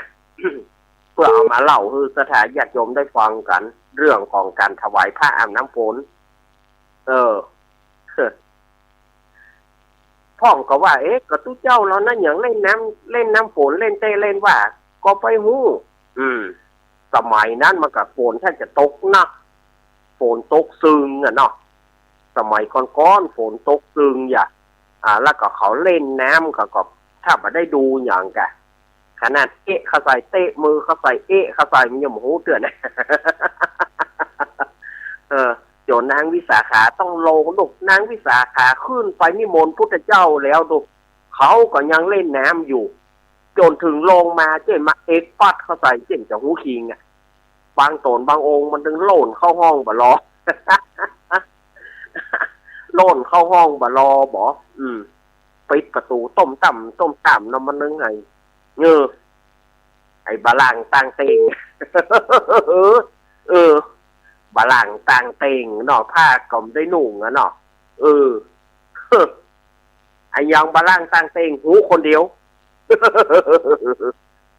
เพื่อเอามาเล่าหื้อศรัทธาญาติโยมได้ฟังกั๋น เรื่องของก๋านถวายผ้าอาบน้ำฝน เออ พ่องก็ว่า เอ๊ะ ก็ตุ๊เจ้าเหล่านั้นหยังเล่นน้ำ เล่นน้ำฝน เล่นแต๊เล่นว่า ก็ไปฮู้ อืม สมัยนั้นมันก็ฝนถ้าจะตกนะ ฝนตกซึ่งอะเนาะ สมัยก่อนๆ ฝนตกซึ่งอย่า อ่า แล้วก็เขาเล่นน้ำก็ ก็ถ้าบ่ได้ดูหยังกะ ขนาดเอ๊ะเข้าใส่ เตะมือเข้าใส่ เอ๊ะเข้าใส่ มันยังบ่ฮู้เตื้อนะ เออ จ๋นนางวิสาขาต้องลงลูก นางวิสาขาขึ้นไปนิมนต์พุทธเจ้าแล้วลูก เขาก็ยังเล่นน้ำอยู่ จ๋นเถิงลงมาเจ้นมาเอ็กปัดเข้าใส่เจ้นจะฮู้คิงอะ บางต๋นบางองค์มันตึงโล่นเข้าห้องบ่ลอ โล่นเข้าห้องบ่ลอบ่ อืม ปิดประตู๋ต้มต่ำต้มต่ำเนาะ มันตึงไง เออ ไอ้บ่าล่างต่างเต็ง เออ บ่าล่างต่างเต็งเนาะ ผ้าก็บ่ได้นุ่งอะเนาะ เออ ไอ้หยังบ่าล่างต่างเต็ง ฮู้คนเดียว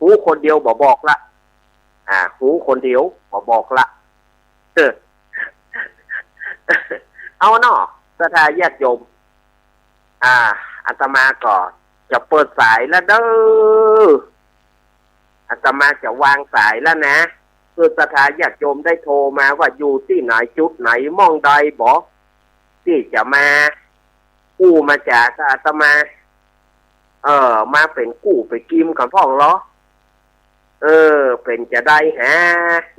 ฮู้คนเดียวบ่บอกละ อ่า ฮู้คนเดียวบ่บอกละ เออ เอาเนาะ ศรัทธาญาติโยม อ่า อาตมาก็จะเปิดสายแล้วเด้อ อาตมาจะวางสายแล้วนะ เพื่อศรัทธาญาติโยมได้โทรมาว่าอยู่ตี้ไหน จุดไหน หม้องใดบ่ ตี้จะมาอู้มาจ๋ากับอาตมา เออ มาเป๋นกู้เป๋นกิมกั๋นพ่องลอ เออ เป๋นจะใดฮะ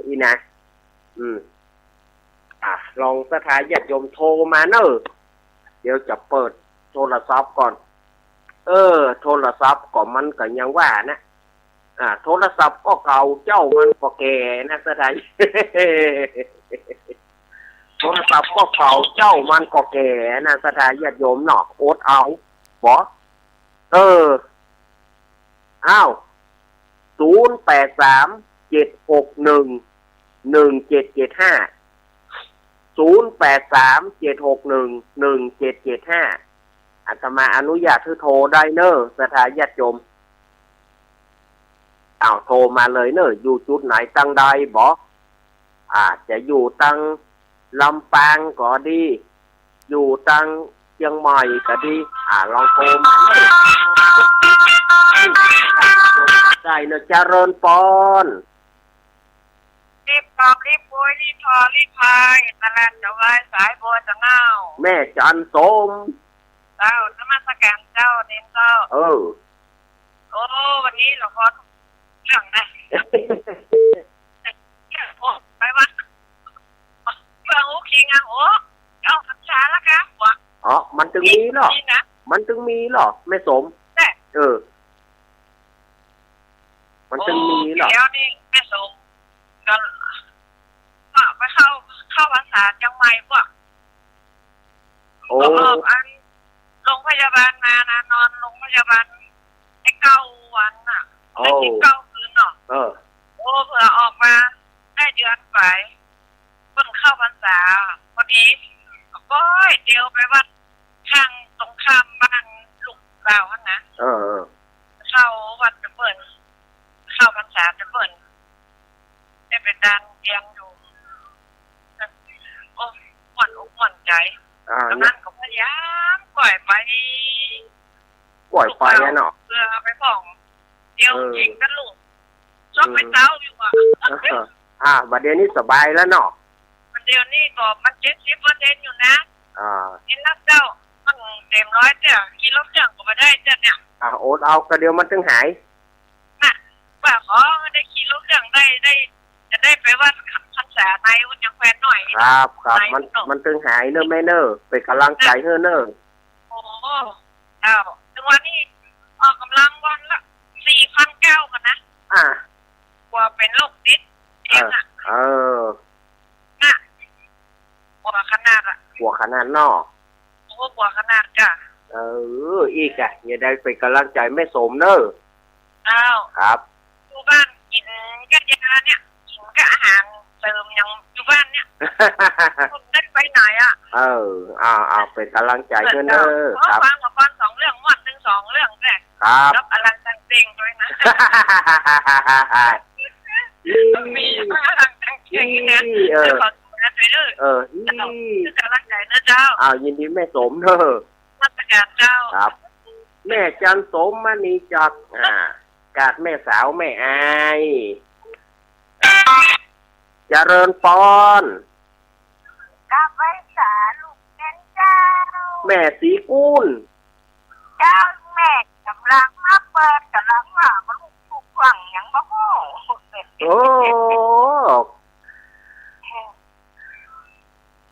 อี้นะ อืม อ่ะ ลองศรัทธาญาติโยมโทรมาเน่อ เดี๋ยวจะเปิดโทรศัพท์ก่อน เออ โทรศัพท์ก็มันก็ยังว่านะ อ่า โทรศัพท์ก็เก่า เจ้ามันก็แก่นะศรัทธา เออ โทรศัพท์ก็เก่า เจ้ามันก็แก่นะ ศรัทธาญาติโยมเนาะ อดเอา บ่ เออ อ้าว ศูนย์แปดสาม เจ็ดหกหนึ่ง หนึ่งเจ็ดเจ็ดห้า ศูนย์แปดสาม เจ็ดหกหนึ่ง หนึ่งเจ็ดเจ็ดห้า อาตมาอนุญาตหื้อโทรได้เน่อ ศรัทธาญาติโยม อ้าว โทรมาเลยเน่อ อยู่จุดไหนตังใดบ่ อาจจะอยู่ตังลำปางก็ดี อยู่ตังเชียงใหม่ก็ดี อ่า ลองโทรมาได้เน่อ เจริญปอน รีบตอบ รีบโวย รีบทอ รีบพาย ตลาดจะวายสายบัวจะเง่า แม่จันสม เจ้า นมัสการเจ้า เณรเจ้า เออ โอ้ วันนี้หลวงพ่อเรื่องนะ เรื่องโอ้ ไปวัด เรื่องโอ้ คิงอ่ะ โอ้ เจ้าพรรษาแล้วกะ หัว อ๋อ มันตึงมีเหรอ นี่นะ มันตึงมีเหรอ แม่สม แต่ เออ มันตึงมีเหรอ โอ้ เดี๋ยวนี้แม่สม ก็ ก็ไปเข้า เข้าพรรษาเชียงใหม่พวก โอ้ ก็ออกอัน โรงพยาบาลมานะ นอนโรงพยาบาลได้เก้าวันน่ะ โอ้ ได้สิบเก้าคืนเนาะ เออ โอ้ เผื่อออกมาได้เดือนไป เพิ่งเข้าพรรษา พอดี ก็ก้อยเดียวไปวัดข้างตรงข้ามบ้านลูกสาวหั่นนะ เออ เออ เข้าวัดแต่เปิ้น เข้าพรรษาแต่เปิ้น ได้ไปตางเตียงอยู่ โอ้ ม่วนอกม่วนใจ๋ อ่า แล้วมันก็พยายามก้อยไป ก้อยไปอะเนาะ เพื่อไปพ่อง เดี๋ยว เออ เองกับลูก ชอบไปเศร้าอยู่อะ เออ อ่า บัดเดี๋ยวนี้สบายแล้วเนาะ บัดเดี๋ยวนี้ก็มันเจ็ดสิบเปอร์เซ็นต์อยู่นะ อ่า เห็นแล้วเจ้า มันเต็มร้อยเตี้ย ขี่รถเครื่องก็บ่ได้เตี้ยเนี่ย อ่า อดเอา ก็เดี๋ยวมันตึงหาย น่ะ ว่าขอได้ขี่รถเครื่องได้ ได้ จะได้ไปวัดพรรษาในวัดยังแควนหน่อย ครับ ครับ ใน มัน เนาะ มันตึงหายเน่อแม่เน่อ เป๋นก๋ำลังใจ๋หื้อเน่อ โอ้ เจ้า ถึงวันนี้ออกก๋ำลังวันละสี่พันเก้าหั่นนะ อ่า กั๋วเป๋นโรคติดเตียงอะ เออ เออ น่ะ กั๋วขนาดอะ กั๋วขนาดเนาะ โอ้ กั๋วขนาดจ้ะ เออ อี้กะ จะได้เป๋นก๋ำลังใจ๋แม่สมเน่อ เจ้า ครับ อยู่บ้านกิ๋นกับยาเนี่ย กิ๋นกับอาหารเสริมอย่างอยู่บ้านเนี่ย บ่ได้ไปไหนอะ เออ อ่า อ่า เป๋นก๋ำลังใจ๋หื้อเน่อ ครับ ฟังละครสองเรื่อง ม่วนตึงสองเรื่องเนี่ย ครับ กับอลังจังเต็งด้วยนะ มีอลังจังเต็งนะ เออ ขอโทษนะ ไปเด้อ เออ เจ้า ก๋ำลังใจ๋นะเจ้า อ้าว ยินดีแม่สมเน่อ นมัสการเจ้า ครับ แม่จันสมมณีจักร อ่า กาดแม่สาวแม่อาย เจริญปอน กราบไหว้สาลูกเณรเจ้า แม่ศรีกูล เจ้า แม่ก๋ำลังมาเปิด ก๋ำลังว่ามันลูกฟังหยังบ่ฮู้ โอ้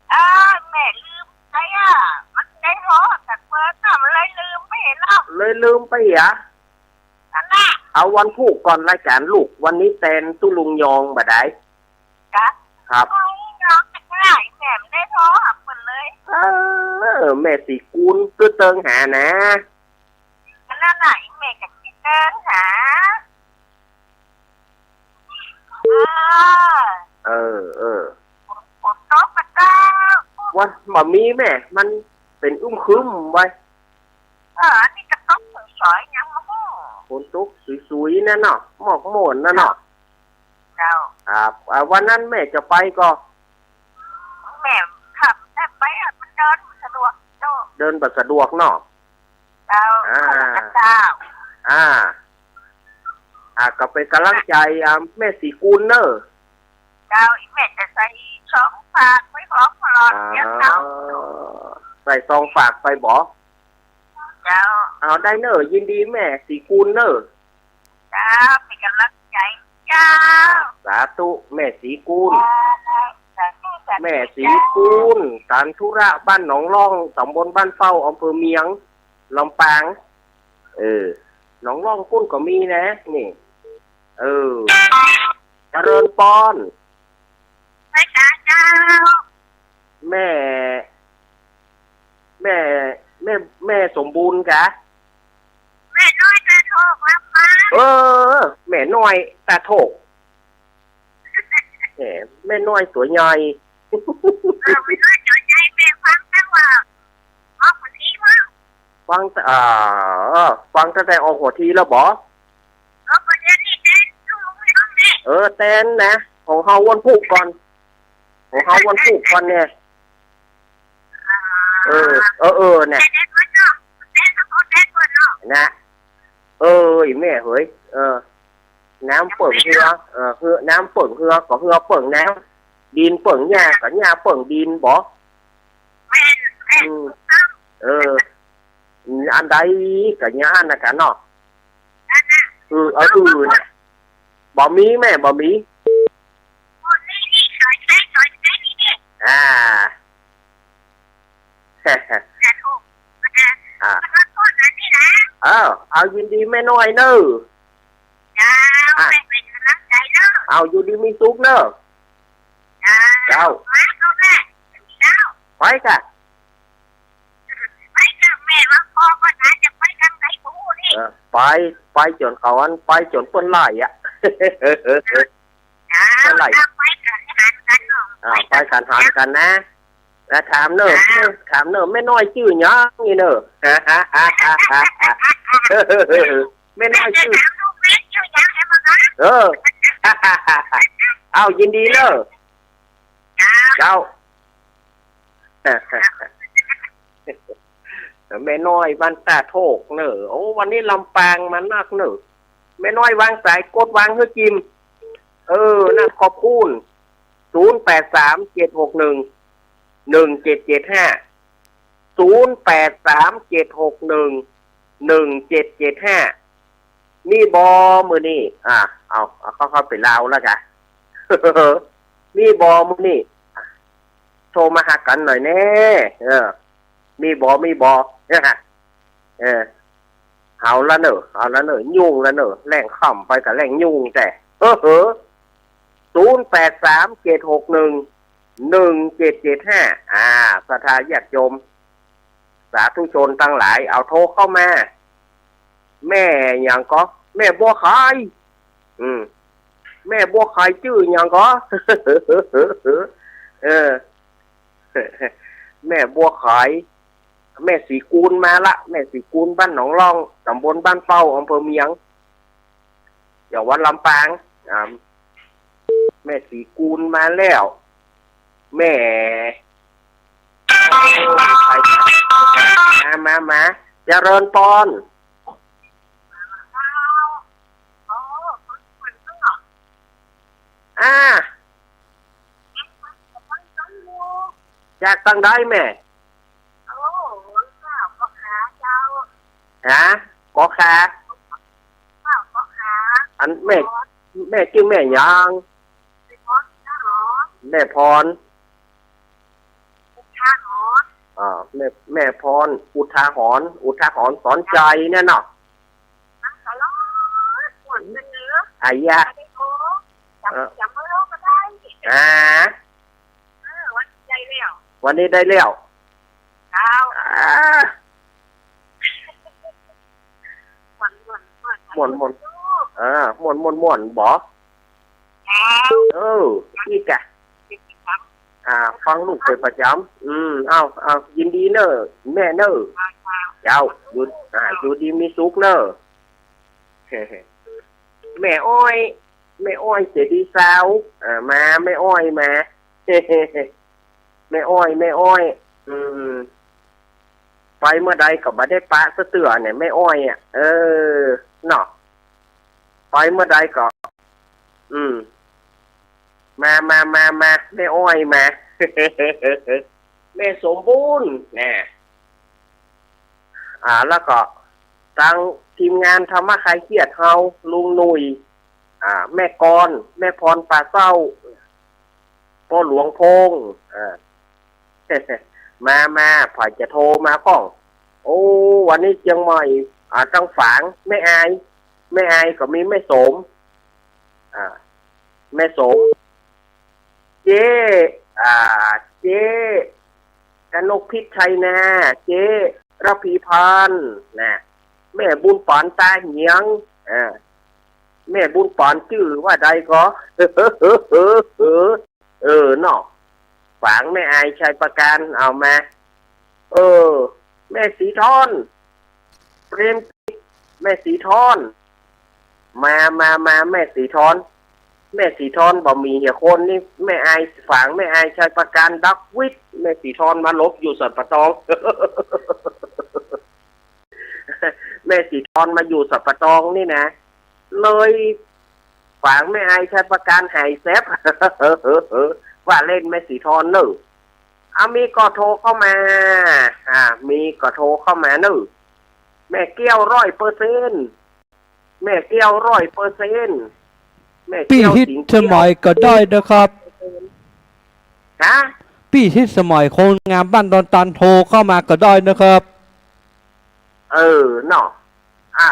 เออ แม่ลืมไปอะ มันได้โทรหาเปิ้นน่ะ มันเลยลืมไปเหีย เลยลืมไปเหีย นั่นน่ะ เอาวันพูกก่อนรายก๋านลูก วันนี้แตนตุ๊ลุงยองบ่ได้ จ๊ะ ครับ ตุ๊ลุงยองจะไหน แม่บ่ได้โทรหาเปิ้นเลย เออ แม่ศรีกูลก็เติงหานะ อันนั้นน่ะ อีแม่ก็สิเติงหา เออ เออ เออ ฝนตกกะเจ้า วันบ่มีแม่ มันเป๋นอึมครึมไว้ เออ อันนี้กะตกสอยๆ ยังบ่ฮู้ ฝนตกสุยๆ นั่นเนาะ หมอกหมนนั่นเนาะ เจ้า ครับ อ่า วันนั้นแม่จะไปก่อ แม่ขับได้ไปอะ มันเดินบ่สะดวกเจ้า เดินบ่สะดวกเนาะ เจ้า อ่า ขอบคุณเจ้า อ่า อ่า ก็เป๋นก๋ำลังใจ๋ อ่า แม่ศรีกูลเน่อ เจ้า อีแม่จะใส่ซองฝากไปของตลอด อ่า เดี๋ยวเจ้า ใส่ซองฝากไปบ่ เจ้า เอาได้เน่อ ยินดีแม่ศรีกูลเน่อ เจ้า เป๋นก๋ำลังใจ๋ เจ้า สาธุ แม่ศรีกูล สาธุ สาธุ แม่ศรีกูล เจ้า สานธุระ บ้านหนองล่อง ต๋ำบลบ้านเป้า อำเภอเมียง ลำปาง เออ หนองล่องปุ้นก็มีนะ นี่ เออ เจริญปอน ไหว้สาเจ้า แม่ แม่ แม่ แม่สมบูรณ์กะ แม่น้อยต๋าโทก เออ แม่น้อยต๋าโทก แหม แม่น้อยตั๋วใหญ่ เออ แม่น้อยตั๋วใหญ่ แม่ฟังแต่ว่า ออกหัวทีมั้ง ฟังแต่ เออ ฟังตั้งแต่ออกหัวทีแล้วบ่ เออ เดี๋ยวนี้แตน เออ แตนนะ ของเฮาวันพูกก่อน ของเฮาวันพูกก่อนเนี่ย เออ เออ เออ เนี่ย นะ เออ อีแม่เหย เออ น้ำเปิ่งเฮือ เออ เฮือ น้ำเปิ่งเฮือ ก็เฮือเปิ่งน้ำ ดินเปิ่งหญ้า ก็หญ้าเปิ่งดินบ่ อืม เออ อันใดก็อย่างนั้นนะกะเนาะ เออ เออ เออ น่ะ บ่มีแม่ บ่มี อ่า อ่า เออ เอายินดีแม่น้อยเน่อ เจ้า อ่ะ เอาอยู่ดีมีสุขเน่อ เจ้า เจ้า ไปกะ ไปกะ แม่ว่าพ่อก็น่าจะไปตางไหนกูนี่ เออ ไป ไปจ๋นเขาอัน ไปจ๋นเปิ้นไล่อะ เปิ้นไล่ ไปกั๋นหันกั๋นเนาะ อ่า ไปกั๋นหันกั๋นนะ แล้วถามเน่อ ถามเน่อ แม่น้อยจื้อหยังนี่เน่อ แม่น้อยจื้อ เออ เอายินดีเน่อ เจ้า แม่น้อยบ้านต๋าโทกเน่อ โอ้ วันนี้ลำปางมานักเน่อ แม่น้อยวางสาย กดวางหื้อจิม เออ นะ ขอบคุณ ศูนย์แปดสาม เจ็ดหกหนึ่ง หนึ่งเจ็ดเจ็ดห้า ศูนย์แปดสาม เจ็ดหกหนึ่ง หนึ่งเจ็ดเจ็ดห้า มีบ่มื้อนี้ อ่า เอา เอา เข้า เข้าไปลาวแล้วกะ มีบ่มื้อนี้ โทรมาหากั๋นหน่อยแน่ เออ มีบ่ มีบ่ เออ เอาละเน่อ เอาละเน่อ ยุ่งละเน่อ แล่งค่ำไปกะแล่งยุ่งแต๊ เออ ศูนย์แปดสาม เจ็ดหกหนึ่ง หนึ่งเจ็ดเจ็ดห้า อ่า ศรัทธาญาติโยม สาธุชนตังหลาย เอาโทรเข้ามา แม่หยังก็ แม่บัวไข อืม แม่บัวไขจื้อหยังก็ เออ แม่บัวไข แม่ศรีกูลมาละ แม่ศรีกูล บ้านหนองล่อง ต๋ำบลบ้านเป้า อำเภอเมียง จังหวัดลำปาง อ่า แม่ศรีกูลมาแล้ว แม่ มา มา มา เจริญปอน อ่า จากตังใดแม่ โอ้ ก๋อขาเจ้า ฮะ ก๋อขา ก๋อขา อันแม่ แม่จื้อแม่หยัง แม่พร อุทาหรณ์ อ่า แม่ แม่พร อุทาหรณ์ อุทาหรณ์สอนใจเนี่ยเนาะ มันตลอด ม่วนเสมอ อายะ จำ เออ จำบ่ได้ก็ได้ อ่า เออ วันนี้ได้แล้ว วันนี้ได้แล้ว เจ้า อ่า ม่วน ม่วน ม่วน ม่วน ม่วน อ่า ม่วน ม่วน ม่วน บ่ เออ อีกอะ อ่า ฟังลูกเป็นประจำ อืม เอา เอา ยินดีเน่อ แม่เน่อ เจ้า อยู่ อ่า อยู่ดีมีสุขเน่อ แม่อ้อย แม่อ้อยเจดีย์ซาว อ่า มา แม่อ้อยมา แม่อ้อย แม่อ้อย อืม ไปเมื่อใดก็บ่ได้ปะสักเตื้อเนี่ย แม่อ้อยอะ เออ เนาะ ไปเมื่อใดก็ อืม มา มา มา มา แม่อ้อยมา แม่สมบูรณ์ นะ อ่า แล้วก็ตังทีมงานธรรมะคลายเครียดเฮา ลุงหนุ่ย อ่า แม่กร แม่พร ปาเศร้า ป้อหลวงพงษ์ อ่า มา มา ใผจะโทรมาพ่อง โอ้ วันนี้เจียงใหม่ อ่า ตังฝาง แม่อาย แม่อายก็มีแม่สม อ่า แม่สม เจ๊ อ่า เจ๊กนกพิชชัยนา เจ๊ระพีพันธ์นะ แม่บุญปานตาเหียง อ่า แม่บุญปานจื้อว่าใดก่อ เออเนาะ ฝางแม่อายชัยประการ เอามา เออ แม่สีทอน เปรมกิจ แม่สีทอน มา มา มา แม่สีทอน แม่สีทอนบ่มีเหียคนนี่ แม่อาย ฝางแม่อายชัยประการ ดักวิทย์ แม่สีทอนมาหลบอยู่สันป่าตอง แม่สีทอนมาอยู่สันป่าตองนี่นะ เลยฝางแม่อายชัยประการหายแซบ ว่าเล่นแม่สีทอนเน่อ อ่ะ มีก่อโทรเข้ามา อ่ะ มีก่อโทรเข้ามาเน่อ แม่แก้วร้อยเปอร์เซ็นต์ แม่แก้วร้อยเปอร์เซ็นต์ แม่แก้ว ปี้ฮิตสมัยก็ได้นะครับ ฮะ ปี้ฮิตสมัยคนงามบ้านดอนตาลโทรเข้ามาก็ได้นะครับ เออ เนาะ อ่ะ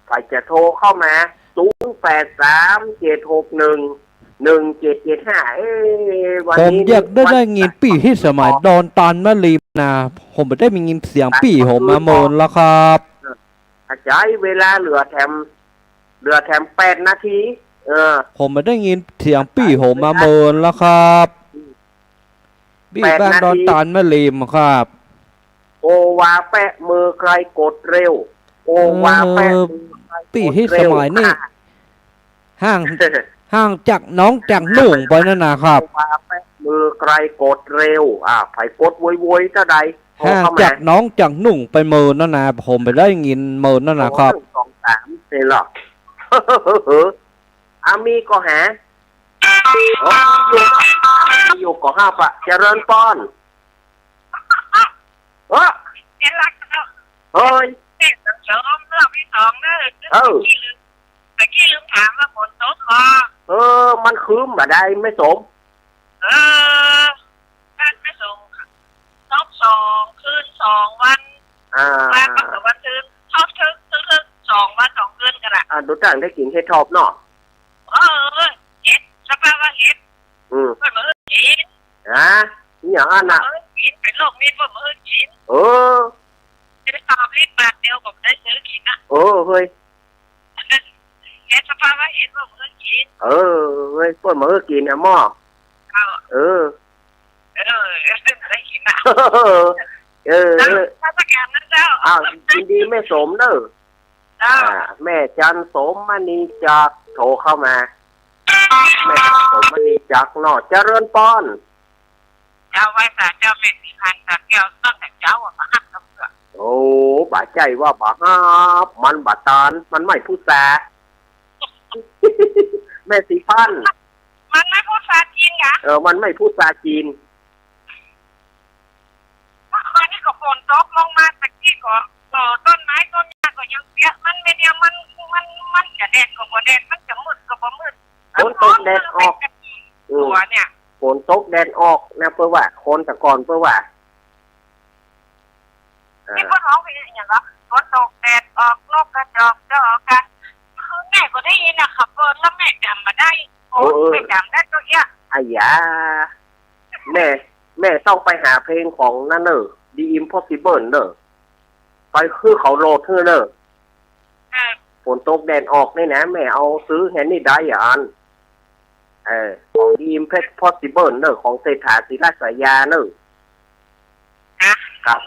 ใผจะโทรเข้ามา ศูนย์แปดสาม เจ็ดหกหนึ่ง หนึ่งเจ็ดเจ็ดห้า เอ๊ะ วันนี้ ผมอยากได้ วัน ได้ยินปี้ฮิตสมัยดอนตาลแม่ริมนะ ผมบ่ได้มียินเสียงปี้ผมมาเมินแล้วครับ อาจารย์ เวลาเหลือแถม เหลือแถมแปดนาที เออ ผมบ่ได้ยินเสียงปี้ผมมาเมินแล้วครับ ปี้บ้านดอนตาลแม่ริมครับ โอวาแปะมือใครกดเร็ว โอวาแปะมือใครกดเร็ว ปี้ฮิตสมัยนี่ ห่าง ห่างจากน้องจากนุ่งไปนั่นนะครับ โอวาแปะมือใครกดเร็ว อ่า ใผกดโวยๆ เต้าใด โทรเข้ามา ห่างจากน้องจากนุ่งไปเมินนั่นนะ ผมบ่ได้ยินเมินนั่นนะครับ โอ้ หนึ่ง สอง สาม นี่เหรอ อ่ะ มีก่อหา โอ้ มีอยู่ก่อห้าปะ เจริญปอน เออ เห็นละ เฮ้ย เห็นละ เสริมรอบที่สองเนอะ เออ ตะกี้ลืม ตะกี้ลืมถามว่าฝนตกบ่ เออ มันครึ้มบ่ได้ แม่สม เออ บ้านแม่สมค่ะ ตกสองคืนสองวัน อ่า มาก็คือวันซืน ทบถึง ถึง ถึงสองวันสองคืนกั๋นละ อ่า ดูตั้งได้กิ๋นเห็ดทอบเนาะ เออ เห็ด สภาพว่าเห็ด อืม เปิ้นบ่หื้อกิ๋น ฮะ อิหยังอั้นน่ะ เปิ้นบ่หื้อกิ๋น เป๋นโรคนี้เปิ้นบ่หื้อกิ๋น เออ จะไปตอบรีบปากเดียวก็บ่ได้ซื้อกิ๋นนะ เออ เฮ้ย เห็ดสภาพว่าเห็ดเปิ้นบ่หื้อกิ๋น เออ เฮ้ย เปิ้นบ่หื้อกิ๋นนะหม้อ เออ เออ เออ เออ ได้กิ๋นนะ เออ เออ แล้วราชการนะเจ้า อ้าว ยินดีแม่สมเนอะ เจ้า อ่า แม่จันสมมณีจักรโทรเข้ามา แม่จันสมมณีจักรเนาะ เจริญปอน เจ้าไหว้สาเจ้าแม่สีพันสาแก้วตั้งแต่เจ๊าอะ บ่ฮับกำเตื้อ โอ้ บ่ใจ้ว่าบ่ฮับ มันบ่ตาน มันไม่พูดสา แม่สีพัน มันไม่พูดสาจีนหรอ เออ มันไม่พูดสาจีน เมื่อคืนนี้ก็ฝนตกลงมา ตะกี้ก็ ก็ต้นไม้ต้นหญ้าก็ยังเปียก มันไม่เดียวมัน มัน มันจะแดดก็บ่แดด มันจะมืดก็บ่มืด ฝนตกแดดออก เออ เนี่ย ฝนตกแดดออกนะ เปิ้นว่า คนแต่ก่อนเปิ้นว่า อ่า นี่เปิ้นฮ้องเพลงอะหยังก็ ฝนตกแดดออก นกกระจอกจอกกั๋น คือแม่ก็ได้ยินน่ะ เขาเปิดแล้วแม่จ๋ำบ่ได้ โอ้ เออ เออ แม่จ๋ำได้ตั๋วเอี้ย อะหยา แม่ แม่ต้องไปหาเพลงของนั่นเน่อ The Impossible เน่อ ไปคือเขาโหลดหื้อเน่อ เออ ฝนตกแดดออกนี่นะ แม่เอาซื้อแฮนนี่ได้อ่ะอัน เออ ของ The Impossible เน่อ ของเศรษฐา ศิริสายาเน่อ ฮะ ครับ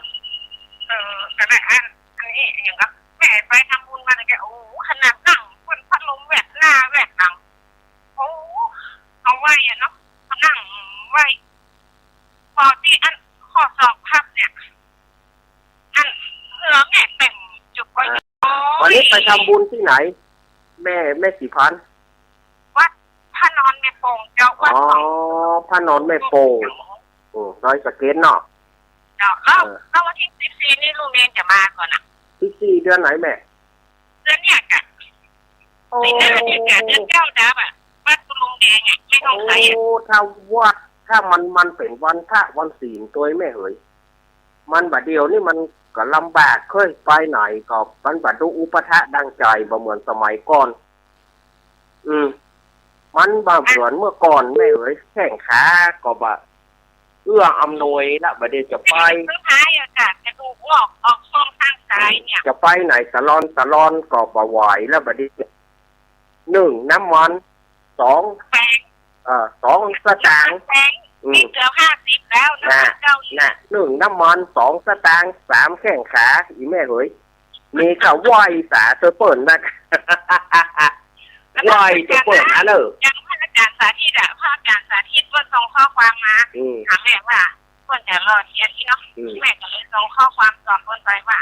เออ ก็ได้อัน อันนี้อะหยังก็ แม่ไปทำบุญมาเนี่ย โอ้ ขนาดนั่งเปิ้นพัดลมแวดหน้าแวดหลัง โอ้ เอาไหว้อะเนาะ นั่งไหว้ ปอตี้อันข้อศอกพับเนี่ย อันเหงื่อแม่เต็มจุกไป อ่า โอ้ย วันนี้ไปทำบุญที่ไหน แม่ แม่สีพัน วัดพระนอนแม่โป่งเจ้า วัด อ๋อ ของ พระนอนแม่โป่ง โอ้ ดอยสะเก็ดเนาะ เจ้า แล้ว เออ แล้ววันที่สิบสี่นี่ลุงเนนจะมาก่อนะ สิบสี่เดือนไหนแม่ เดือนเนี้ยกะ โอ้ เดือนเนี้ยกะ เดือนเก้าดับอะ วัดคุณลุงแดงอะ แม่ฮ่องสาอะ โอ้ ถ้าวัด ถ้ามัน มันเป๋นวันพระวันศีลตวยแม่เหย มันบ่าเดี่ยวนี่มันก็ลำบาก เค้ยไปไหนก็มันบ่าดุอุปะทะดังใจ๋ บ่เหมือนสมัยก่อน อืม มันบ่าเหมือนเมื่อก่อนแม่เหย แข้งขาก็บ่า อื้ออำนวยละ บ่าเดี่ยวจะไป สุดท้ายอะค่ะ กระดูกงอกออกช่องข้างซ้ายเนี่ย จะไปไหนสะลอนสะลอนก็บ่ไหวละ บ่าเดี่ยว นึ่งน้ำมัน สอง แปง เอ่อ สองสตางค์ แปง อืม นี่เกือบห้าสิบแล้วนะ น่ะ เก้าอี้ น่ะ นึ่งน้ำมัน สองสตางค์ สามแข้งขา อี่แม่เหย นี่ก็ไหว้สาเตื้อเปิ้นนัก ไหว้เตื้อเปิ้นอะเนอะ อย่างพระอาจารย์สาธิตอะ พระอาจารย์สาธิตเปิ้นส่งข้อความมา อืม ถามแม่ว่า เปิ้นจะหล่อเทียนอี้เนาะ อืม แม่ก็เลยส่งข้อความตอบเปิ้นไปว่า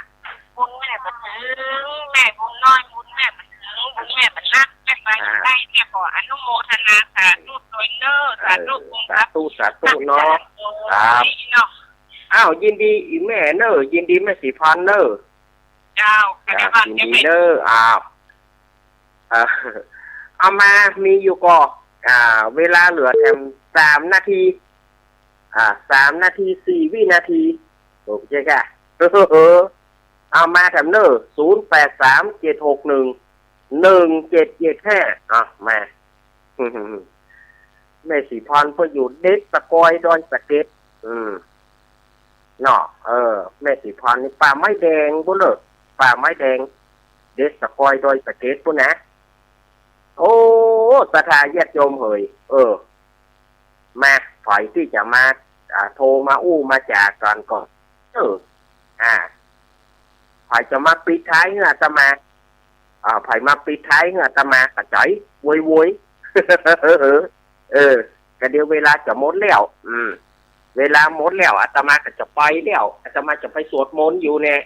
บุญแม่บ่ถึง แม่บุญน้อย บุญแม่บ่ถึง บุญแม่บ่นัก แม่ไป อ่า ได้ แม่ขออนุโมทนาสาธุด้วยเนอะ สาธุ เออ บุญครับ สาธุ สาธุเนาะ ครับ เนาะ อ้าว ยินดีอี่แม่เนอะ ยินดีแม่ศรีพรเนอะ เจ้า อ่า ก็ได้ว่า ยินดีเนอะ อ้าว เอ่อ เอามา มีอยู่ก่อ อ่า เวลาเหลือแถมสามนาที อ่า สามนาที สี่วินาที โอเคค่ะ เอามาแถมเนอะ ศูนย์แปดสาม เจ็ดหกหนึ่ง หนึ่งเจ็ดเจ็ดห้า อ่ะ มา แม่ศรีพรเปิ้นอยู่เด็ดสะกอยดอยสะเก็ด อืม เนาะ เออ แม่ศรีพรนี่ป่าไม้แดงบุ้นเนอะ ป่าไม้แดง เด็ดสะกอยดอยสะเก็ดปุ้นนะ โอ้ ศรัทธาญาติโยมเหย เออ มา ใผตี้จะมา อ่า โทรมาอู้มาจ๋ากั๋นก่อ เออ อ่า ใผจะมาปิดท้ายหื้ออาตมา อ่า ใผมาปิดท้ายหื้ออาตมาก็จ๋อย โวยโวย เออ ก็เดี๋ยวเวลาจะหมดแล้ว อืม เวลาหมดแล้ว อาตมาก็จะไปแล้ว อาตมาจะไปสวดมนต์อยู่เนี่ย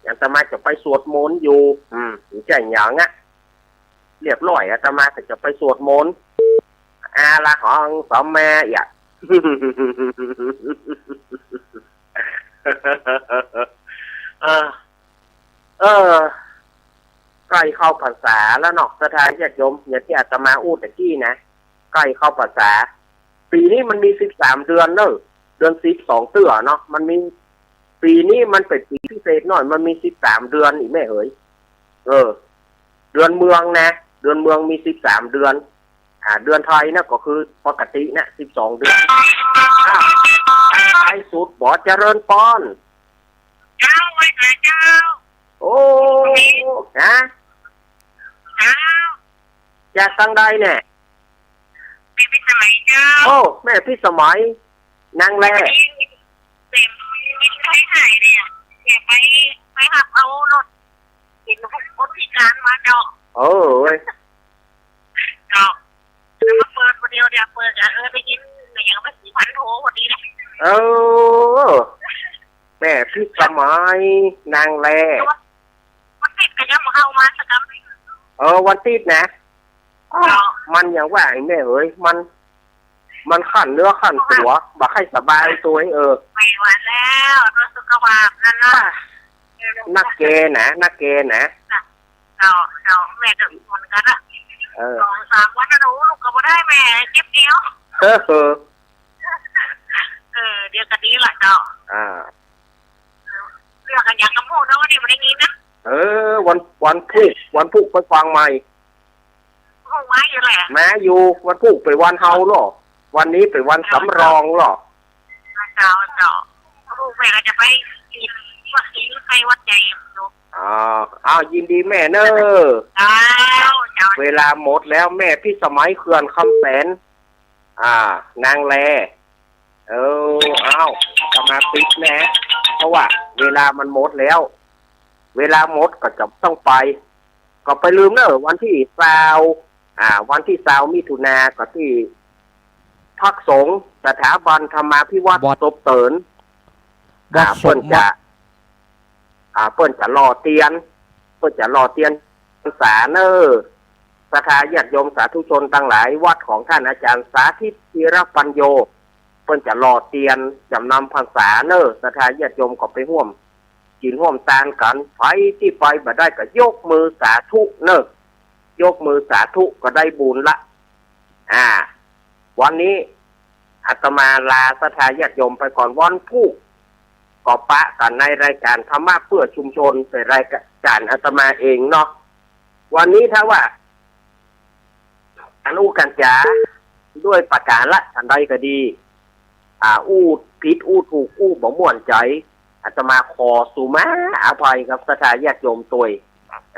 อาตมาจะไปสวดมนต์อยู่ อืม จะหยังอะ เรียบร้อย อาตมาก็จะไปสวดมนต์ อะระหังสัมมาอะ เออ เออ ใก้เข้าพรรษาแล้วเนาะ ศรัทธาญาติโยม อย่างตี้อาตมาอู้ตะกี้นะ ใก้เข้าพรรษา ปี๋นี้มันมีสิบสามเดือนเนอะ เดือนสิบสองเตื้อเนาะ มันมี ปี๋นี้มันเป๋นปี๋พิเศษหน่อย มันมีสิบสามเดือนอี่แม่เหย เออ เดือนเมืองนะ เดือนเมืองมีสิบสามเดือน อ่า เดือนไทยนะก็คือปกตินะ สิบสองเดือน อ้าว ใต้สุดบ่ เจริญปอน เจ้า ไหว้พระเจ้า โอ้ นะ เจ้า จากตางใดเนี่ย แม่พิสมัยเจ้า โอ้ แม่พิสมัย นางแล เต็ม ไม่ใช่หายเลยอะ เนี่ยไป ไปหับเอารถ เห็นคนพิการมาเจ้า เออเว้ย เจ้า แล้วมาเปิดคนเดียวเนี่ย เปิดอ่ะ เออ ได้ยินแต่ยังไม่สี่พันโทรพอดีเลย เออ แม่พิสมัย นางแล วันติดก็ยังบ่เข้ามาสักคำ เออ วันติดนะ อ้าว เจ้า มันอย่างว่าไอ้แม่เอ๋ย มัน มันคันเนื้อคันตั๋ว บ่ใค่สบายตั๋ว เออ ไม่ไหวแล้ว เรื่องสุขภาพนั่นนะ นักแกนะ นักแกนะ เจ้า เจ้า แม่ก็เหมือนกั๋นอะ เออ สองสามวันนะหนู ลูกก็บ่ได้ แม่เจ็บเอว เออ เออ เดี๋ยวก็ดีละเจ้า อ่า เรื่องกันยังกำพูดนะ วันนี้บ่ได้ยินนะ เออ วัน วันพูก วันพูกไปฟังใหม่ พูกมาอยู่แหละ มาอยู่ วันพูกเป๋นวันเฮาเนาะ วันนี้เป๋นวันสำรองเนาะ เจ้า เจ้า พูกแม่ก็จะไปกิน วัดศรีอุทัยวัดใหญ่อยู่ อ๋อ อ้าว ยินดีแม่เนอะ เจ้า เจ้า เวลาหมดแล้ว แม่พิสมัยเขื่อนคำแสน อ่า นางแล เออ อ้าว จะมาปิดนะ เพราะว่าเวลามันหมดแล้ว เวลาหมดก็จะต้องไป ก็ไปลืมเนอะ วันตี้ซาว อ่า วันตี้ซาวมิถุนาก็ตี้พักสงฆ์สถาบันธรรมาภิวัฒน์ วัด ศพเติน วัด อ่า ศพ เปิ้นจะ วัด อ่า เปิ้นจะหล่อเตียน เปิ้นจะหล่อเตียนพรรษาเนอะ ศรัทธาญาติโยมสาธุชนตังหลาย วัดของท่านอาจารย์สาธิต ธีรปัญโญ เปิ้นจะหล่อเตียนจำนำพรรษาเนอะ ศรัทธาญาติโยมก็ไปฮ่วมกิ๋นฮ่วมตานกั๋น ใผตี้ไปบ่ได้ก็ยกมือสาธุเนอะ ยกมือสาธุก็ได้บุญละ อ่า วันนี้อาตมาลาศรัทธาญาติโยมไปก่อน วันพูกก็ปะกั๋นในรายการธรรมะเพื่อชุมชน เป๋นรายการอาตมาเองเนาะ วันนี้ถ้าว่า อันอู้กั๋นจ๋า ด้วยประก๋าละฉันใดก็ดี อ่า อู้ผิดอู้ถูกอู้บ่ม่วนใจ๋ อาตมาขอสุมาอภัยกับศรัทธาญาติโยมตวย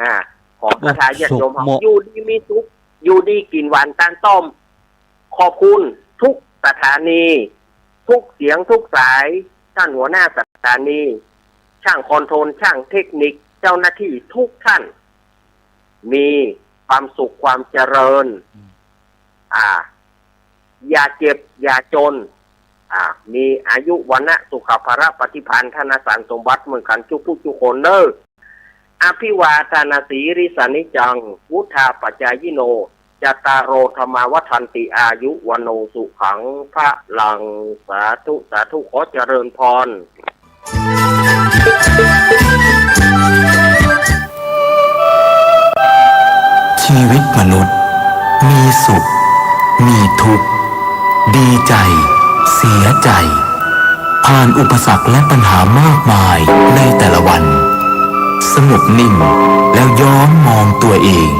อ่า ขอศรัทธาญาติโยม โอ้ สุขเหมาะ อยู่ดีมีสุข อยู่ดีกิ๋นหวานตานต้อม ขอบคุณทุกสถานี ทุกเสียงทุกสาย ต้านหัวหน้าสถานี ช่างคอนโทรล ช่างเทคนิค เจ้าหน้าที่ทุกท่าน มีความสุขความเจริญ อืม อ่า อย่าเจ็บอย่าจน อ่า มีอายุวรรณะสุขะพละปฏิภาณธนสารสมบัติเหมือนกั๋นจุกผู้จุกคนเน่อ อภิวาทานาสีลิสานิจจัง วุฑฒาปจายิโน จัตตาโร ธัมมา วัฑฒันติ อายุ วัณโณ สุขัง พลัง สาธุ สาธุ ขอเจริญพร ชีวิตมนุษย์ มีสุข มีทุกข์ ดีใจ๋ เสียใจ๋ ผ่านอุปสรรคและปัญหามากมายในแต่ละวัน สงบนิ่งแล้วย้อนมองตัวเอง